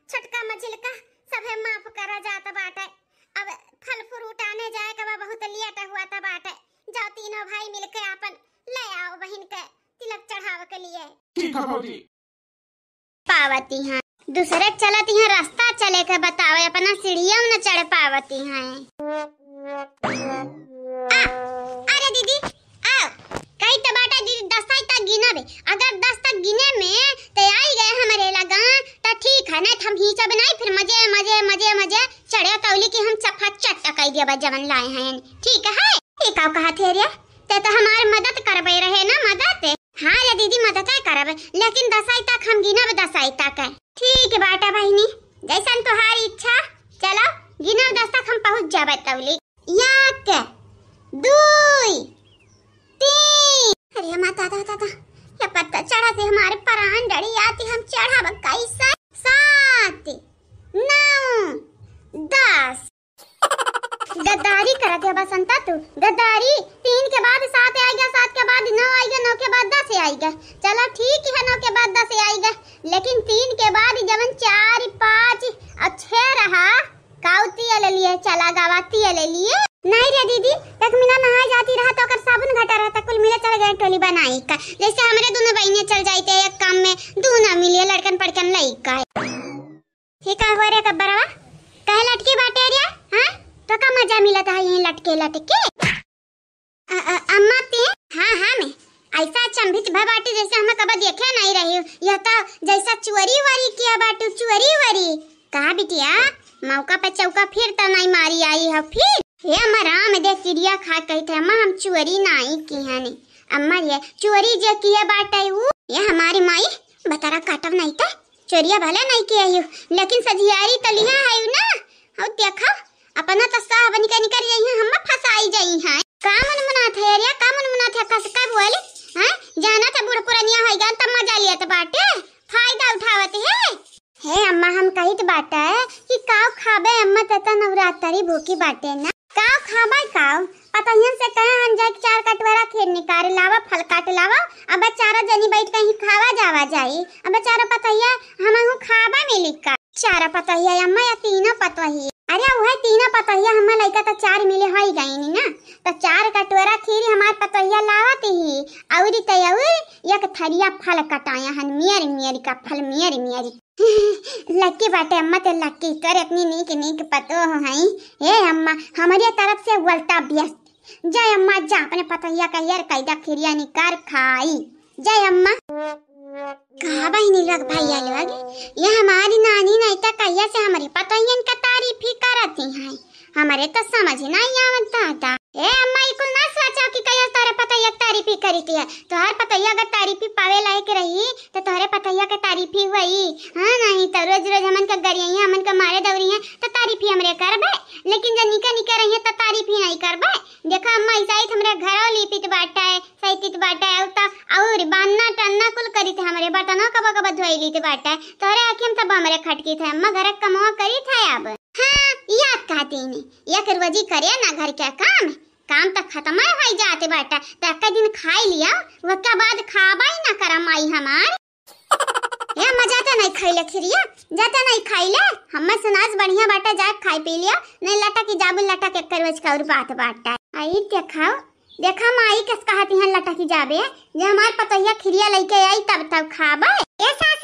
छोटका मझिलका सभे माफ करा जात बाटे। अब फल फ्रूट आने जाए के बा, बहुत लेट हुआ त बाटे। जाओ तीनों भाई मिलके आपन ले आओ बहिन के तिलक चढ़ावे के लिए। ठीक है भौजी। पावती हैं, दूसरे चलत हैं, रास्ता चले के बतावे, अपना सीढ़ियों न चढ़ पावती हैं। आ, अरे दीदी, आओ। कही तो बाटा दीदी, दस तक गिनबे। अगर दस तक गिने में ते आई गए हमरे लगा, तो ठीक है, नहीं तो हम हिंचब नहीं, फिर मजे, मजे, मजे, मजे चढ़े तौली की हम चफा चट कई देबा जवन लाए हैं। ठीक है? ई का कहत है रे? ते तो हमार मदद करबे रहे ना, मदद। हाँ रे दीदी, मदद करब, लेकिन दसाई तक हम गिनब, दसाई तक। ठीक बाटा बहिनी, जैसन तोहार इच्छा। चलो, गिनब दस तक हम पहुँच जाबे तौली। एक, दुई, तीन। अरे माता, दा, दा, दा, ये पत्ता चढ़ा से हमारे परान डरी आती, हम चढ़ाब कैसे? सात, नौ, दस। गद्दारी करत है बसंता तू, गद्दारी। तीन के बाद सात आइगा, सात के बाद नौ आइगा, नौ के बाद दस आइगा। चलो ठीक है, नौ के बाद दस आइगा, लेकिन तीन के बाद जवन चार, पाँच और छह रहा, काऊ तिया ले लिए, चला गावा तिया ले लिए। नहीं रे दीदी, एक मिला नहाए जाती रहा तो ओकर साबुन घटा रहता, कुल मिले चल गए टोली बनाई का। जैसे हमरे दोनों बहिने चल जाते एक काम में, दोनों मिलिए लड़कन पड़कन लई का। ये का हुआ रे गब्बरवा? काहे लटके बाटे रे? हाँ? तो का मजा मिलत है यहीं लटके लटके? अ, अ, अम्मा ते? हाँ, हाँ, मैं ऐसा अचंभित भय बाटी जैसे हमें कबा देखे नहीं रही हूँ। यह तो जैसा चोरी वरी किया बाटू, चोरी वरी। कहा बिटिया, मौका पे चौका फिर तो नहीं मारी आई है फिर? हे अम्मा राम दे किरिया खा कही थे, अम्मा हम चोरी नहीं की है नहीं। अम्मा ये चोरी जे किया बाटे ऊ, ये हमारी माई बतरा काटब नहीं तो चोरिया भले नहीं किया यू, लेकिन सझियारी तो लिहा है यू ना। और देखो, अपना तो साह बन के निकल जाई है, हम फंसाई जाई है। का मन मुनात है यार, का मन मुनात है, कस का बोल? हैं? जाना था बूढ़ पुरनिया होई गन, तब मजा लिया तो बाटे, फायदा उठावत है। हे अम्मा, हम कहित बाटे कि काव खाबे अम्मा, तता नवरात्रि भूखी बाटे ना। काव खाबे काव? पता इनसे कहे हम जाए चार कटोरा खीर निकाल लावा, फल काट लावा। अब चारों जनी बैठ के ही खावा जावा जाई। अब चारों पतोहिया हमहू खाबा मिली का? चारों पतोहिया अम्मा या तीनों पतोहिया? अरे वह तीनों पतोहिया हमार लइका तो चार मिले हो ही गई नी ना, तो चार कटोरा खीर हमार पतोहिया लावत ही, और तो और एक थरिया फल कटाया हन, मियर मियर का फल, मियर मियर। लक्की बाटे अम्मा ते लक्की, तोरे अपनी नीक नीक पतोह हई। हे अम्मा, हमरे तरफ से वलता व्यस्त। जय अम्मा, जा अपने पतोहिया का हेर कैदा खिरिया निकार खाई। जय अम्मा। कहा बहिनी लोग, भैया लोग, ये हमारी नानी नहीं तो कहिया से हमारी पतोहियन का तारीफ ही करती हैं। हमारे तो समझ ही नहीं आवत दादा। ए अम्मा, ई कुल ना सोचो कि कहिया तोहरे पतोहिया के तारीफ ही करी थी है। तोहर पतोहिया अगर तारीफ ही पावे लायक रही तो तोहरे पतोहिया के तारीफ ही हुई। हाँ, नहीं तो रोज रोज हमन के गरियाई है, हमन के मारे दौरी है, तो तारीफ ही हमरे करबे। लेकिन जब निके निके रही है तो तारीफ ही नहीं करबे। देखो अम्मा, ऐसा ही हमरे घरों लीपित बाटा है, सैतित बाटा है, और तो और बान्ना टन्ना कुल करी थे, हमरे बर्तनों कबो कबो धोई लीत बाटा है। तोहरे आँखी में तब हमरे खटकी थे अम्मा, घर के कमवा करी थे अब। हाँ, याद कहती ने, एक रोजी करे ना घर के काम, काम त खत्म है होई जाते बाटा, त एक दिन खाई लिया, ओके बाद खाबा ही ना करा माई हमार। ए अम्मा, जाते नहीं खाइले खिरिया, जाते नहीं खाइले। हम्मे सुनाज बढ़िया बाटा, जा खाई पी लिया, नहीं लटा की जाबू लटा के एक रोज का और बात बाटा। आई ते खाओ, देखा माई कस कहती हैं लटा की जाबे, जे हमार पतोहिया खिरिया लइके आई तब तब खाबे। ए सास,